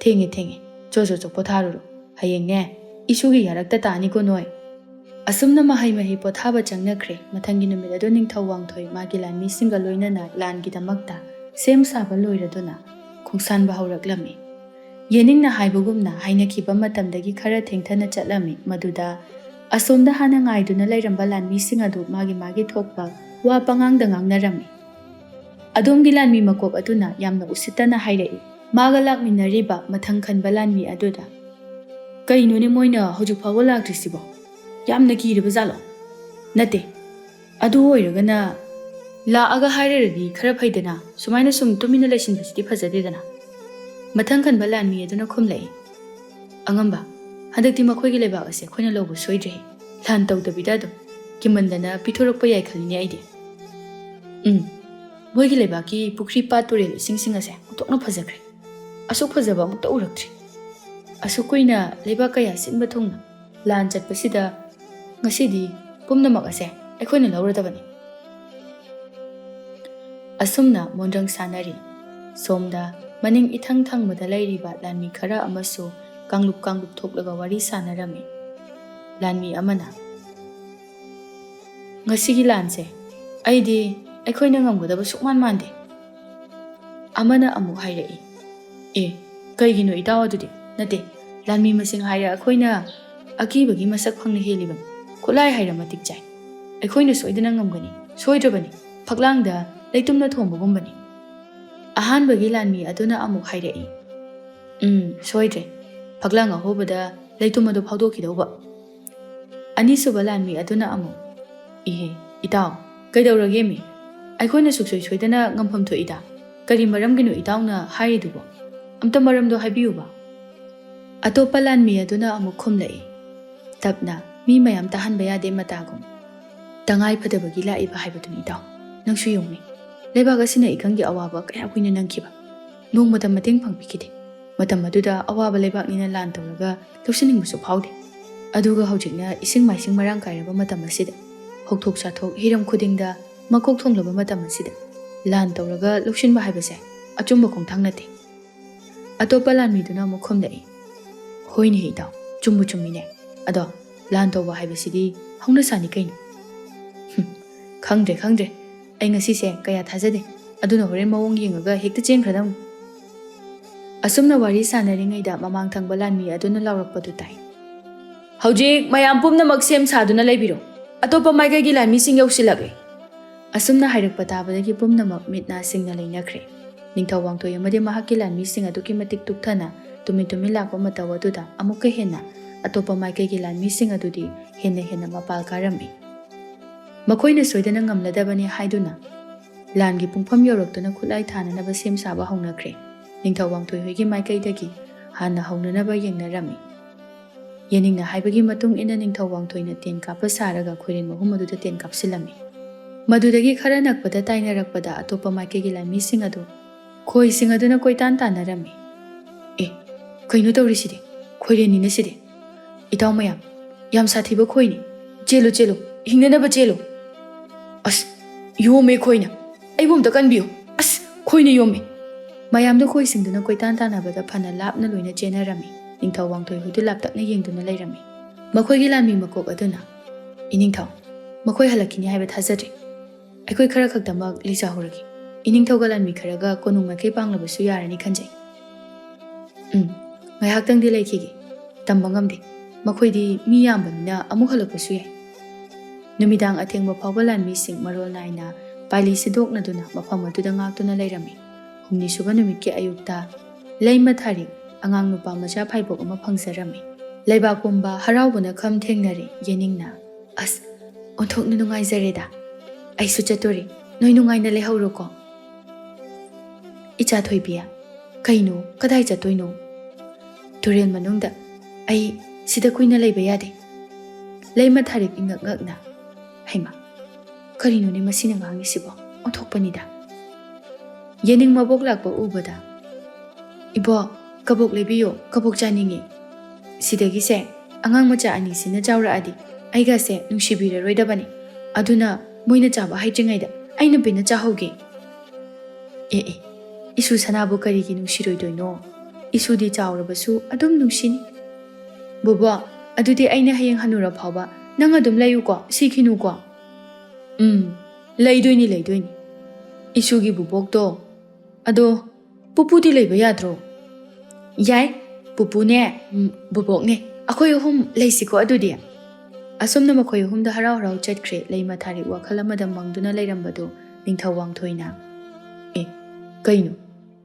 ꯊꯦꯡꯉꯦ, ꯊꯦꯡꯉꯦ꯫ ꯆꯣ, ꯆꯣ, ꯆꯣ, ꯄꯣꯊꯥꯔꯨꯔꯣ꯫ ꯍꯌꯦꯡꯅꯦ, ꯏꯁꯨꯒꯤ ꯌꯥꯔꯛꯇ ꯇꯥꯅꯤꯀꯣ ꯅꯣꯏ꯫ ꯑꯁꯨꯝꯅ ꯃꯍꯩ ꯃꯍꯩ ꯄꯣꯊꯥꯕ ꯆꯪꯅꯈ꯭ꯔꯦ꯫ ꯃꯊꯪꯒꯤ ꯅꯨꯃꯤꯠ ꯑꯗꯨ ꯅꯤꯡꯊꯧ ꯋꯥꯡꯊꯣꯏ ꯃꯥꯒꯤ ꯂꯥꯟꯃꯤꯁꯤꯡꯒ ꯂꯣꯏꯅꯅ ꯂꯥꯟꯒꯤꯗꯃꯛꯇ ꯁꯦꯝ ꯁꯥꯕ ꯂꯣꯏꯔꯗꯨꯅ ꯈꯣꯡꯁꯥꯟꯕ ꯍꯧꯔꯛꯂꯝꯃꯤ꯫ ꯌꯦꯅꯤꯡꯅ ꯍꯥꯏꯕꯒꯨꯝꯅ ꯍꯥꯏꯅꯈꯤꯕ ꯃꯇꯝꯗꯒꯤ ꯈꯔ ꯊꯦꯡꯊꯅ ꯆꯠꯂꯝꯃꯤ꯫ ꯃꯗꯨꯗ ꯑꯁꯣꯝꯗ ꯍꯥꯟꯅ ꯉꯥꯏꯗꯨꯅ ꯂꯩꯔꯝꯕ ꯂꯥꯟꯃꯤꯁꯤꯡ ꯑꯗꯨ ꯃꯥꯒꯤ ꯃꯥꯒꯤ ꯊꯣꯛꯄ ꯋꯥ ꯄꯉꯥꯡꯗ ꯉꯥꯡꯅꯔꯝꯃꯤ꯫ ꯑꯗꯣꯝꯒꯤ ꯂꯥꯟꯃꯤ ꯃꯀꯣꯛ ꯑꯗꯨꯅ ꯌꯥꯝꯅ ꯎꯁꯤꯠꯇꯅ ꯍꯥꯏꯔꯛꯏ꯫ ꯃꯥꯒ ꯂꯥꯛꯃꯤꯟꯅꯔꯤꯕ ꯃꯊꯪ ꯈꯟꯕ ꯂꯥꯟꯃꯤ ꯑꯗꯨꯗ, "ꯀꯩꯅꯣꯅꯦ ꯃꯣꯏꯅ ꯍꯧꯖꯤꯛ ꯐꯥꯎꯕ ꯂꯥꯛꯇ꯭ꯔꯤꯁꯤꯕꯣ? ꯌꯥꯝꯅ ꯀꯤꯔꯕ ꯖꯥꯠꯂꯣ?" "ꯅꯠꯇꯦ, ꯑꯗꯨ ꯑꯣꯏꯔꯒꯅ ꯂꯥꯛꯑꯒ ꯍꯥꯏꯔꯔꯗꯤ ꯈꯔ ꯐꯩꯗꯅ, ꯁꯨꯃꯥꯏꯅ ꯁꯨꯝ ꯇꯨꯃꯤꯟꯅ ꯂꯩꯁꯤꯟꯕꯁꯤꯗꯤ ꯐꯖꯗꯦꯗꯅ꯫" ꯃꯊꯪ ꯈꯟꯕ ꯂꯥꯟꯃꯤ ꯑꯗꯨꯅ ꯈꯨꯝꯂꯛꯏ, "ꯑꯉꯝꯕ, ꯍꯟꯗꯛꯇꯤ ꯃꯈꯣꯏꯒꯤ ꯂꯩꯕꯥꯛ ꯑꯁꯦ ꯑꯩꯈꯣꯏꯅ ꯂꯧꯕ ꯁꯣꯏꯗ꯭ꯔꯦ꯫ ꯂꯥꯟ ꯇꯧꯗꯕꯤꯗ ꯑꯗꯨꯝ ꯀꯤꯃꯟꯗꯅ ꯄꯤꯊꯣꯔꯛꯄ ꯌꯥꯏ ꯈꯜꯂꯤꯅꯦ ꯑꯩꯗꯤ꯫ ꯎꯝ, ꯃꯣꯏꯒꯤ ꯂꯩꯕꯥꯛꯀꯤ ꯄꯨꯈ꯭ꯔꯤ, ꯄꯥꯠ, ꯇꯨꯔꯦꯜ ꯏꯁꯤꯡꯁꯤꯡ ꯑꯁꯦ ꯑꯣꯟꯊꯣꯛꯅ ꯐꯖꯈ꯭ꯔꯦ꯫ ꯑꯁꯨꯛ ꯐꯖꯕ ꯑꯃꯨꯛꯇ ꯎꯔꯛꯇ꯭ꯔꯤ꯫ ꯑꯁꯨꯛ ꯀꯨꯏꯅ ꯂꯩꯕꯥꯛ ꯀꯌꯥ ꯁꯤꯟꯕ ꯊꯨꯡꯅ ꯂꯥꯟ ꯆꯠꯄꯁꯤꯗ ꯉꯁꯤꯗꯤ ꯄꯨꯝꯅꯃꯛ ꯑꯁꯦ ꯑꯩꯈꯣꯏꯅ ꯂꯧꯔꯗꯕꯅꯤ꯫" ꯑꯁꯨꯝꯅ ꯃꯣꯟꯗ꯭ꯔꯪ ꯁꯥꯟꯅꯔꯤ꯫ ꯁꯣꯝꯗ ꯃꯅꯤꯡ ꯏꯊꯪ ꯊꯪꯕꯗ ꯂꯩꯔꯤꯕ ꯂꯥꯟꯃꯤ ꯈꯔ ꯑꯃꯁꯨ ꯀꯥꯡꯂꯨꯞ ꯀꯥꯡꯂꯨꯞ ꯊꯣꯛꯂꯒ ꯋꯥꯔꯤ ꯁꯥꯟꯅꯔꯝꯃꯤ꯫ ꯂꯥꯟꯃꯤ ꯑꯃꯅ, "ꯉꯁꯤꯒꯤ ꯂꯥꯟꯁꯦ ꯑꯩꯗꯤ ꯑꯩꯈꯣꯏꯅ ꯉꯝꯒꯗꯕ ꯁꯨꯛꯃꯥꯟ ꯃꯥꯟꯗꯦ꯫" ꯑꯃꯅ ꯑꯃꯨꯛ ꯍꯥꯏꯔꯛꯏ, "ꯑꯦ, ꯀꯩꯒꯤꯅꯣ ꯏꯇꯥꯎ ꯑꯗꯨꯗꯤ? ꯅꯠꯇꯦ, ꯂꯥꯟꯃꯤ ꯃꯁꯤꯡ ꯍꯥꯏꯔꯦ ꯑꯩꯈꯣꯏꯅ ꯑꯀꯤꯕꯒꯤ ꯃꯁꯛ ꯐꯪꯅ ꯍꯦꯜꯂꯤꯕꯅꯤ꯫ ꯈꯨꯠꯂꯥꯏ ꯍꯥꯏꯔ ꯃꯇꯤꯛ ꯆꯥꯏ꯫ ꯑꯩꯈꯣꯏꯅ ꯁꯣꯏꯗꯅ ꯉꯝꯒꯅꯤ꯫ ꯁꯣꯏꯗ꯭ꯔꯕꯅꯤ꯫ ꯐꯛꯂꯥꯡꯗ ꯂꯩꯇꯨꯝꯅ ꯊꯣꯡꯕꯒꯨꯝꯕꯅꯤ꯫" ꯑꯍꯥꯟꯕꯒꯤ ꯂꯥꯟꯃꯤ ꯑꯗꯨꯅ ꯑꯃꯨꯛ ꯍꯥꯏꯔꯛꯏ, "ꯎꯝ, ꯁꯣꯏꯗ꯭ꯔꯦ꯫ ꯐꯛꯂꯥꯡ ꯑꯍꯣꯕꯗ ꯂꯩꯇꯨꯝ ꯑꯗꯨ ꯐꯥꯎꯗꯣꯛꯈꯤꯗꯧꯕ꯫" ꯑꯅꯤꯁꯨꯕ ꯂꯥꯟꯃꯤ ꯑꯗꯨꯅ ꯑꯃꯨꯛ, "ꯏꯍꯦ, ꯏꯇꯥꯎ, ꯀꯩꯗꯧꯔꯒꯦꯃꯤ? ꯑꯩꯈꯣꯏꯅ ꯁꯨꯛꯁꯣꯏ ꯁꯣꯏꯗꯅ ꯉꯝꯐꯝ ꯊꯣꯛꯏꯗ꯫ ꯀꯔꯤ ꯃꯔꯝꯒꯤꯅꯣ ꯏꯇꯥꯎꯅ ꯍꯥꯏꯔꯤꯗꯨꯕꯣ? ꯑꯝꯇ ꯃꯔꯝꯗꯣ ꯍꯥꯏꯕꯤꯌꯨꯕ꯫" ꯑꯇꯣꯞꯄ ꯂꯥꯟꯃꯤ ꯑꯗꯨꯅ ꯑꯃꯨꯛ ꯈꯨꯝꯂꯛꯏ, ꯇꯞꯅ, ꯃꯤ ꯃꯌꯥꯝ ꯇꯥꯍꯟꯕ ꯌꯥꯗꯦ ꯃꯇꯥꯒꯨꯝ꯫ ꯇꯉꯥꯏ ꯐꯗꯕꯒꯤ ꯂꯥꯛꯏꯕ ꯍꯥꯏꯕꯗꯨꯅꯤ ꯏꯇꯥꯎ꯫ ꯅꯪꯁꯨ ꯌꯦꯡꯉꯨꯅꯦ, ꯂꯩꯕꯥꯛ ꯑꯁꯤꯅ ꯏꯀꯪꯒꯤ ꯑꯋꯥꯕ ꯀꯌꯥ ꯀꯨꯏꯅ ꯅꯪꯈꯤꯕ꯫ ꯅꯣꯡꯃꯇ ꯃꯇꯦꯡ ꯄꯥꯡꯕꯤꯈꯤꯗꯦ꯫ ꯃꯇꯝ ꯑꯗꯨꯗ ꯑꯋꯥꯕ ꯂꯩꯕꯥꯛꯅꯤꯅ ꯂꯥꯟ ꯇꯧꯔꯒ ꯂꯧꯁꯤꯟꯅꯤꯡꯕꯁꯨ ꯐꯥꯎꯗꯦ꯫ ꯑꯗꯨꯒ ꯍꯧꯖꯤꯛꯅ ꯏꯁꯤꯡ ꯃꯥꯏꯁꯤꯡ ꯃꯔꯥꯡ ꯀꯥꯏꯔꯕ ꯃꯇꯝ ꯑꯁꯤꯗ, ꯍꯧꯊꯣꯛ ꯆꯥꯊꯣꯛ ꯍꯤꯔꯝ ꯈꯨꯗꯤꯡꯗ ꯃꯀꯣꯛ ꯊꯣꯡꯂꯕ ꯃꯇꯝ ꯑꯁꯤꯗ, ꯂꯥꯟ ꯇꯧꯔꯒ ꯂꯧꯁꯤꯟꯕ ꯍꯥꯏꯕꯁꯦ ꯑꯆꯨꯝꯕ ꯈꯣꯡꯊꯥꯡ ꯅꯠꯇꯦ꯫ ꯑꯇꯣꯞꯄ ꯂꯥꯟꯃꯤꯗꯨꯅ ꯑꯃꯨꯛ ꯈꯨꯝꯂꯛꯏ, "ꯍꯣꯏꯅꯦ ꯏꯇꯥꯎ, ꯆꯨꯝꯕꯨ ꯆꯨꯝꯃꯤꯅꯦ꯫ ꯑꯗꯣ ꯂꯥꯟ ꯇꯧꯕ ꯍꯥꯏꯕꯁꯤꯗꯤ ꯍꯧꯅꯁꯥꯅꯤ ꯀꯩꯅꯣ?" "ꯍꯨꯝ, ꯈꯪꯗ꯭ꯔꯦ, ꯈꯪꯗ꯭ꯔꯦ꯫ ꯑꯩ ꯉꯁꯤꯁꯦ ꯀꯌꯥ ꯊꯥꯖꯗꯦ꯫ ꯑꯗꯨꯅ ꯍꯣꯔꯦꯟ ꯃꯑꯣꯡ ꯌꯦꯡꯉꯒ ꯍꯦꯛꯇ ꯆꯦꯟꯈ꯭ꯔꯗꯝꯅꯤ꯫" ꯑꯁꯨꯝꯅ ꯋꯥꯔꯤ ꯁꯥꯟꯅꯔꯤꯉꯩꯗ ꯃꯃꯥꯡ ꯊꯪꯕ ꯂꯥꯟꯃꯤ ꯑꯗꯨꯅ ꯂꯥꯎꯔꯛꯄꯗꯨ ꯇꯥꯏ, "ꯍꯧꯖꯤꯛ ꯃꯌꯥꯝ ꯄꯨꯝꯅꯃꯛ ꯁꯦꯝ ꯁꯥꯗꯨꯅ ꯂꯩꯕꯤꯔꯣ꯫ ꯑꯇꯣꯞꯄ ꯃꯥꯏꯀꯩꯒꯤ ꯂꯥꯟꯃꯤꯁꯤꯡ ꯌꯧꯁꯤꯜꯂꯛꯂꯦ꯫" ꯑꯁꯨꯝꯅ ꯍꯥꯏꯔꯛꯄ ꯇꯥꯕꯗꯒꯤ ꯄꯨꯝꯅꯃꯛ ꯃꯤꯠ ꯅꯥ ꯁꯤꯡꯅ ꯂꯩꯅꯈ꯭ꯔꯦ꯫ ꯅꯤꯡꯊꯧ ꯋꯥꯡꯊꯣꯏ ꯑꯃꯗꯤ ꯃꯍꯥꯛꯀꯤ ꯂꯥꯟꯃꯤꯁꯤꯡ ꯑꯗꯨꯛꯀꯤ ꯃꯇꯤꯛ ꯇꯨꯞꯊꯅ ꯇꯨꯃꯤꯟ ꯇꯨꯃꯤꯟ ꯂꯥꯛꯄ ꯃꯇꯧ ꯑꯗꯨꯗ ꯑꯃꯨꯛꯀ ꯍꯦꯟꯅ ꯑꯇꯣꯞꯄ ꯃꯥꯏꯀꯩꯒꯤ ꯂꯥꯟꯃꯤꯁꯤꯡ ꯑꯗꯨꯗꯤ ꯍꯦꯟꯅ ꯍꯦꯟꯅ ꯃꯄꯥꯜ ꯀꯥꯔꯝꯃꯤ꯫ ꯃꯈꯣꯏꯅ ꯁꯣꯏꯗꯅ ꯉꯝꯂꯗꯕꯅꯤ ꯍꯥꯏꯗꯨꯅ ꯂꯥꯟꯒꯤ ꯄꯨꯡꯐꯝ ꯌꯧꯔꯛꯇꯨꯅ ꯈꯨꯠꯂꯥꯏ ꯊꯥꯅꯅꯕ ꯁꯦꯝ ꯁꯥꯕ ꯍꯧꯅꯈ꯭ꯔꯦ꯫ ꯅꯤꯡꯊꯧ ꯋꯥꯡꯊꯣꯏ ꯍꯣꯏꯒꯤ ꯃꯥꯏꯀꯩꯗꯒꯤ ꯍꯥꯟꯅ ꯍꯧꯅꯅꯕ ꯌꯦꯡꯅꯔꯝꯃꯤ꯫ ꯌꯦꯅꯤꯡꯅ ꯍꯥꯏꯕꯒꯤ ꯃꯇꯨꯡ ꯏꯟꯅ ꯅꯤꯡꯊꯧ ꯋꯥꯡꯊꯣꯏꯅ ꯇꯦꯟ ꯀꯥꯞꯄ ꯁꯥꯔꯒ ꯈꯣꯏꯔꯦꯟ ꯃꯍꯨꯝ ꯑꯗꯨꯗ ꯇꯦꯟ ꯀꯥꯞꯁꯤꯜꯂꯝꯃꯤ꯫ ꯃꯗꯨꯗꯒꯤ ꯈꯔ ꯅꯛꯄꯗ ꯇꯥꯏꯅꯔꯛꯄꯗ ꯑꯇꯣꯞꯄ ꯃꯥꯏꯀꯩꯒꯤ ꯂꯥꯟꯃꯤꯁꯤꯡ ꯑꯗꯨ ꯈꯣꯏꯁꯤꯡ ꯑꯗꯨꯅ ꯀꯣꯏꯇꯥꯟ ꯇꯥꯟꯅꯔꯝꯃꯤ꯫ "ꯑꯦ, ꯀꯩꯅꯣ ꯇꯧꯔꯤꯁꯤꯗꯤ? ꯈꯣꯏꯔꯦꯟꯅꯤꯅ ꯁꯤꯗꯤ꯫ ꯏꯇꯥꯎ ꯃꯌꯥꯝ, ꯌꯥꯝ ꯁꯥꯊꯤꯕ ꯈꯣꯏꯅꯤ꯫ ꯆꯦꯜꯂꯨ, ꯆꯦꯜꯂꯨ, ꯍꯤꯡꯅꯅꯕ ꯆꯦꯜꯂꯨ꯫ ꯑꯁ, ꯌꯣꯝꯃꯦ ꯈꯣꯏꯅ꯫ ꯑꯩꯕꯨ ꯑꯝꯇ ꯀꯟꯕꯤꯌꯨ꯫ ꯑꯁ, ꯈꯣꯏꯅ ꯌꯣꯝꯃꯦ꯫" ꯃꯌꯥꯝꯗꯣ ꯈꯣꯏꯁꯤꯡꯗꯨꯅ ꯀꯣꯏꯇꯥꯟ ꯇꯥꯟꯅꯕꯗ ꯐꯅ ꯂꯥꯞꯅ ꯂꯣꯏꯅ ꯆꯦꯟꯅꯔꯝꯃꯤ꯫ ꯅꯤꯡꯊꯧ ꯋꯥꯡꯊꯣꯏ ꯍꯣꯏꯗꯨ ꯂꯥꯞꯇꯛꯅ ꯌꯦꯡꯗꯨꯅ ꯂꯩꯔꯝꯃꯤ꯫ ꯃꯈꯣꯏꯒꯤ ꯂꯥꯟꯃꯤ ꯃꯀꯣꯛ ꯑꯗꯨꯅ, "ꯏꯅꯤꯡꯊꯧ, ꯃꯈꯣꯏ ꯍꯜꯂꯛꯈꯤꯅꯤ ꯍꯥꯏꯕ ꯊꯥꯖꯗ꯭ꯔꯦ꯫ ꯑꯩꯈꯣꯏ ꯈꯔ ꯈꯛꯇꯃꯛ ꯂꯩꯖꯍꯧꯔꯒꯦ꯫ ꯏꯅꯤꯡꯊꯧꯒ ꯂꯥꯟꯃꯤ ꯈꯔꯒ ꯀꯣꯅꯨꯡ ꯃꯥꯏꯀꯩ ꯄꯥꯡꯂꯕꯁꯨ ꯌꯥꯔꯅꯤ ꯈꯟꯖꯩ꯫ ꯎꯝ, ꯉꯥꯏꯍꯥꯛꯇꯪꯗꯤ ꯂꯩꯈꯤꯒꯦ꯫ ꯇꯝꯕ ꯉꯝꯗꯦ꯫ ꯃꯈꯣꯏꯗꯤ ꯃꯤ ꯌꯥꯝꯕꯅꯤꯅ ꯑꯃꯨꯛ ꯍꯜꯂꯛꯄꯁꯨ ꯌꯥꯏ꯫" ꯅꯨꯃꯤꯗꯥꯡ ꯑꯊꯦꯡꯕ ꯐꯥꯎꯕ ꯂꯥꯟꯃꯤꯁꯤꯡ ꯃꯔꯣꯜ ꯅꯥꯏꯅ ꯄꯥꯂꯤ ꯁꯤꯟꯗꯣꯛꯅꯗꯨꯅ ꯃꯐꯝ ꯑꯗꯨꯗ ꯉꯥꯛꯇꯨꯅ ꯂꯩꯔꯝꯃꯤ꯫ ꯍꯨꯝꯅꯤꯁꯨꯕ ꯅꯨꯃꯤꯠꯀꯤ ꯑꯌꯨꯛꯇ ꯂꯩꯃ ꯊꯥꯔꯤꯛ ꯑꯉꯥꯡ ꯅꯨꯄꯥ ꯃꯆꯥ ꯐꯥꯏꯕꯣꯛ ꯑꯃ ꯐꯪꯖꯔꯝꯃꯤ꯫ ꯂꯩꯕꯥꯛ ꯄꯨꯝꯕ ꯍꯔꯥꯎꯕꯅ ꯈꯝ ꯊꯦꯡꯅꯔꯦ꯫ ꯌꯦꯅꯤꯡꯅ, "ꯑꯁ, ꯑꯣꯟꯊꯣꯛꯅ ꯅꯨꯡꯉꯥꯏꯖꯔꯦꯗ꯫ ꯑꯩꯁꯨ ꯆꯠꯇꯣꯔꯦ꯫ ꯅꯣꯏ ꯅꯨꯡꯉꯥꯏꯅ ꯂꯩꯍꯧꯔꯣꯀꯣ꯫" "ꯏꯆꯥ ꯊꯣꯏꯕꯤ, ꯀꯩꯅꯣ, ꯀꯗꯥꯏ ꯆꯠꯇꯣꯏꯅꯣ?" "ꯇꯨꯔꯦꯜ ꯃꯅꯨꯡꯗ꯫ ꯑꯩ ꯁꯤꯗ ꯀꯨꯏꯅ ꯂꯩꯕ ꯌꯥꯗꯦ꯫" ꯂꯩꯃ ꯊꯥꯔꯤꯛ ꯏꯉꯛ ꯉꯛꯅ, "ꯍꯩꯃꯥ, ꯀꯔꯤꯅꯣꯅꯦ ꯃꯁꯤꯅ ꯉꯥꯡꯉꯤꯁꯤꯕꯣ? ꯑꯣꯟꯊꯣꯛꯄꯅꯤꯗ꯫" ꯌꯦꯅꯤꯡ ꯃꯕꯣꯛ ꯂꯥꯛꯄ ꯎꯕꯗ, "ꯏꯕꯣꯛ, ꯀꯕꯣꯛ ꯂꯩꯕꯤꯌꯨ, ꯀꯕꯣꯛ ꯆꯥꯅꯤꯡꯉꯤ꯫ ꯁꯤꯗꯒꯤꯁꯦ ꯑꯉꯥꯡ ꯃꯆꯥ ꯑꯅꯤꯁꯤꯅ ꯆꯥꯎꯔꯛꯑꯗꯤ ꯑꯩꯒꯁꯦ ꯅꯨꯡꯁꯤꯕꯤꯔꯔꯣꯏꯗꯕꯅꯤ꯫ ꯑꯗꯨꯅ ꯃꯣꯏꯅ ꯆꯥꯕ ꯍꯩꯇ꯭ꯔꯤꯉꯩꯗ ꯑꯩꯅ ꯄꯦꯟꯅ ꯆꯥꯍꯧꯒꯦ꯫" ꯑꯦ ꯑꯦ, ꯏꯁꯨ ꯁꯅꯥꯕꯨ ꯀꯔꯤꯒꯤ ꯅꯨꯡꯁꯤꯔꯣꯏꯗꯣꯏꯅꯣ? ꯏꯁꯨꯗꯤ ꯆꯥꯎꯔꯕꯁꯨ ꯑꯗꯨꯝ ꯅꯨꯡꯁꯤꯅꯤ꯫ ꯕꯣꯕꯣꯛ, ꯑꯗꯨꯗꯤ ꯑꯩꯅ ꯍꯌꯦꯡ ꯍꯟꯅꯨꯔ ꯐꯥꯎꯕ ꯅꯪ ꯑꯗꯨꯝ ꯂꯩꯌꯨꯀꯣ, ꯁꯤꯈꯤꯅꯨꯀꯣ꯫ ꯎꯝ, ꯂꯩꯗꯣꯏꯅꯤ, ꯂꯩꯗꯣꯏꯅꯤ꯫ ꯏꯁꯨꯒꯤ ꯕꯣꯕꯣꯛꯇꯣ꯫ ꯑꯗꯣ ꯄꯨꯄꯨꯗꯤ ꯂꯩꯕ ꯌꯥꯗ꯭ꯔꯣ? ꯌꯥꯏ, ꯄꯨꯄꯨꯅꯦ, ꯎꯝ, ꯕꯣꯕꯣꯛꯅꯦ, ꯑꯩꯈꯣꯏ ꯑꯍꯨꯝ ꯂꯩꯁꯤꯀꯣ ꯑꯗꯨꯗꯤ꯫ ꯑꯁꯨꯝꯅ ꯃꯈꯣꯏ ꯑꯍꯨꯝꯗ ꯍꯔꯥꯎ ꯍꯔꯥꯎ ꯆꯠꯈ꯭ꯔꯦ꯫ ꯂꯩꯃ ꯊꯥꯔꯤꯛ ꯋꯥꯈꯜ ꯑꯃꯗ ꯃꯪꯗꯨꯅ ꯂꯩꯔꯝꯕꯗꯨ ꯅꯤꯡꯊꯧ ꯋꯥꯡꯊꯣꯏꯅ, "ꯑꯦ, ꯀꯩꯅꯣ?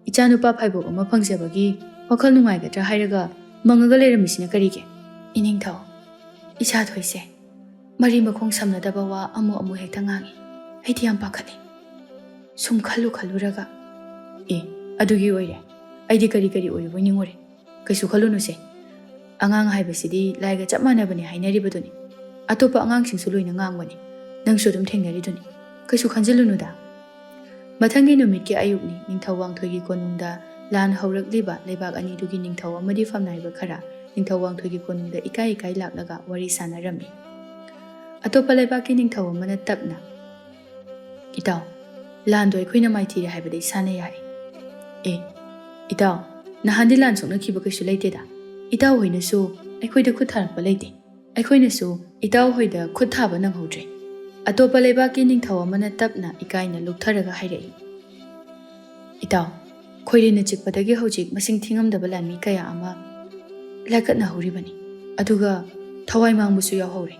ꯏꯆꯥꯅꯨꯄꯥ ꯐꯥꯏꯕꯣꯛ ꯑꯃ ꯐꯪꯖꯕꯒꯤ ꯋꯥꯈꯜ ꯅꯨꯡꯉꯥꯏꯒꯗ꯭ꯔꯥ ꯍꯥꯏꯔꯒ ꯃꯪꯉꯒ ꯂꯩꯔꯝꯃꯤꯁꯤꯅ ꯀꯔꯤꯒꯤ?" "ꯏꯅꯤꯡꯊꯧ, ꯏꯆꯥ ꯊꯣꯏꯁꯦ ꯃꯔꯤ ꯃꯈꯣꯡ ꯁꯝꯅꯗꯕ ꯋꯥ ꯑꯃꯨꯛ ꯑꯃꯨꯛ ꯍꯦꯛꯇ ꯉꯥꯡꯉꯤ꯫ ꯑꯩꯗꯤ ꯌꯥꯝ ꯄꯥꯈꯠꯂꯤ꯫ ꯁꯨꯝ ꯈꯜꯂꯨ ꯈꯜꯂꯨꯔꯒ꯫" "ꯑꯦ, ꯑꯗꯨꯒꯤ ꯑꯣꯏꯔꯦ? ꯑꯩꯗꯤ ꯀꯔꯤ ꯀꯔꯤ ꯑꯣꯏꯔꯕꯣꯏ ꯅꯤꯡꯉꯨꯔꯦ꯫ ꯀꯩꯁꯨ ꯈꯜꯂꯨꯅꯨꯁꯦ꯫ ꯑꯉꯥꯡ ꯍꯥꯏꯕꯁꯤꯗꯤ ꯂꯥꯏꯒ ꯆꯞ ꯃꯥꯟꯅꯕꯅꯤ ꯍꯥꯏꯅꯔꯤꯕꯗꯨꯅꯤ꯫ ꯑꯇꯣꯞꯄ ꯑꯉꯥꯡꯁꯤꯡꯁꯨ ꯂꯣꯏꯅ ꯉꯥꯡꯕꯅꯤ꯫ ꯅꯪꯁꯨ ꯑꯗꯨꯝ ꯊꯦꯡꯅꯔꯤꯗꯨꯅꯤ꯫ ꯀꯩꯁꯨ ꯈꯟꯖꯤꯜꯂꯨꯅꯨꯗ꯫" ꯃꯊꯪꯒꯤ ꯅꯨꯃꯤꯠꯀꯤ ꯑꯌꯨꯛꯅꯤ꯫ ꯅꯤꯡꯊꯧ ꯋꯥꯡꯊꯣꯏꯒꯤ ꯀꯣꯅꯨꯡꯗ ꯂꯥꯟ ꯍꯧꯔꯛꯂꯤꯕ ꯂꯩꯕꯥꯛ ꯑꯅꯤꯗꯨꯒꯤ ꯅꯤꯡꯊꯧ ꯑꯃꯗꯤ ꯐꯝꯅꯥꯏꯕ ꯈꯔ ꯅꯤꯡꯊꯧ ꯋꯥꯡꯊꯣꯏꯒꯤ ꯀꯣꯅꯨꯡꯗ ꯏꯀꯥꯏ ꯏꯀꯥꯏ ꯂꯥꯛꯂꯒ ꯋꯥꯔꯤ ꯁꯥꯟꯅꯔꯝꯃꯤ꯫ ꯑꯇꯣꯞꯄ ꯂꯩꯕꯥꯛꯀꯤ ꯅꯤꯡꯊꯧ ꯑꯃꯅ ꯇꯞꯅ, "ꯏꯇꯥꯎ, ꯂꯥꯟꯗꯣ ꯑꯩꯈꯣꯏꯅ ꯃꯥꯏꯊꯤꯔꯦ ꯍꯥꯏꯕꯗ ꯏꯁꯥꯅ ꯌꯥꯔꯦ꯫" "ꯑꯦ, ꯏꯇꯥꯎ, ꯅꯍꯥꯟꯗꯤ ꯂꯥꯟ ꯁꯣꯛꯅꯈꯤꯕ ꯀꯩꯁꯨ ꯂꯩꯇꯦꯗ꯫ ꯏꯇꯥꯎ ꯍꯣꯏꯅꯁꯨ ꯑꯩꯈꯣꯏꯗ ꯈꯨꯠ ꯊꯥꯔꯛꯄ ꯂꯩꯇꯦ꯫ ꯑꯩꯈꯣꯏꯅꯁꯨ ꯏꯇꯥꯎ ꯍꯣꯏꯗ ꯈꯨꯠ ꯊꯥꯕ ꯅꯪꯍꯧꯗ꯭ꯔꯦ꯫" ꯑꯇꯣꯞꯄ ꯂꯩꯕꯥꯛꯀꯤ ꯅꯤꯡꯊꯧ ꯑꯃꯅ ꯇꯞꯅ ꯏꯀꯥꯏꯅ ꯂꯨꯞꯊꯔꯒ ꯍꯥꯏꯔꯛꯏ꯫ "ꯏꯇꯥꯎ, ꯈꯣꯏꯔꯦꯟꯅ ꯆꯤꯛꯄꯗꯒꯤ ꯍꯧꯖꯤꯛ ꯃꯁꯤꯡ ꯊꯤꯉꯝꯗꯕ ꯂꯥꯟꯃꯤ ꯀꯌꯥ ꯑꯃ ꯂꯥꯏꯀꯠꯅꯍꯧꯔꯤꯕꯅꯤ꯫ ꯑꯗꯨꯒ ꯊꯋꯥꯏ ꯃꯥꯡꯕꯁꯨ ꯌꯥꯎꯍꯧꯔꯦ꯫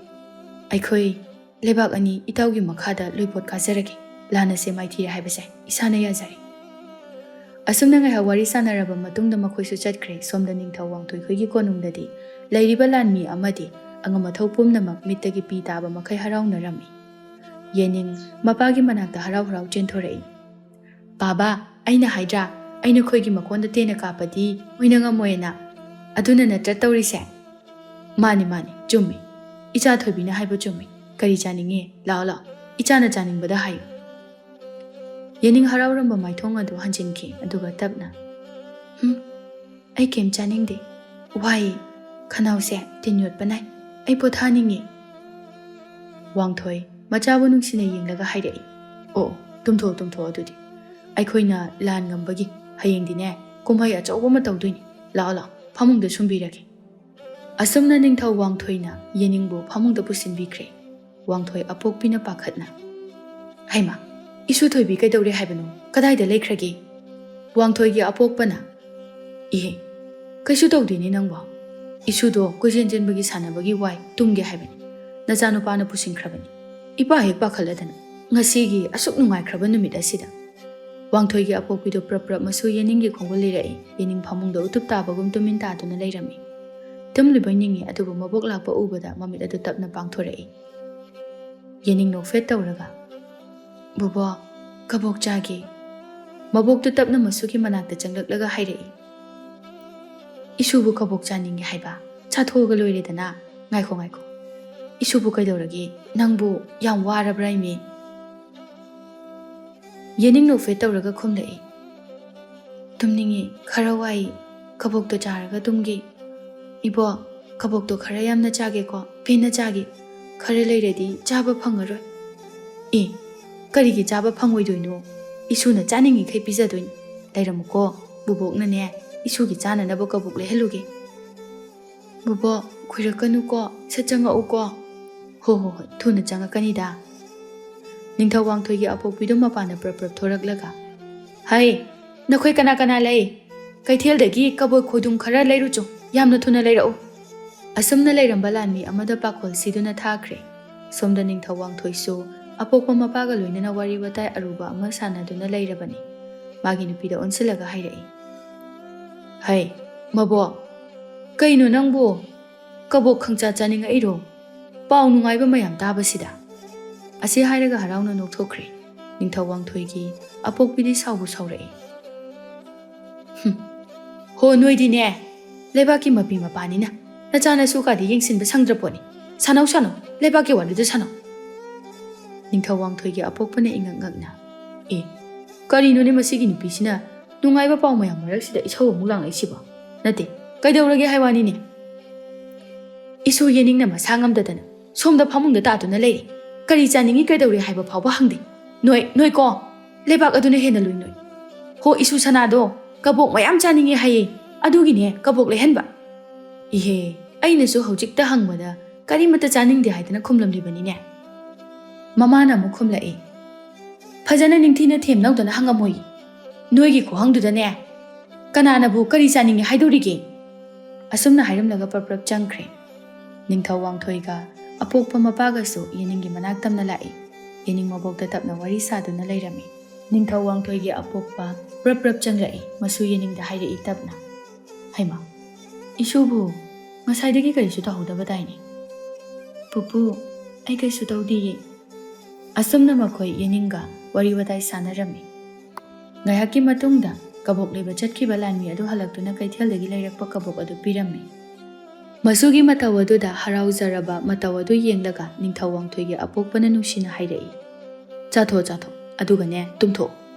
ꯑꯩꯈꯣꯏ ꯂꯩꯕꯥꯛ ꯑꯅꯤ ꯏꯇꯥꯎꯒꯤ ꯃꯈꯥꯗ ꯂꯣꯏꯄꯣꯠ ꯀꯥꯖꯔꯒꯦ꯫ ꯂꯥꯟ ꯑꯁꯦ ꯃꯥꯏꯊꯤꯔꯦ ꯍꯥꯏꯕꯁꯦ ꯏꯁꯥꯅ ꯌꯥꯖꯔꯦ꯫" ꯑꯁꯨꯝꯅ ꯉꯥꯏꯍꯥꯛ ꯋꯥꯔꯤ ꯁꯥꯟꯅꯔꯕ ꯃꯇꯨꯡꯗ ꯃꯈꯣꯏꯁꯨ ꯆꯠꯈ꯭ꯔꯦ꯫ ꯁꯣꯝꯗ ꯅꯤꯡꯊꯧ ꯋꯥꯡꯊꯣꯏꯈꯣꯏꯒꯤ ꯀꯣꯅꯨꯡꯗꯗꯤ ꯂꯩꯔꯤꯕ ꯂꯥꯟꯃꯤ ꯑꯃꯗꯤ ꯑꯉꯝ ꯑꯊꯧ ꯄꯨꯝꯅꯃꯛ ꯃꯤꯠꯇꯒꯤ ꯄꯤ ꯇꯥꯕ ꯃꯈꯩ ꯍꯔꯥꯎꯅꯔꯝꯃꯤ꯫ ꯌꯦꯅꯤꯡ ꯃꯄꯥꯒꯤ ꯃꯅꯥꯛꯇ ꯍꯔꯥꯎ ꯍꯔꯥꯎ ꯆꯦꯟꯊꯣꯔꯛꯏ꯫ "ꯕꯥꯕꯥ, ꯑꯩꯅ ꯍꯥꯏꯗ꯭ꯔꯥ, ꯑꯩꯅ ꯈꯣꯏꯒꯤ ꯃꯀꯣꯟꯗ ꯇꯦꯟꯅ ꯀꯥꯞꯄꯗꯤ ꯃꯣꯏꯅ ꯉꯝꯃꯣꯏꯅ꯫ ꯑꯗꯨꯅ ꯅꯠꯇ꯭ꯔ ꯇꯧꯔꯤꯁꯦ?" "ꯃꯥꯅꯤ, ꯃꯥꯅꯤ, ꯆꯨꯝꯃꯤ꯫ ꯏꯆꯥ ꯊꯣꯏꯕꯤꯅ ꯍꯥꯏꯕ ꯆꯨꯝꯃꯤ꯫ ꯀꯔꯤ ꯆꯥꯅꯤꯡꯉꯤ? ꯂꯥꯛꯑꯣ, ꯂꯥꯛꯑꯣ꯫ ꯏꯆꯥꯅ ꯆꯥꯅꯤꯡꯕꯗ ꯍꯥꯏꯌꯨ꯫" ꯌꯦꯅꯤꯡ ꯍꯔꯥꯎꯔꯝꯕ ꯃꯥꯏꯊꯣꯡ ꯑꯗꯨ ꯍꯟꯖꯤꯟꯈꯤ, ꯑꯗꯨꯒ ꯇꯞꯅ, "ꯍꯨꯝ, ꯑꯩ ꯀꯩꯝ ꯆꯥꯅꯤꯡꯗꯦ꯫ ꯋꯥꯏ, ꯈꯅꯥꯎꯁꯦ ꯇꯤꯟ ꯌꯣꯠꯄ ꯅꯥꯏ꯫ ꯑꯩ ꯄꯣꯊꯥꯅꯤꯡꯉꯤ꯫" ꯋꯥꯡꯊꯣꯏ ꯃꯆꯥꯕꯨ ꯅꯨꯡꯁꯤꯅ ꯌꯦꯡꯂꯒ ꯍꯥꯏꯔꯛꯏ, "ꯑꯣ, ꯑꯣ, ꯇꯨꯝꯊꯣꯛꯑꯣ, ꯇꯨꯝꯊꯣꯛꯑꯣ ꯑꯗꯨꯗꯤ꯫ ꯑꯩꯈꯣꯏꯅ ꯂꯥꯟ ꯉꯝꯕꯒꯤ꯫ ꯍꯌꯦꯡꯗꯤꯅꯦ, ꯀꯨꯝꯍꯩ ꯑꯆꯧꯕ ꯑꯃ ꯇꯧꯗꯣꯏꯅꯤ꯫ ꯂꯥꯛꯑꯣ, ꯂꯥꯛꯑꯣ, ꯐꯃꯨꯡꯗ ꯁꯨꯝꯕꯤꯔꯒꯦ꯫ ꯑꯁꯨꯝꯅ ꯅꯤꯡꯊꯧ ꯋꯥꯡꯊꯣꯏꯅ ꯌꯦꯅꯤꯡꯕꯨ ꯐꯃꯨꯡꯗ ꯄꯨꯁꯤꯟꯕꯤꯈ꯭ꯔꯦ꯫ ꯋꯥꯡꯊꯣꯏ ꯑꯄꯣꯛꯄꯤꯅ ꯄꯥꯈꯠꯅ, "ꯍꯩꯃꯥ, ꯏꯁꯨ ꯊꯣꯏꯕꯤ ꯀꯩꯗꯧꯔꯦ ꯍꯥꯏꯕꯅꯣ? ꯀꯗꯥꯏꯗ ꯂꯩꯈ꯭ꯔꯒꯦ?" ꯋꯥꯡꯊꯣꯏꯒꯤ ꯑꯄꯣꯛꯄꯅ, "ꯏꯍꯦ, ꯀꯩꯁꯨ ꯇꯧꯗꯦꯅꯦ ꯅꯪꯕꯣ꯫ ꯏꯁꯨꯗꯣ ꯀꯣꯏꯆꯦꯟ ꯆꯦꯟꯕꯒꯤ ꯁꯥꯟꯅꯕꯒꯤ ꯋꯥꯏ, ꯇꯨꯝꯒꯦ ꯍꯥꯏꯕꯅꯤ꯫ ꯅꯆꯥꯅꯨꯄꯥꯅ ꯄꯨꯁꯤꯟꯈ꯭ꯔꯕꯅꯤ꯫ ꯏꯄꯥ ꯍꯦꯛ ꯄꯥꯈꯠꯂꯗꯅ꯫ ꯉꯁꯤꯒꯤ ꯑꯁꯨꯛ ꯅꯨꯡꯉꯥꯏꯈ꯭ꯔꯕ ꯅꯨꯃꯤꯠ ꯑꯁꯤꯗ꯫" ꯋꯥꯡꯊꯣꯏꯒꯤ ꯑꯄꯣꯛꯄꯤꯗꯣ ꯄ꯭ꯔꯞ ꯄ꯭ꯔꯞ ꯃꯁꯨ ꯌꯦꯅꯤꯡꯒꯤ ꯈꯣꯡꯒꯨꯜ ꯂꯤꯔꯛꯏ꯫ ꯌꯦꯅꯤꯡ ꯐꯃꯨꯡꯗ ꯎꯇꯨꯞ ꯇꯥꯕꯒꯨꯝ ꯇꯨꯃꯤꯟ ꯇꯥꯗꯨꯅ ꯂꯩꯔꯝꯃꯤ꯫ ꯇꯨꯝꯂꯤꯕꯣꯏ ꯅꯤꯡꯉꯤ, ꯑꯗꯨꯕꯨ ꯃꯕꯣꯛ ꯂꯥꯛꯄ ꯎꯕꯗ ꯃꯃꯤꯠ ꯑꯗꯨ ꯇꯞꯅ ꯄꯥꯡꯊꯣꯔꯛꯏ꯫ ꯌꯦꯅꯤꯡ ꯅꯣꯛꯐꯦꯠ ꯇꯧꯔꯒ, "ꯕꯨꯕꯣꯛ, ꯀꯕꯣꯛ ꯆꯥꯒꯦ꯫" ꯃꯕꯣꯛꯇꯨ ꯇꯞꯅ ꯃꯁꯨꯒꯤ ꯃꯅꯥꯛꯇ ꯆꯪꯂꯛꯂꯒ ꯍꯥꯏꯔꯛꯏ, "ꯏꯁꯨꯕꯨ ꯀꯕꯣꯛ ꯆꯥꯅꯤꯡꯉꯦ ꯍꯥꯏꯕ? ꯆꯥꯊꯣꯛꯑꯒ ꯂꯣꯏꯔꯦꯗꯅ꯫ ꯉꯥꯏꯈꯣ, ꯉꯥꯏꯈꯣ꯫ ꯏꯁꯨꯕꯨ ꯀꯩꯗꯧꯔꯒꯦ? ꯅꯪꯕꯨ ꯌꯥꯝ ꯋꯥꯔꯕ꯭ꯔꯥ, ꯏꯃꯦ?" ꯌꯦꯅꯤꯡ ꯅꯣꯛꯐꯦꯠ ꯇꯧꯔꯒ ꯈꯨꯝꯂꯛꯏ, "ꯇꯨꯝꯅꯤꯡꯉꯤ, ꯈꯔ ꯋꯥꯏ, ꯀꯕꯣꯛꯇꯣ ꯆꯥꯔꯒ ꯇꯨꯝꯒꯦ꯫ ꯏꯕꯣꯛ, ꯀꯕꯣꯛꯇꯣ ꯈꯔ ꯌꯥꯝꯅ ꯆꯥꯒꯦꯀꯣ, ꯄꯦꯟꯅ ꯆꯥꯒꯦ꯫ ꯈꯔ ꯂꯩꯔꯗꯤ ꯆꯥꯕ ꯐꯪꯉꯔꯣꯏ꯫" "ꯑꯦ, ꯀꯔꯤꯒꯤ ꯆꯥꯕ ꯐꯪꯉꯣꯏꯗꯣꯏꯅꯣ? ꯏꯁꯨꯅ ꯆꯥꯅꯤꯡꯉꯤꯈꯩ ꯄꯤꯖꯗꯣꯏꯅꯤ꯫ ꯂꯩꯔꯝꯃꯨꯀꯣ, ꯕꯨꯕꯣꯛꯅꯅꯦ, ꯏꯁꯨꯒꯤ ꯆꯥꯅꯅꯕ ꯀꯕꯣꯛ ꯂꯩꯍꯜꯂꯨꯒꯦ꯫" "ꯕꯨꯕꯣꯛ, ꯀꯨꯏꯔꯛꯀꯅꯨꯀꯣ, ꯁꯠ ꯆꯪꯉꯛꯎꯀꯣ꯫" "ꯍꯣ, ꯍꯣ, ꯍꯣꯏ, ꯊꯨꯅ ꯆꯪꯉꯛꯀꯅꯤꯗ꯫" ꯅꯤꯡꯊꯧ ꯋꯥꯡꯊꯣꯏꯒꯤ ꯑꯄꯣꯛꯄꯤꯗꯣ ꯃꯄꯥꯟꯗ ꯄ꯭ꯔꯞ ꯄ꯭ꯔꯞ ꯊꯣꯔꯛꯂꯒ, "ꯍꯩ, ꯅꯈꯣꯏ ꯀꯅꯥ ꯀꯅꯥ ꯂꯩ? ꯀꯩꯊꯦꯜꯗꯒꯤ ꯀꯕꯣꯛ ꯈꯣꯏꯗꯨꯝ ꯈꯔ ꯂꯩꯔꯨꯆꯣ, ꯌꯥꯝꯅ ꯊꯨꯅ ꯂꯩꯔꯛꯎ꯫" ꯑꯁꯨꯝꯅ ꯂꯩꯔꯝꯕ ꯂꯥꯟꯃꯤ ꯑꯃꯗ ꯄꯥꯈꯣꯜ ꯁꯤꯗꯨꯅ ꯊꯥꯈ꯭ꯔꯦ꯫ ꯁꯣꯝꯗ ꯅꯤꯡꯊꯧ ꯋꯥꯡꯊꯣꯏꯁꯨ ꯑꯄꯣꯛꯄ ꯃꯄꯥꯒ ꯂꯣꯏꯅꯅ ꯋꯥꯔꯤ ꯋꯥꯇꯥꯏ ꯑꯔꯨꯕ ꯑꯃ ꯁꯥꯟꯅꯗꯨꯅ ꯂꯩꯔꯕꯅꯤ꯫ ꯃꯥꯒꯤ ꯅꯨꯄꯤꯗ ꯑꯣꯟꯁꯤꯜꯂꯒ ꯍꯥꯏꯔꯛꯏ, "ꯍꯩ, ꯃꯕꯣꯛ, ꯀꯩꯅꯣ ꯅꯪꯕꯨ? ꯀꯕꯣꯛ ꯈꯪꯆꯥ ꯆꯥꯅꯤꯡꯉꯛꯏꯔꯣ? ꯄꯥꯎ ꯅꯨꯡꯉꯥꯏꯕ ꯃꯌꯥꯝ ꯇꯥꯕꯁꯤꯗ?" ꯑꯁꯤ ꯍꯥꯏꯔꯒ ꯍꯔꯥꯎꯅ ꯅꯣꯛꯊꯣꯛꯈ꯭ꯔꯦ꯫ ꯅꯤꯡꯊꯧ ꯋꯥꯡꯊꯣꯏꯒꯤ ꯑꯄꯣꯛꯄꯤꯗꯤ ꯁꯥꯎꯕꯨ ꯁꯥꯎꯔꯛꯏ꯫ "ꯍꯨꯝ, ꯍꯣ, ꯅꯣꯏꯗꯤꯅꯦ, ꯂꯩꯕꯥꯛꯀꯤ ꯃꯄꯤ ꯃꯄꯥꯅꯤꯅ ꯅꯆꯥꯅꯁꯨ ꯀꯥꯗꯤ ꯌꯦꯡꯁꯤꯟꯕ ꯁꯪꯗ꯭ꯔ ꯄꯣꯠꯅꯤ꯫ ꯁꯥꯟꯅꯧ, ꯁꯥꯟꯅꯧ, ꯂꯩꯕꯥꯛꯀꯤ ꯋꯥꯔꯤꯗꯨ ꯁꯥꯟꯅꯧ꯫" ꯅꯤꯡꯊꯧ ꯋꯥꯡꯊꯣꯏꯒꯤ ꯑꯄꯣꯛꯄꯅ ꯏꯉꯛ ꯉꯛꯅ, "ꯑꯦ, ꯀꯔꯤꯅꯣꯅꯦ ꯃꯁꯤꯒꯤ ꯅꯨꯄꯤꯁꯤꯅ ꯅꯨꯡꯉꯥꯏꯕ ꯄꯥꯎ ꯃꯌꯥꯝ ꯃꯔꯛꯁꯤꯗ ꯏꯁꯧ ꯑꯃꯨꯛ ꯂꯥꯡꯂꯛꯏꯁꯤꯕꯣ? ꯅꯠꯇꯦ, ꯀꯩꯗꯧꯔꯒꯦ ꯍꯥꯏ ꯋꯥꯅꯤꯅꯦ?" "ꯏꯁꯨ ꯌꯦꯅꯤꯡꯅ ꯃꯁꯥ ꯉꯝꯗꯗꯅ ꯁꯣꯝꯗ ꯐꯃꯨꯡꯗ ꯇꯥꯗꯨꯅ ꯂꯩꯔꯤ꯫ ꯀꯔꯤ ꯆꯥꯅꯤꯡꯉꯤ, ꯀꯩꯗꯧꯔꯤ ꯍꯥꯏꯕ ꯐꯥꯎꯕ ꯍꯪꯗꯦ꯫ ꯅꯣꯏ, ꯅꯣꯏꯀꯣ!" ꯂꯩꯕꯥꯛ ꯑꯗꯨꯅ ꯍꯦꯟꯅ ꯂꯨꯏ ꯅꯣꯏ꯫ ꯍꯣ, ꯏꯁꯨ ꯁꯅꯥꯗꯣ ꯀꯕꯣꯛ ꯃꯌꯥꯝ ꯆꯥꯅꯤꯡꯉꯦ ꯍꯥꯏꯌꯦ, ꯑꯗꯨꯒꯤꯅꯦ ꯀꯕꯣꯛ ꯂꯩꯍꯟꯕ꯫ ꯏꯍꯦ, ꯑꯩꯅꯁꯨ ꯍꯧꯖꯤꯛꯇ ꯍꯪꯕꯗ ꯀꯔꯤꯃꯠꯇ ꯆꯥꯅꯤꯡꯗꯦ ꯍꯥꯏꯗꯅ ꯈꯨꯝꯂꯝꯂꯤꯕꯅꯤꯅꯦ꯫ ꯃꯃꯥꯅ ꯑꯃꯨꯛ ꯈꯨꯝꯂꯛꯏ, ꯐꯖꯅ ꯅꯤꯡꯊꯤꯅ ꯊꯦꯝꯅꯧꯗꯅ ꯍꯪꯉꯝꯃꯣꯏ꯫ ꯅꯣꯏꯒꯤ ꯈꯨꯍꯪꯗꯨꯗꯅꯦ ꯀꯅꯥꯅꯕꯨ ꯀꯔꯤ ꯆꯥꯅꯤꯡꯉꯦ ꯍꯥꯏꯗꯧꯔꯤꯒꯦ? ꯑꯁꯨꯝꯅ ꯍꯥꯏꯔꯝꯂꯒ ꯄ꯭ꯔꯞ ꯄ꯭ꯔꯞ ꯆꯪꯈ꯭ꯔꯦ꯫ ꯅꯤꯡꯊꯧ ꯋꯥꯡꯊꯣꯏꯒ ꯑꯄꯣꯛꯄ ꯃꯄꯥꯒꯁꯨ ꯌꯦꯅꯤꯡꯒꯤ ꯃꯅꯥꯛ ꯇꯝꯅ ꯂꯥꯛꯏ꯫ ꯌꯦꯅꯤꯡ ꯃꯕꯣꯛꯇ ꯇꯞꯅ ꯋꯥꯔꯤ ꯁꯥꯗꯨꯅ ꯂꯩꯔꯝꯃꯤ꯫ ꯅꯤꯡꯊꯧ ꯋꯥꯡꯊꯣꯏꯒꯤ ꯑꯄꯣꯛꯄ ꯄ꯭ꯔꯞ ꯄ꯭ꯔꯞ ꯆꯪꯂꯛꯏ꯫ ꯃꯁꯨ ꯌꯦꯅꯤꯡꯗ ꯍꯥꯏꯔꯛꯏ ꯇꯞꯅ, ꯍꯩꯃꯥ, ꯏꯁꯨꯕꯨ ꯉꯁꯥꯏꯗꯒꯤ ꯀꯔꯤꯁꯨ ꯇꯧꯍꯧꯗꯕꯗꯥꯏꯅꯦ? ꯄꯨꯄꯨ, ꯑꯩ ꯀꯩꯁꯨ ꯇꯧꯗꯤꯌꯦ꯫ ꯑꯁꯨꯝꯅ ꯃꯈꯣꯏ ꯌꯦꯅꯤꯡꯒ ꯋꯥꯔꯤ ꯋꯥꯇꯥꯏ ꯁꯥꯟꯅꯔꯝꯃꯤ꯫ ꯉꯥꯏꯍꯥꯛꯀꯤ ꯃꯇꯨꯡꯗ ꯀꯕꯣꯛ ꯂꯩꯕ ꯆꯠꯈꯤꯕ ꯂꯥꯟꯃꯤ ꯑꯗꯨ ꯍꯜꯂꯛꯇꯨꯅ ꯀꯩꯊꯦꯜꯗꯒꯤ ꯂꯩꯔꯛꯄ ꯀꯕꯣꯛ ꯑꯗꯨ ꯄꯤꯔꯝꯃꯤ꯫ ꯃꯁꯨꯒꯤ ꯃꯇꯧ ꯑꯗꯨꯗ ꯍꯔꯥꯎꯖꯔꯕ ꯃꯇꯧ ꯑꯗꯨ ꯌꯦꯡꯂꯒ ꯅꯤꯡꯊꯧ ꯋꯥꯡꯊꯣꯏꯒꯤ ꯑꯄꯣꯛꯄꯅ ꯅꯨꯡꯁꯤꯅ ꯍꯥꯏꯔꯛꯏ, ꯆꯥꯊꯣꯛ, ꯆꯥꯊꯣꯛ, ꯑꯗꯨꯒꯅꯦ ꯇꯨꯝꯊꯣꯛ꯫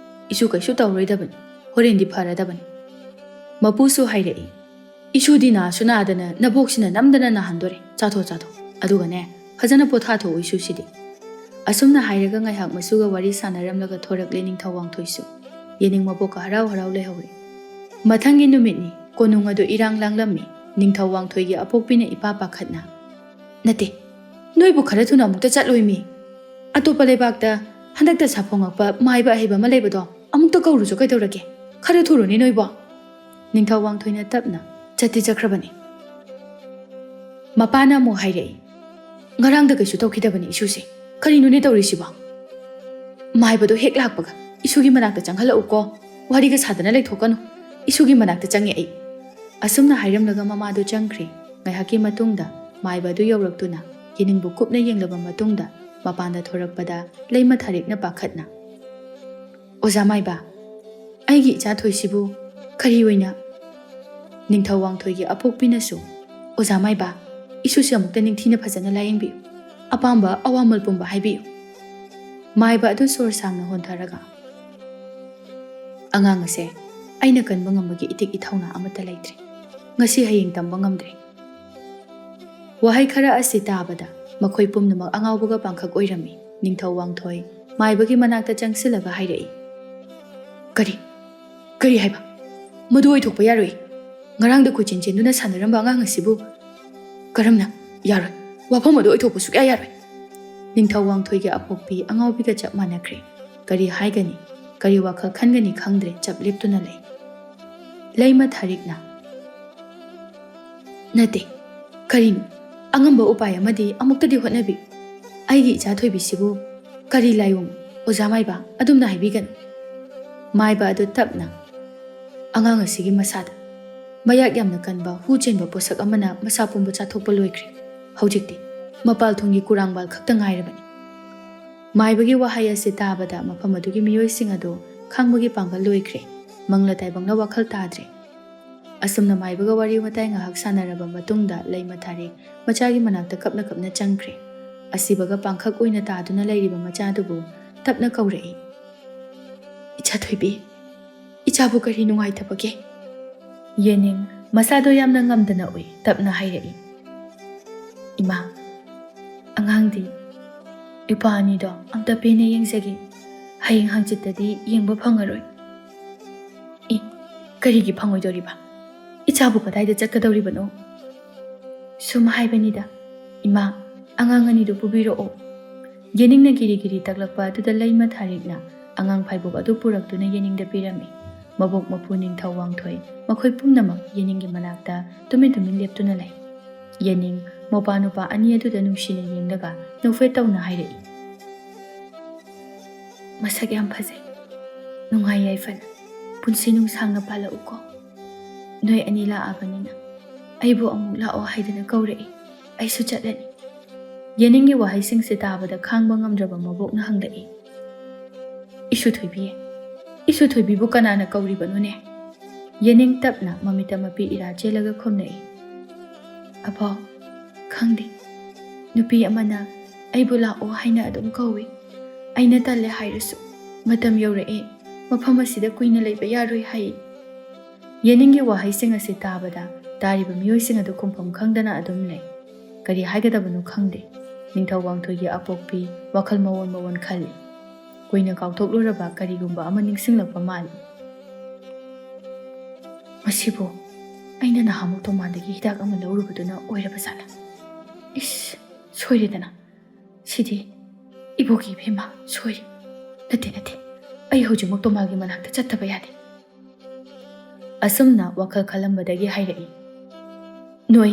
ꯏꯁꯨ ꯀꯩꯁꯨ ꯇꯧꯔꯣꯏꯗꯕꯅꯤ, ꯍꯣꯔꯦꯟꯗꯤ ꯐꯔꯗꯕꯅꯤ꯫ ꯃꯄꯨꯁꯨ ꯍꯥꯏꯔꯛꯏ, ꯏꯁꯨꯗꯤ ꯅꯥꯁꯨ ꯅꯥꯗꯅ ꯅꯕꯣꯛꯁꯤꯅ ꯅꯝꯗꯅ ꯅꯥꯍꯟꯗꯣꯔꯦ꯫ ꯆꯥꯊꯣꯛ, ꯆꯥꯊꯣꯛ, ꯑꯗꯨꯒꯅꯦ ꯐꯖꯅ ꯄꯣꯊꯥꯊꯣꯛꯎ ꯏꯁꯨꯁꯤꯗꯤ꯫ ꯑꯁꯨꯝꯅ ꯍꯥꯏꯔꯒ ꯉꯥꯏꯍꯥꯛ ꯃꯁꯨꯒ ꯋꯥꯔꯤ ꯁꯥꯟꯅꯔꯝꯂꯒ ꯊꯣꯔꯛꯂꯦ ꯅꯤꯡꯊꯧ ꯋꯥꯡꯊꯣꯏꯁꯨ꯫ ꯌꯦꯅꯤꯡ ꯃꯕꯣꯛꯀ ꯍꯔꯥꯎ ꯍꯔꯥꯎ ꯂꯩꯍꯧꯔꯦ꯫ ꯃꯊꯪꯒꯤ ꯅꯨꯃꯤꯠꯅꯤ꯫ ꯀꯣꯅꯨꯡ ꯑꯗꯨ ꯏꯔꯥꯡ ꯂꯥꯡꯂꯝꯃꯤ꯫ ꯅꯤꯡꯊꯧ ꯋꯥꯡꯊꯣꯏꯒꯤ ꯑꯄꯣꯛꯄꯤꯅ ꯏꯄꯥ ꯄꯥꯈꯠꯅ, ꯅꯠꯇꯦ, ꯅꯣꯏꯕꯨ ꯈꯔ ꯊꯨꯅ ꯑꯃꯨꯛꯇ ꯆꯠꯂꯣꯏꯃꯤ꯫ ꯑꯇꯣꯞꯄ ꯂꯩꯕꯥꯛꯇ ꯍꯟꯗꯛꯇ ꯁꯥꯐꯣꯡꯉꯛꯄ ꯃꯥꯏꯕ ꯑꯍꯩꯕ ꯑꯃ ꯂꯩꯕꯗꯣ ꯑꯃꯨꯛꯇ ꯀꯧꯔꯨꯆꯣ ꯀꯩꯗꯧꯔꯒꯦ? ꯈꯔ ꯊꯨꯔꯣꯅꯦ ꯅꯣꯏꯕꯣ꯫ ꯅꯤꯡꯊꯧ ꯋꯥꯡꯊꯣꯏꯅ ꯇꯞꯅ, ꯆꯠꯇꯤ ꯆꯠꯈ꯭ꯔꯕꯅꯤ꯫ ꯃꯄꯥꯅ ꯑꯃꯨꯛ ꯍꯥꯏꯔꯛꯏ, ꯉꯔꯥꯡꯗ ꯀꯩꯁꯨ ꯇꯧꯈꯤꯗꯕꯅꯤ ꯏꯁꯨꯁꯦ꯫ ꯀꯔꯤꯅꯣꯅꯦ ꯇꯧꯔꯤꯁꯤꯕꯣ? ꯃꯥꯏꯕꯗꯣ ꯍꯦꯛ ꯂꯥꯛꯄꯒ ꯏꯁꯨꯒꯤ ꯃꯅꯥꯛꯇ ꯆꯪꯍꯜꯂꯛꯎꯀꯣ꯫ ꯋꯥꯔꯤꯒ ꯁꯥꯗꯅ ꯂꯩꯊꯣꯛꯀꯅꯨ꯫ ꯏꯁꯨꯒꯤ ꯃꯅꯥꯛꯇ ꯆꯪꯉꯦ ꯑꯩ꯫ ꯑꯁꯨꯝꯅ ꯍꯥꯏꯔꯝꯂꯒ ꯃꯃꯥꯗꯨ ꯆꯪꯈ꯭ꯔꯦ꯫ ꯉꯥꯏꯍꯥꯛꯀꯤ ꯃꯇꯨꯡꯗ ꯃꯥꯏꯕ ꯑꯗꯨ ꯌꯧꯔꯛꯇꯨꯅ ꯌꯦꯅꯤꯡꯕꯨ ꯀꯨꯞꯅ ꯌꯦꯡꯂꯕ ꯃꯇꯨꯡꯗ ꯃꯄꯥꯟꯗ ꯊꯣꯔꯛꯄꯗ ꯂꯩꯃ ꯊꯥꯔꯦꯛꯅ ꯄꯥꯈꯠꯅ, ꯑꯣꯖꯥ ꯃꯥꯏꯕ, ꯑꯩꯒꯤ ꯏꯆꯥ ꯊꯣꯏꯁꯤꯕꯨ ꯀꯔꯤ ꯑꯣꯏꯅ? ꯅꯤꯡꯊꯧ ꯋꯥꯡꯊꯣꯏꯒꯤ ꯑꯄꯣꯛꯄꯤꯅꯁꯨ, ꯑꯣꯖꯥ ꯃꯥꯏꯕ, ꯏꯁꯨꯁꯤ ꯑꯃꯨꯛꯇ ꯅꯤꯡꯊꯤꯅ ꯐꯖꯅ ꯂꯥꯌꯦꯡꯕꯤꯌꯨ꯫ ꯑꯄꯥꯝꯕ ꯑꯋꯥꯃꯜ ꯄꯨꯝꯕ ꯍꯥꯏꯕꯤꯌꯨ꯫ ꯃꯥꯏꯕ ꯑꯗꯨ ꯁꯣꯔ ꯁꯥꯡꯅ ꯍꯣꯟꯊꯔꯒ, ꯑꯉꯥꯡ ꯑꯁꯦ ꯑꯩꯅ ꯀꯟꯕ ꯉꯝꯕꯒꯤ ꯏꯇꯤꯛ ꯏꯊꯧꯅꯥ ꯑꯃꯠꯇ ꯂꯩꯇ꯭ꯔꯦ꯫ ꯉꯁꯤ ꯍꯌꯦꯡ ꯇꯝꯕ ꯉꯝꯗ꯭ꯔꯦ꯫ ꯋꯥꯍꯩ ꯈꯔ ꯑꯁꯤ ꯇꯥꯕꯗ ꯃꯈꯣꯏ ꯄꯨꯝꯅꯃꯛ ꯑꯉꯥꯎꯕꯒ ꯄꯥꯡꯈꯛ ꯑꯣꯏꯔꯝꯃꯤ꯫ ꯅꯤꯡꯊꯧ ꯋꯥꯡꯊꯣꯏ ꯃꯥꯏꯕꯒꯤ ꯃꯅꯥꯛꯇ ꯆꯪꯁꯤꯜꯂꯒ ꯍꯥꯏꯔꯛꯏ, "ꯀꯔꯤ? ꯀꯔꯤ ꯍꯥꯏꯕ? ꯃꯗꯨ ꯑꯣꯏꯊꯣꯛꯄ ꯌꯥꯔꯣꯏ꯫ ꯉꯔꯥꯡꯗ ꯀꯣꯏꯆꯦꯟ ꯆꯦꯟꯗꯨꯅ ꯁꯥꯟꯅꯔꯝꯕ ꯑꯉꯥꯡ ꯑꯁꯤꯕꯨ ꯀꯔꯝꯅ? ꯌꯥꯔꯣꯏ꯫ ꯋꯥꯐꯝ ꯑꯗꯨ ꯑꯣꯏꯊꯣꯛꯄ ꯁꯨꯛꯌꯥ ꯌꯥꯔꯣꯏ꯫" ꯅꯤꯡꯊꯧ ꯋꯥꯡꯊꯣꯏꯒꯤ ꯑꯄꯣꯛꯄꯤ ꯑꯉꯥꯎꯕꯤꯒ ꯆꯞ ꯃꯥꯟꯅꯈ꯭ꯔꯦ꯫ ꯀꯔꯤ ꯍꯥꯏꯒꯅꯤ, ꯀꯔꯤ ꯋꯥꯈꯜ ꯈꯟꯒꯅꯤ ꯈꯪꯗ꯭ꯔꯦ, ꯆꯞ ꯂꯦꯞꯇꯨꯅ ꯂꯩ꯫ ꯂꯩꯃ ꯊꯥꯔꯤꯛꯅ, "ꯅꯠꯇꯦ, ꯀꯔꯤꯅꯣ? ꯑꯉꯝꯕ ꯎꯄꯥꯏ ꯑꯃꯗꯤ ꯑꯃꯨꯛꯇꯗꯤ ꯍꯣꯠꯅꯕꯤ꯫ ꯑꯩꯒꯤ ꯏꯆꯥ ꯊꯣꯏꯕꯤꯁꯤꯕꯨ ꯀꯔꯤ ꯂꯥꯏꯑꯣꯡ, ꯑꯣꯖꯥ ꯃꯥꯏꯕ, ꯑꯗꯨꯝꯅ ꯍꯥꯏꯕꯤꯒꯅꯨ꯫" ꯃꯥꯏꯕ ꯑꯗꯨ ꯇꯞꯅ, "ꯑꯉꯥꯡ ꯑꯁꯤꯒꯤ ꯃꯁꯥꯗ ꯃꯌꯥꯛ ꯌꯥꯝꯅ ꯀꯟꯕ ꯍꯨ ꯆꯦꯟꯕ ꯄꯣꯠꯁꯛ ꯑꯃꯅ ꯃꯁꯥ ꯄꯨꯝꯕ ꯆꯥꯊꯣꯛꯄ ꯂꯣꯏꯈ꯭ꯔꯦ꯫ ꯍꯧꯖꯤꯛꯇꯤ ꯃꯄꯥꯜ ꯊꯣꯡꯒꯤ ꯀꯨꯔꯥꯡꯕꯥꯜ ꯈꯛꯇ ꯉꯥꯏꯔꯕꯅꯤ꯫" ꯃꯥꯏꯕꯒꯤ ꯋꯥꯍꯩ ꯑꯁꯤ ꯇꯥꯕꯗ ꯃꯐꯝ ꯑꯗꯨꯒꯤ ꯃꯤꯑꯣꯏꯁꯤꯡ ꯑꯗꯨ ꯈꯥꯡꯕꯒꯤ ꯄꯥꯡꯒꯜ ꯂꯣꯏꯈ꯭ꯔꯦ꯫ ꯃꯪꯂ ꯇꯥꯏꯕꯪꯂ ꯋꯥꯈꯜ ꯇꯥꯗ꯭ꯔꯦ꯫ ꯑꯁꯨꯝꯅ ꯃꯥꯏꯕꯒ ꯋꯥꯔꯤ ꯋꯥꯇꯥꯏ ꯉꯥꯏꯍꯥꯛ ꯁꯥꯟꯅꯔꯕ ꯃꯇꯨꯡꯗ ꯂꯩꯃ ꯊꯥꯔꯤꯛ ꯃꯆꯥꯒꯤ ꯃꯅꯥꯛꯇ ꯀꯞꯅ ꯀꯞꯅ ꯆꯪꯈ꯭ꯔꯦ꯫ ꯑꯁꯤꯕꯒ ꯄꯥꯡꯈꯛ ꯑꯣꯏꯅ ꯇꯥꯗꯨꯅ ꯂꯩꯔꯤꯕ ꯃꯆꯥꯗꯨꯕꯨ ꯇꯞꯅ ꯀꯧꯔꯛꯏ, "ꯏꯆꯥ ꯊꯣꯏꯕꯤ, ꯏꯆꯥꯕꯨ ꯀꯔꯤ ꯅꯨꯡꯉꯥꯏꯇꯕꯒꯦ?" ꯌꯦꯅꯤꯡ ꯃꯁꯥꯗꯣ ꯌꯥꯝꯅ ꯉꯝꯗꯅ ꯎꯏ, ꯇꯞꯅ ꯍꯥꯏꯔꯛꯏ, "ꯏꯃꯥ, ꯑꯉꯥꯡꯗꯤ ꯏꯄꯥ ꯑꯅꯤꯗꯣ ꯑꯝꯇ ꯄꯦꯟꯅ ꯌꯦꯡꯖꯒꯦ꯫ ꯍꯌꯦꯡ ꯍꯪꯆꯤꯠꯇꯗꯤ ꯌꯦꯡꯕ ꯐꯪꯉꯔꯣꯏ꯫" "ꯏ, ꯀꯔꯤꯒꯤ ꯐꯪꯉꯣꯏꯗꯣꯔꯤꯕ? ꯏꯆꯥꯕꯨ ꯀꯗꯥꯏꯗ ꯆꯠꯀꯗꯧꯔꯤꯕꯅꯣ?" "ꯁꯨꯝ ꯍꯥꯏꯕꯅꯤꯗ, ꯏꯃꯥ, ꯑꯉꯥꯡ ꯑꯅꯤꯗꯨ ꯄꯨꯕꯤꯔꯛꯑꯣ꯫" ꯌꯦꯅꯤꯡꯅ ꯒꯤꯔꯤ ꯒꯤꯔꯤ ꯇꯛꯂꯛꯄ ꯑꯗꯨꯗ ꯂꯩꯃ ꯊꯥꯔꯤꯛꯅ ꯑꯉꯥꯡ ꯐꯥꯏꯕꯣꯛ ꯑꯗꯨ ꯄꯨꯔꯛꯇꯨꯅ ꯌꯦꯅꯤꯡꯗ ꯄꯤꯔꯝꯃꯤ꯫ ꯃꯕꯣꯛ ꯃꯄꯨ ꯅꯤꯡꯊꯧ ꯋꯥꯡꯊꯣꯏ ꯃꯈꯣꯏ ꯄꯨꯝꯅꯃꯛ ꯌꯦꯅꯤꯡꯒꯤ ꯃꯅꯥꯛꯇ ꯇꯨꯃꯤꯟ ꯇꯨꯃꯤꯟ ꯂꯦꯞꯇꯨꯅ ꯂꯩ꯫ ꯌꯦꯅꯤꯡ ꯃꯧꯄꯥ ꯅꯨꯄꯥ ꯑꯅꯤ ꯑꯗꯨꯗ ꯅꯨꯡꯁꯤꯅ ꯌꯦꯡꯂꯒ ꯅꯣꯛꯐꯦꯠ ꯇꯧꯅ ꯍꯥꯏꯔꯛꯏ, "ꯃꯁꯛ ꯌꯥꯝ ꯐꯖꯩ꯫ ꯅꯨꯡꯉꯥꯏ ꯌꯥꯏꯐꯅ ꯄꯨꯟꯁꯤ ꯅꯨꯡꯁꯥꯡꯅ ꯄꯥꯜꯂꯛꯎꯀꯣ꯫ ꯅꯣꯏ ꯑꯅꯤ ꯂꯥꯛꯑꯕꯅꯤꯅ ꯑꯩꯕꯨ ꯑꯃꯨꯛ ꯂꯥꯛꯑꯣ ꯍꯥꯏꯗꯅ ꯀꯧꯔꯛꯏ꯫ ꯑꯩꯁꯨ ꯆꯠꯂꯅꯤ꯫" ꯌꯦꯅꯤꯡꯒꯤ ꯋꯥꯍꯩꯁꯤꯡꯁꯦ ꯇꯥꯕꯗ ꯈꯥꯡꯕ ꯉꯝꯗ꯭ꯔꯕ ꯃꯕꯣꯛꯅ ꯍꯪꯂꯛꯏ, "ꯏꯁꯨ ꯊꯣꯏꯕꯤ, ꯏꯁꯨ ꯊꯣꯏꯕꯤꯕꯨ ꯀꯅꯥꯅ ꯀꯧꯔꯤꯕꯅꯣꯅꯦ?" ꯌꯦꯅꯤꯡ ꯇꯞꯅ ꯃꯃꯤꯠꯇ ꯃꯄꯤ ꯏꯔꯥ ꯆꯦꯜꯂꯒ ꯈꯨꯝꯂꯛꯏ, "ꯑꯕꯣꯛ, ꯈꯪꯗꯦ꯫ ꯅꯨꯄꯤ ꯑꯃꯅ ꯑꯩꯕꯨ ꯂꯥꯛꯑꯣ ꯍꯥꯏꯅ ꯑꯗꯨꯝ ꯀꯧꯏ꯫ ꯑꯩꯅ ꯇꯜꯂꯦ ꯍꯥꯏꯔꯁꯨ ꯃꯇꯝ ꯌꯧꯔꯛꯑꯦ, ꯃꯐꯝ ꯑꯁꯤꯗ ꯀꯨꯏꯅ ꯂꯩꯕ ꯌꯥꯔꯣꯏ ꯍꯥꯏ꯫" ꯌꯦꯅꯤꯡꯒꯤ ꯋꯥꯍꯩꯁꯤꯡ ꯑꯁꯤ ꯇꯥꯕꯗ ꯇꯥꯔꯤꯕ ꯃꯤꯑꯣꯏꯁꯤꯡ ꯑꯗꯨ ꯈꯨꯝꯐꯝ ꯈꯪꯗꯅ ꯑꯗꯨꯝ ꯂꯩ꯫ ꯀꯔꯤ ꯍꯥꯏꯒꯗꯕꯅꯣ ꯈꯪꯗꯦ꯫ ꯅꯤꯡꯊꯧ ꯋꯥꯡꯊꯣꯏꯒꯤ ꯑꯄꯣꯛꯄꯤ ꯋꯥꯈꯜ ꯃꯑꯣꯟ ꯃꯑꯣꯟ ꯈꯜꯂꯤ꯫ ꯀꯨꯏꯅ ꯀꯥꯎꯊꯣꯛꯂꯨꯔꯕ ꯀꯔꯤꯒꯨꯝꯕ ꯑꯃ ꯅꯤꯡꯁꯤꯡꯂꯛꯄ ꯃꯥꯜꯂꯤ꯫ "ꯃꯁꯤꯕꯨ ꯑꯩꯅ ꯅꯍꯥꯟꯃꯨꯛ ꯇꯣꯃꯥꯟꯗꯒꯤ ꯍꯤꯗꯥꯛ ꯑꯃ ꯂꯧꯔꯨꯕꯗꯨꯅ ꯑꯣꯏꯔꯕ ꯖꯥꯠꯂꯥ? ꯏꯁ, ꯁꯣꯏꯔꯦꯗꯅ꯫ ꯁꯤꯗꯤ ꯏꯕꯣꯛꯀꯤ ꯏꯕꯦꯝꯃ ꯁꯣꯏꯔꯦ꯫ ꯅꯠꯇꯦ, ꯅꯠꯇꯦ, ꯑꯩ ꯍꯧꯖꯤꯛꯃꯛ ꯇꯣꯃꯥꯜꯒꯤ ꯃꯅꯥꯛꯇ ꯆꯠꯇꯕ ꯌꯥꯗꯦ"꯫ ꯑꯁꯨꯝꯅ ꯋꯥꯈꯜ ꯈꯜꯂꯝꯕꯗꯒꯤ ꯍꯥꯏꯔꯛꯏ, "ꯅꯣꯏ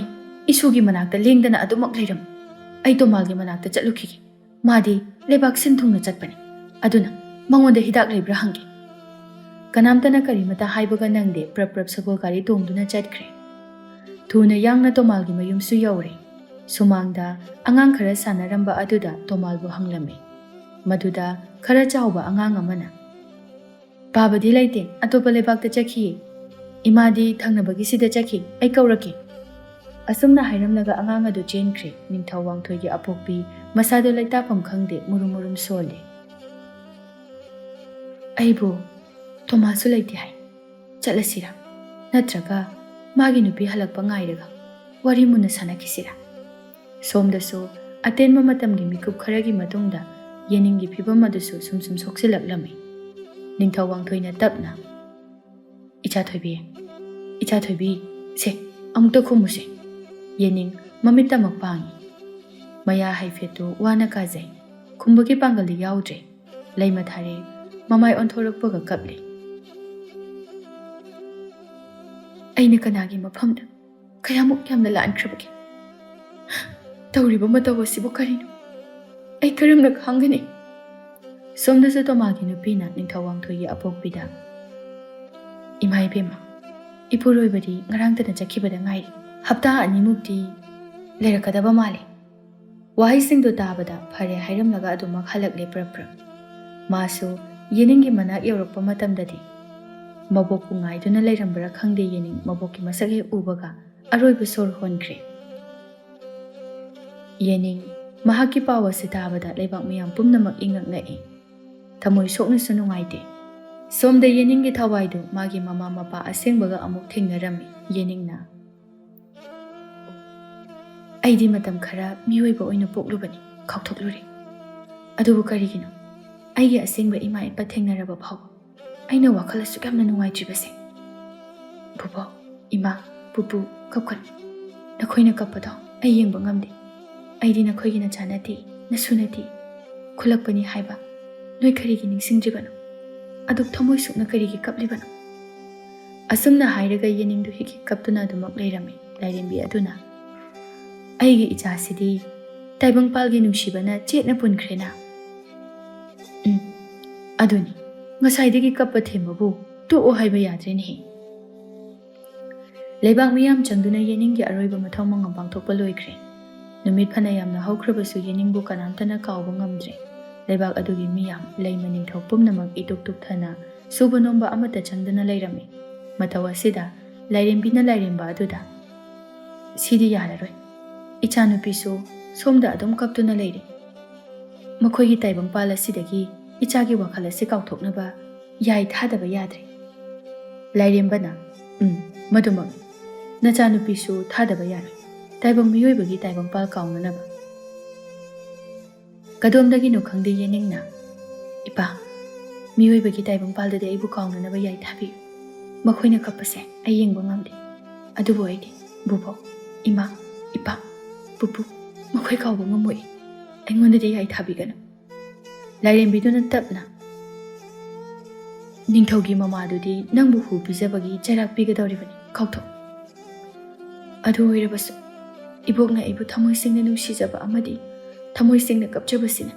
ꯏꯁꯨꯒꯤ ꯃꯅꯥꯛꯇ ꯂꯦꯡꯗꯅ ꯑꯗꯨꯃꯛ ꯂꯩꯔꯝꯃꯨ꯫ ꯑꯩ ꯇꯣꯃꯥꯜꯒꯤ ꯃꯅꯥꯛꯇ ꯆꯠꯂꯨꯈꯤꯒꯦ꯫ ꯃꯥꯗꯤ ꯂꯩꯕꯥꯛ ꯁꯤꯟ ꯊꯨꯡꯅ ꯆꯠꯄꯅꯤ꯫ ꯑꯗꯨꯅ ꯃꯉꯣꯟꯗ ꯍꯤꯗꯥꯛ ꯂꯩꯕ꯭ꯔꯥ ꯍꯪꯒꯦ"꯫ ꯀꯅꯥꯝꯇꯅ ꯀꯔꯤꯃꯇ ꯍꯥꯏꯕꯒ ꯅꯪꯗꯦ, ꯄ꯭ꯔꯞ ꯄ꯭ꯔꯞ ꯁꯒꯣꯜ ꯒꯥꯔꯤ ꯇꯣꯡꯗꯨꯅ ꯆꯠꯈ꯭ꯔꯦ꯫ ꯊꯨꯅ ꯌꯥꯡꯅ ꯇꯣꯃꯥꯜꯒꯤ ꯃꯌꯨꯝꯁꯨ ꯌꯧꯔꯦ꯫ ꯁꯨꯃꯥꯡꯗ ꯑꯉꯥꯡ ꯈꯔ ꯁꯥꯟꯅꯔꯝꯕ ꯑꯗꯨꯗ ꯇꯣꯃꯥꯜꯕꯨ ꯍꯪꯂꯝꯃꯤ꯫ ꯃꯗꯨꯗ ꯈꯔ ꯆꯥꯎꯕ ꯑꯉꯥꯡ ꯑꯃꯅ, "ꯄꯥꯕꯗꯤ ꯂꯩꯇꯦ, ꯑꯇꯣꯞꯄ ꯂꯩꯕꯥꯛꯇ ꯆꯠꯈꯤꯌꯦ꯫ ꯏꯃꯥꯗꯤ ꯊꯪꯅꯕꯒꯤꯁꯤꯗ ꯆꯠꯈꯤ, ꯑꯩ ꯀꯧꯔꯛꯀꯦ"꯫ ꯑꯁꯨꯝꯅ ꯍꯥꯏꯔꯝꯂꯒ ꯑꯉꯥꯡ ꯑꯗꯨ ꯆꯦꯟꯈ꯭ꯔꯦ꯫ ꯅꯤꯡꯊꯧ ꯋꯥꯡꯊꯣꯏꯒꯤ ꯑꯄꯣꯛꯄꯤ ꯃꯁꯥꯗꯣ ꯂꯩꯇꯥꯐꯝ ꯈꯪꯗꯦ, ꯃꯨꯔꯨꯝ ꯃꯨꯔꯨꯝ ꯁꯣꯜꯂꯦ꯫ "ꯑꯩꯕꯨ ꯇꯣꯃꯥꯁꯨ ꯂꯩꯇꯦ ꯍꯥꯏ꯫ ꯆꯠꯂꯁꯤꯔꯥ? ꯅꯠꯇ꯭ꯔꯒ ꯃꯥꯒꯤ ꯅꯨꯄꯤ ꯍꯜꯂꯛꯄ ꯉꯥꯏꯔꯒ ꯋꯥꯔꯤ ꯃꯨꯟꯅ ꯁꯥꯟꯅꯈꯤꯁꯤꯔꯥ?" ꯁꯣꯝꯗꯁꯨ ꯑꯇꯦꯟꯕ ꯃꯇꯝꯒꯤ ꯃꯤꯀꯨꯞ ꯈꯔꯒꯤ ꯃꯇꯨꯡꯗ ꯌꯦꯅꯤꯡꯒꯤ ꯐꯤꯕꯝ ꯑꯗꯨꯁꯨ ꯁꯨꯝ ꯁꯨꯝ ꯁꯣꯛꯆꯤꯜꯂꯛꯂꯝꯃꯤ꯫ ꯅꯤꯡꯊꯧ ꯋꯥꯡꯊꯣꯏꯅ ꯇꯞꯅ, "ꯏꯆꯥ ꯊꯣꯏꯕꯤ, ꯏꯆꯥ ꯊꯣꯏꯕꯤ, ꯁꯦ, ꯑꯃꯨꯛꯇ ꯈꯨꯝꯃꯨꯁꯦ"꯫ ꯌꯦꯅꯤꯡ ꯃꯃꯤꯠ ꯇꯃꯛ ꯄꯥꯡꯉꯤ꯫ ꯃꯌꯥ ꯍꯥꯏꯐꯦꯠꯇꯨ ꯋꯥꯅ ꯀꯥꯖꯩ꯫ ꯈꯨꯝꯕꯒꯤ ꯄꯥꯡꯒꯜꯗꯤ ꯌꯥꯎꯗ꯭ꯔꯦ꯫ ꯂꯩ ꯃꯊꯥꯔꯦ꯫ ꯃꯃꯥꯏ ꯑꯣꯟꯊꯣꯔꯛꯄꯒ ꯀꯞꯂꯤ꯫ "ꯑꯩꯅ ꯀꯅꯥꯒꯤ ꯃꯐꯝꯗ ꯀꯌꯥꯃꯨꯛ ꯌꯥꯝꯅ ꯂꯥꯟꯈ꯭ꯔꯕꯒꯦ? ꯇꯧꯔꯤꯕ ꯃꯇꯧ ꯑꯁꯤꯕꯨ ꯀꯔꯤꯅꯣ? ꯑꯩ ꯀꯔꯝꯅ ꯈꯥꯡꯒꯅꯤ?" ꯁꯣꯝꯗꯁꯨ ꯇꯣꯃꯥꯒꯤ ꯅꯨꯄꯤꯅ ꯅꯤꯡꯊꯧ ꯋꯥꯡꯊꯣꯏꯒꯤ ꯑꯄꯣꯛꯄꯤꯗ, "ꯏꯃꯥ ꯏꯕꯦꯝꯃ, ꯏꯄꯨꯔꯣꯏꯕꯗꯤ ꯉꯔꯥꯡꯇꯅ ꯆꯠꯈꯤꯕꯗ ꯉꯥꯏꯔꯤ꯫ ꯍꯞꯇꯥ ꯑꯅꯤꯃꯨꯛꯇꯤ ꯂꯩꯔꯛꯀꯗꯕ ꯃꯥꯜꯂꯤ"꯫ ꯋꯥꯍꯩꯁꯤꯡꯗꯨ ꯇꯥꯕꯗ ꯐꯔꯦ ꯍꯥꯏꯔꯝꯂꯒ ꯑꯗꯨꯃꯛ ꯍꯜꯂꯛꯂꯦ ꯄ꯭ꯔꯞ ꯄ꯭ꯔꯞ꯫ ꯃꯥꯁꯨ ꯌꯦꯅꯤꯡꯒꯤ ꯃꯅꯥꯛ ꯌꯧꯔꯛꯄ ꯃꯇꯝꯗꯗꯤ ꯃꯕꯣꯛꯄꯨ ꯉꯥꯏꯗꯨꯅ ꯂꯩꯔꯝꯕ꯭ꯔꯥ ꯈꯪꯗꯦ, ꯌꯦꯅꯤꯡ ꯃꯕꯣꯛꯀꯤ ꯃꯁꯛ ꯍꯦꯛ ꯎꯕꯒ ꯑꯔꯣꯏꯕ ꯁꯣꯔ ꯍꯣꯟꯈ꯭ꯔꯦ꯫ ꯌꯦꯅꯤꯡ ꯃꯍꯥꯛꯀꯤ ꯄꯥꯎ ꯑꯁꯤ ꯇꯥꯕꯗ ꯂꯩꯕꯥꯛ ꯃꯤꯌꯥꯝ ꯄꯨꯝꯅꯃꯛ ꯏꯉꯛ ꯉꯛꯏ꯫ ꯊꯃꯣꯏ ꯁꯣꯛꯅꯁꯨ ꯅꯨꯡꯉꯥꯏꯇꯦ꯫ ꯁꯣꯝꯗ ꯌꯦꯅꯤꯡꯒꯤ ꯊꯋꯥꯏꯗꯨ ꯃꯥꯒꯤ ꯃꯃꯥ ꯃꯄꯥ ꯑꯁꯦꯡꯕꯒ ꯑꯃꯨꯛ ꯊꯦꯡꯅꯔꯝꯃꯤ꯫ ꯌꯦꯅꯤꯡꯅ, "ꯑꯩꯗꯤ ꯃꯇꯝ ꯈꯔ ꯃꯤꯑꯣꯏꯕ ꯑꯣꯏꯅ ꯄꯣꯛꯂꯨꯕꯅꯤ, ꯀꯥꯎꯊꯣꯛꯂꯨꯔꯦ꯫ ꯑꯗꯨꯕꯨ ꯀꯔꯤꯒꯤꯅꯣ? ꯑꯩꯒꯤ ꯑꯁꯦꯡꯕ ꯏꯃꯥ ꯏꯄꯥ ꯊꯦꯡꯅꯔꯕ ꯐꯥꯎꯕ ꯑꯩꯅ ꯋꯥꯈꯜ ꯑꯁꯨꯛ ꯌꯥꯝꯅ ꯅꯨꯡꯉꯥꯏꯇ꯭ꯔꯤꯕꯁꯦ꯫ ꯕꯨꯕꯣꯛ, ꯏꯃꯥ, ꯄꯨꯄꯨ, ꯀꯞꯀꯅꯨ꯫ ꯅꯈꯣꯏꯅ ꯀꯞꯄꯗꯣ ꯑꯩ ꯌꯦꯡꯕ ꯉꯝꯗꯦ꯫ ꯑꯩꯗꯤ ꯅꯈꯣꯏꯒꯤ ꯅꯆꯥ ꯅꯠꯇꯦ, ꯅꯁꯨ ꯅꯠꯇꯦ꯫ ꯈꯨꯜꯂꯛꯄꯅꯤ ꯍꯥꯏꯕ ꯅꯣꯏ ꯀꯔꯤꯒꯤ ꯅꯤꯡꯁꯤꯡꯗ꯭ꯔꯤꯕꯅꯣ? ꯑꯗꯨꯛ ꯊꯃꯣꯏ ꯁꯣꯛꯅ ꯀꯔꯤꯒꯤ ꯀꯞꯂꯤꯕꯅꯣ? ꯑꯁꯨꯝꯅ ꯍꯥꯏꯔꯒ ꯌꯦꯅꯤꯡꯗꯨ ꯍꯤꯛ ꯍꯤꯛ ꯀꯞꯇꯨꯅ ꯑꯗꯨꯃꯛ ꯂꯩꯔꯝꯃꯤ꯫ ꯂꯥꯏꯔꯦꯝꯕꯤ ꯑꯗꯨꯅ, "ꯑꯩꯒꯤ ꯏꯆꯥꯁꯤꯗꯤ ꯇꯥꯏꯕꯪꯄꯥꯜꯒꯤ ꯅꯨꯡꯁꯤꯕꯅ ꯆꯦꯠꯅ ꯄꯨꯟꯈ꯭ꯔꯦꯅ꯫ ꯎꯝ, ꯑꯗꯨꯅꯤ, ꯉꯁꯥꯏꯗꯒꯤ ꯀꯞꯄ ꯊꯦꯝꯕꯕꯨ ꯇꯣꯛꯑꯣ ꯍꯥꯏꯕ ꯌꯥꯗ꯭ꯔꯦꯅꯦꯍꯦ"꯫ ꯂꯩꯕꯥꯛ ꯃꯤꯌꯥꯝ ꯆꯪꯗꯨꯅ ꯌꯦꯅꯤꯡꯒꯤ ꯑꯔꯣꯏꯕ ꯃꯊꯧ ꯃꯉꯝ ꯄꯥꯡꯊꯣꯛꯄ ꯂꯣꯏꯈ꯭ꯔꯦ꯫ ꯅꯨꯃꯤꯠ ꯐꯅ ꯌꯥꯝꯅ ꯍꯧꯈ꯭ꯔꯕꯁꯨ ꯌꯦꯅꯤꯡꯕꯨ ꯀꯅꯥꯝꯇꯅ ꯀꯥꯎꯕ ꯉꯝꯗ꯭ꯔꯦ꯫ ꯂꯩꯕꯥꯛ ꯑꯗꯨꯒꯤ ꯃꯤꯌꯥꯝ, ꯂꯩꯃ ꯅꯤꯡꯊꯧ ꯄꯨꯝꯅꯃꯛ ꯏꯇꯨꯛ ꯇꯨꯛꯊꯅ ꯁꯨꯕ ꯅꯣꯝꯕ ꯑꯃꯠꯇ ꯆꯪꯗꯅ ꯂꯩꯔꯝꯃꯤ꯫ ꯃꯇꯧ ꯑꯁꯤꯗ ꯂꯥꯏꯔꯦꯝꯕꯤꯅ ꯂꯥꯏꯔꯦꯝꯕ ꯑꯗꯨꯗ, "ꯁꯤꯗꯤ ꯌꯥꯔꯔꯣꯏ꯫ ꯏꯆꯥꯅꯨꯄꯤꯁꯨ ꯁꯣꯝꯗ ꯑꯗꯨꯝ ꯀꯞꯇꯨꯅ ꯂꯩꯔꯦ꯫ ꯃꯈꯣꯏꯒꯤ ꯇꯥꯏꯕꯪꯄꯥꯜ ꯑꯁꯤꯗꯒꯤ ꯏꯆꯥꯒꯤ ꯋꯥꯈꯜ ꯑꯁꯤ ꯀꯥꯎꯊꯣꯛꯅꯕ ꯌꯥꯏ ꯊꯥꯗꯕ ꯌꯥꯗ꯭ꯔꯦ"꯫ ꯂꯥꯏꯔꯦꯝꯕꯅ, "ꯎꯝ, ꯃꯗꯨꯃꯛꯅꯤ꯫ ꯅꯆꯥꯅꯨꯄꯤꯁꯨ ꯊꯥꯗꯕ ꯌꯥꯔꯣꯏ꯫ ꯇꯥꯏꯕꯪ ꯃꯤꯑꯣꯏꯕꯒꯤ ꯇꯥꯏꯕꯪꯄꯥꯜ ꯀꯥꯎꯅꯅꯕ"꯫ ꯀꯗꯣꯝꯗꯒꯤꯅꯣ ꯈꯪꯗꯦ ꯌꯦꯅꯤꯡꯅ, "ꯏꯄꯥ, ꯃꯤꯑꯣꯏꯕꯒꯤ ꯇꯥꯏꯕꯪꯄꯥꯜꯗꯗꯤ ꯑꯩꯕꯨ ꯀꯥꯎꯅꯅꯕ ꯌꯥꯏ ꯊꯥꯕꯤꯌꯨ꯫ ꯃꯈꯣꯏꯅ ꯀꯞꯄꯁꯦ ꯑꯩ ꯌꯦꯡꯕ ꯉꯝꯗꯦ꯫ ꯑꯗꯨꯕꯨ ꯑꯩꯗꯤ, ꯕꯨꯕꯣꯛ, ꯏꯃꯥ, ꯏꯄꯥ, ꯄꯨꯄꯨ, ꯃꯈꯣꯏ ꯀꯥꯎꯕ ꯉꯝꯃꯣꯏ꯫ ꯑꯩꯉꯣꯟꯗꯗꯤ ꯌꯥꯏ ꯊꯥꯕꯤꯒꯅꯨ"꯫ ꯂꯥꯏꯔꯦꯝꯕꯤꯗꯨꯅ ꯇꯞꯅ, "ꯅꯤꯡꯊꯧꯒꯤ ꯃꯃꯥꯗꯨꯗꯤ ꯅꯪꯕꯨ ꯍꯨ ꯄꯤꯖꯕꯒꯤ ꯆꯩꯔꯥꯛ ꯄꯤꯒꯗꯧꯔꯤꯕꯅꯤ, ꯀꯥꯎꯊꯣꯛ꯫ ꯑꯗꯨ ꯑꯣꯏꯔꯕꯁꯨ ꯏꯕꯣꯛꯅ ꯑꯩꯕꯨ ꯊꯃꯣꯏ ꯁꯦꯡꯅ ꯅꯨꯡꯁꯤꯖꯕ ꯑꯃꯗꯤ ꯊꯃꯣꯏ ꯁꯦꯡꯅ ꯀꯞꯆꯕꯁꯤꯅ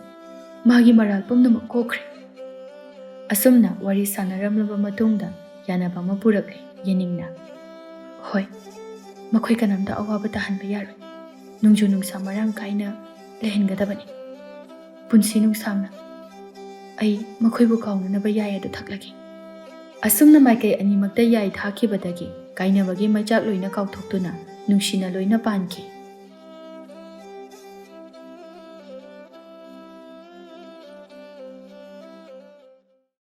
ꯃꯥꯒꯤ ꯃꯔꯥꯜ ꯄꯨꯝꯅꯃꯛ ꯀꯣꯛꯈ꯭ꯔꯦ"꯫ ꯑꯁꯨꯝꯅ ꯋꯥꯔꯤ ꯁꯥꯟꯅꯔꯝꯂꯕ ꯃꯇꯨꯡꯗ ꯌꯥꯅꯕ ꯑꯃ ꯄꯨꯔꯛꯂꯦ ꯌꯦꯅꯤꯡꯅ꯫ "ꯍꯣꯏ, ꯃꯈꯣꯏ ꯀꯅꯥꯝꯇ ꯑꯋꯥꯕ ꯇꯥꯍꯟꯕ ꯌꯥꯔꯣꯏ꯫ ꯅꯣꯡꯖꯨ ꯅꯨꯡꯁꯥ ꯃꯔꯥꯡ ꯀꯥꯏꯅ ꯂꯩꯍꯟꯒꯗꯕꯅꯤ꯫ ꯄꯨꯟꯁꯤ ꯅꯨꯡꯁꯥꯡꯅ ꯑꯩ ꯃꯈꯣꯏꯕꯨ ꯀꯥꯎꯅꯅꯕ ꯌꯥꯏ ꯑꯗꯨ ꯊꯛꯂꯒꯦ"꯫ ꯑꯁꯨꯝꯅ ꯃꯥꯏꯀꯩ ꯑꯅꯤꯃꯛꯇ ꯌꯥꯏ ꯊꯥꯈꯤꯕꯗꯒꯤ ꯀꯥꯏꯅꯕꯒꯤ ꯃꯩꯆꯥꯛ ꯂꯣꯏꯅ ꯀꯥꯎꯊꯣꯛꯇꯨꯅ ꯅꯨꯡꯁꯤꯅ ꯂꯣꯏꯅ ꯄꯥꯟꯈꯤ꯫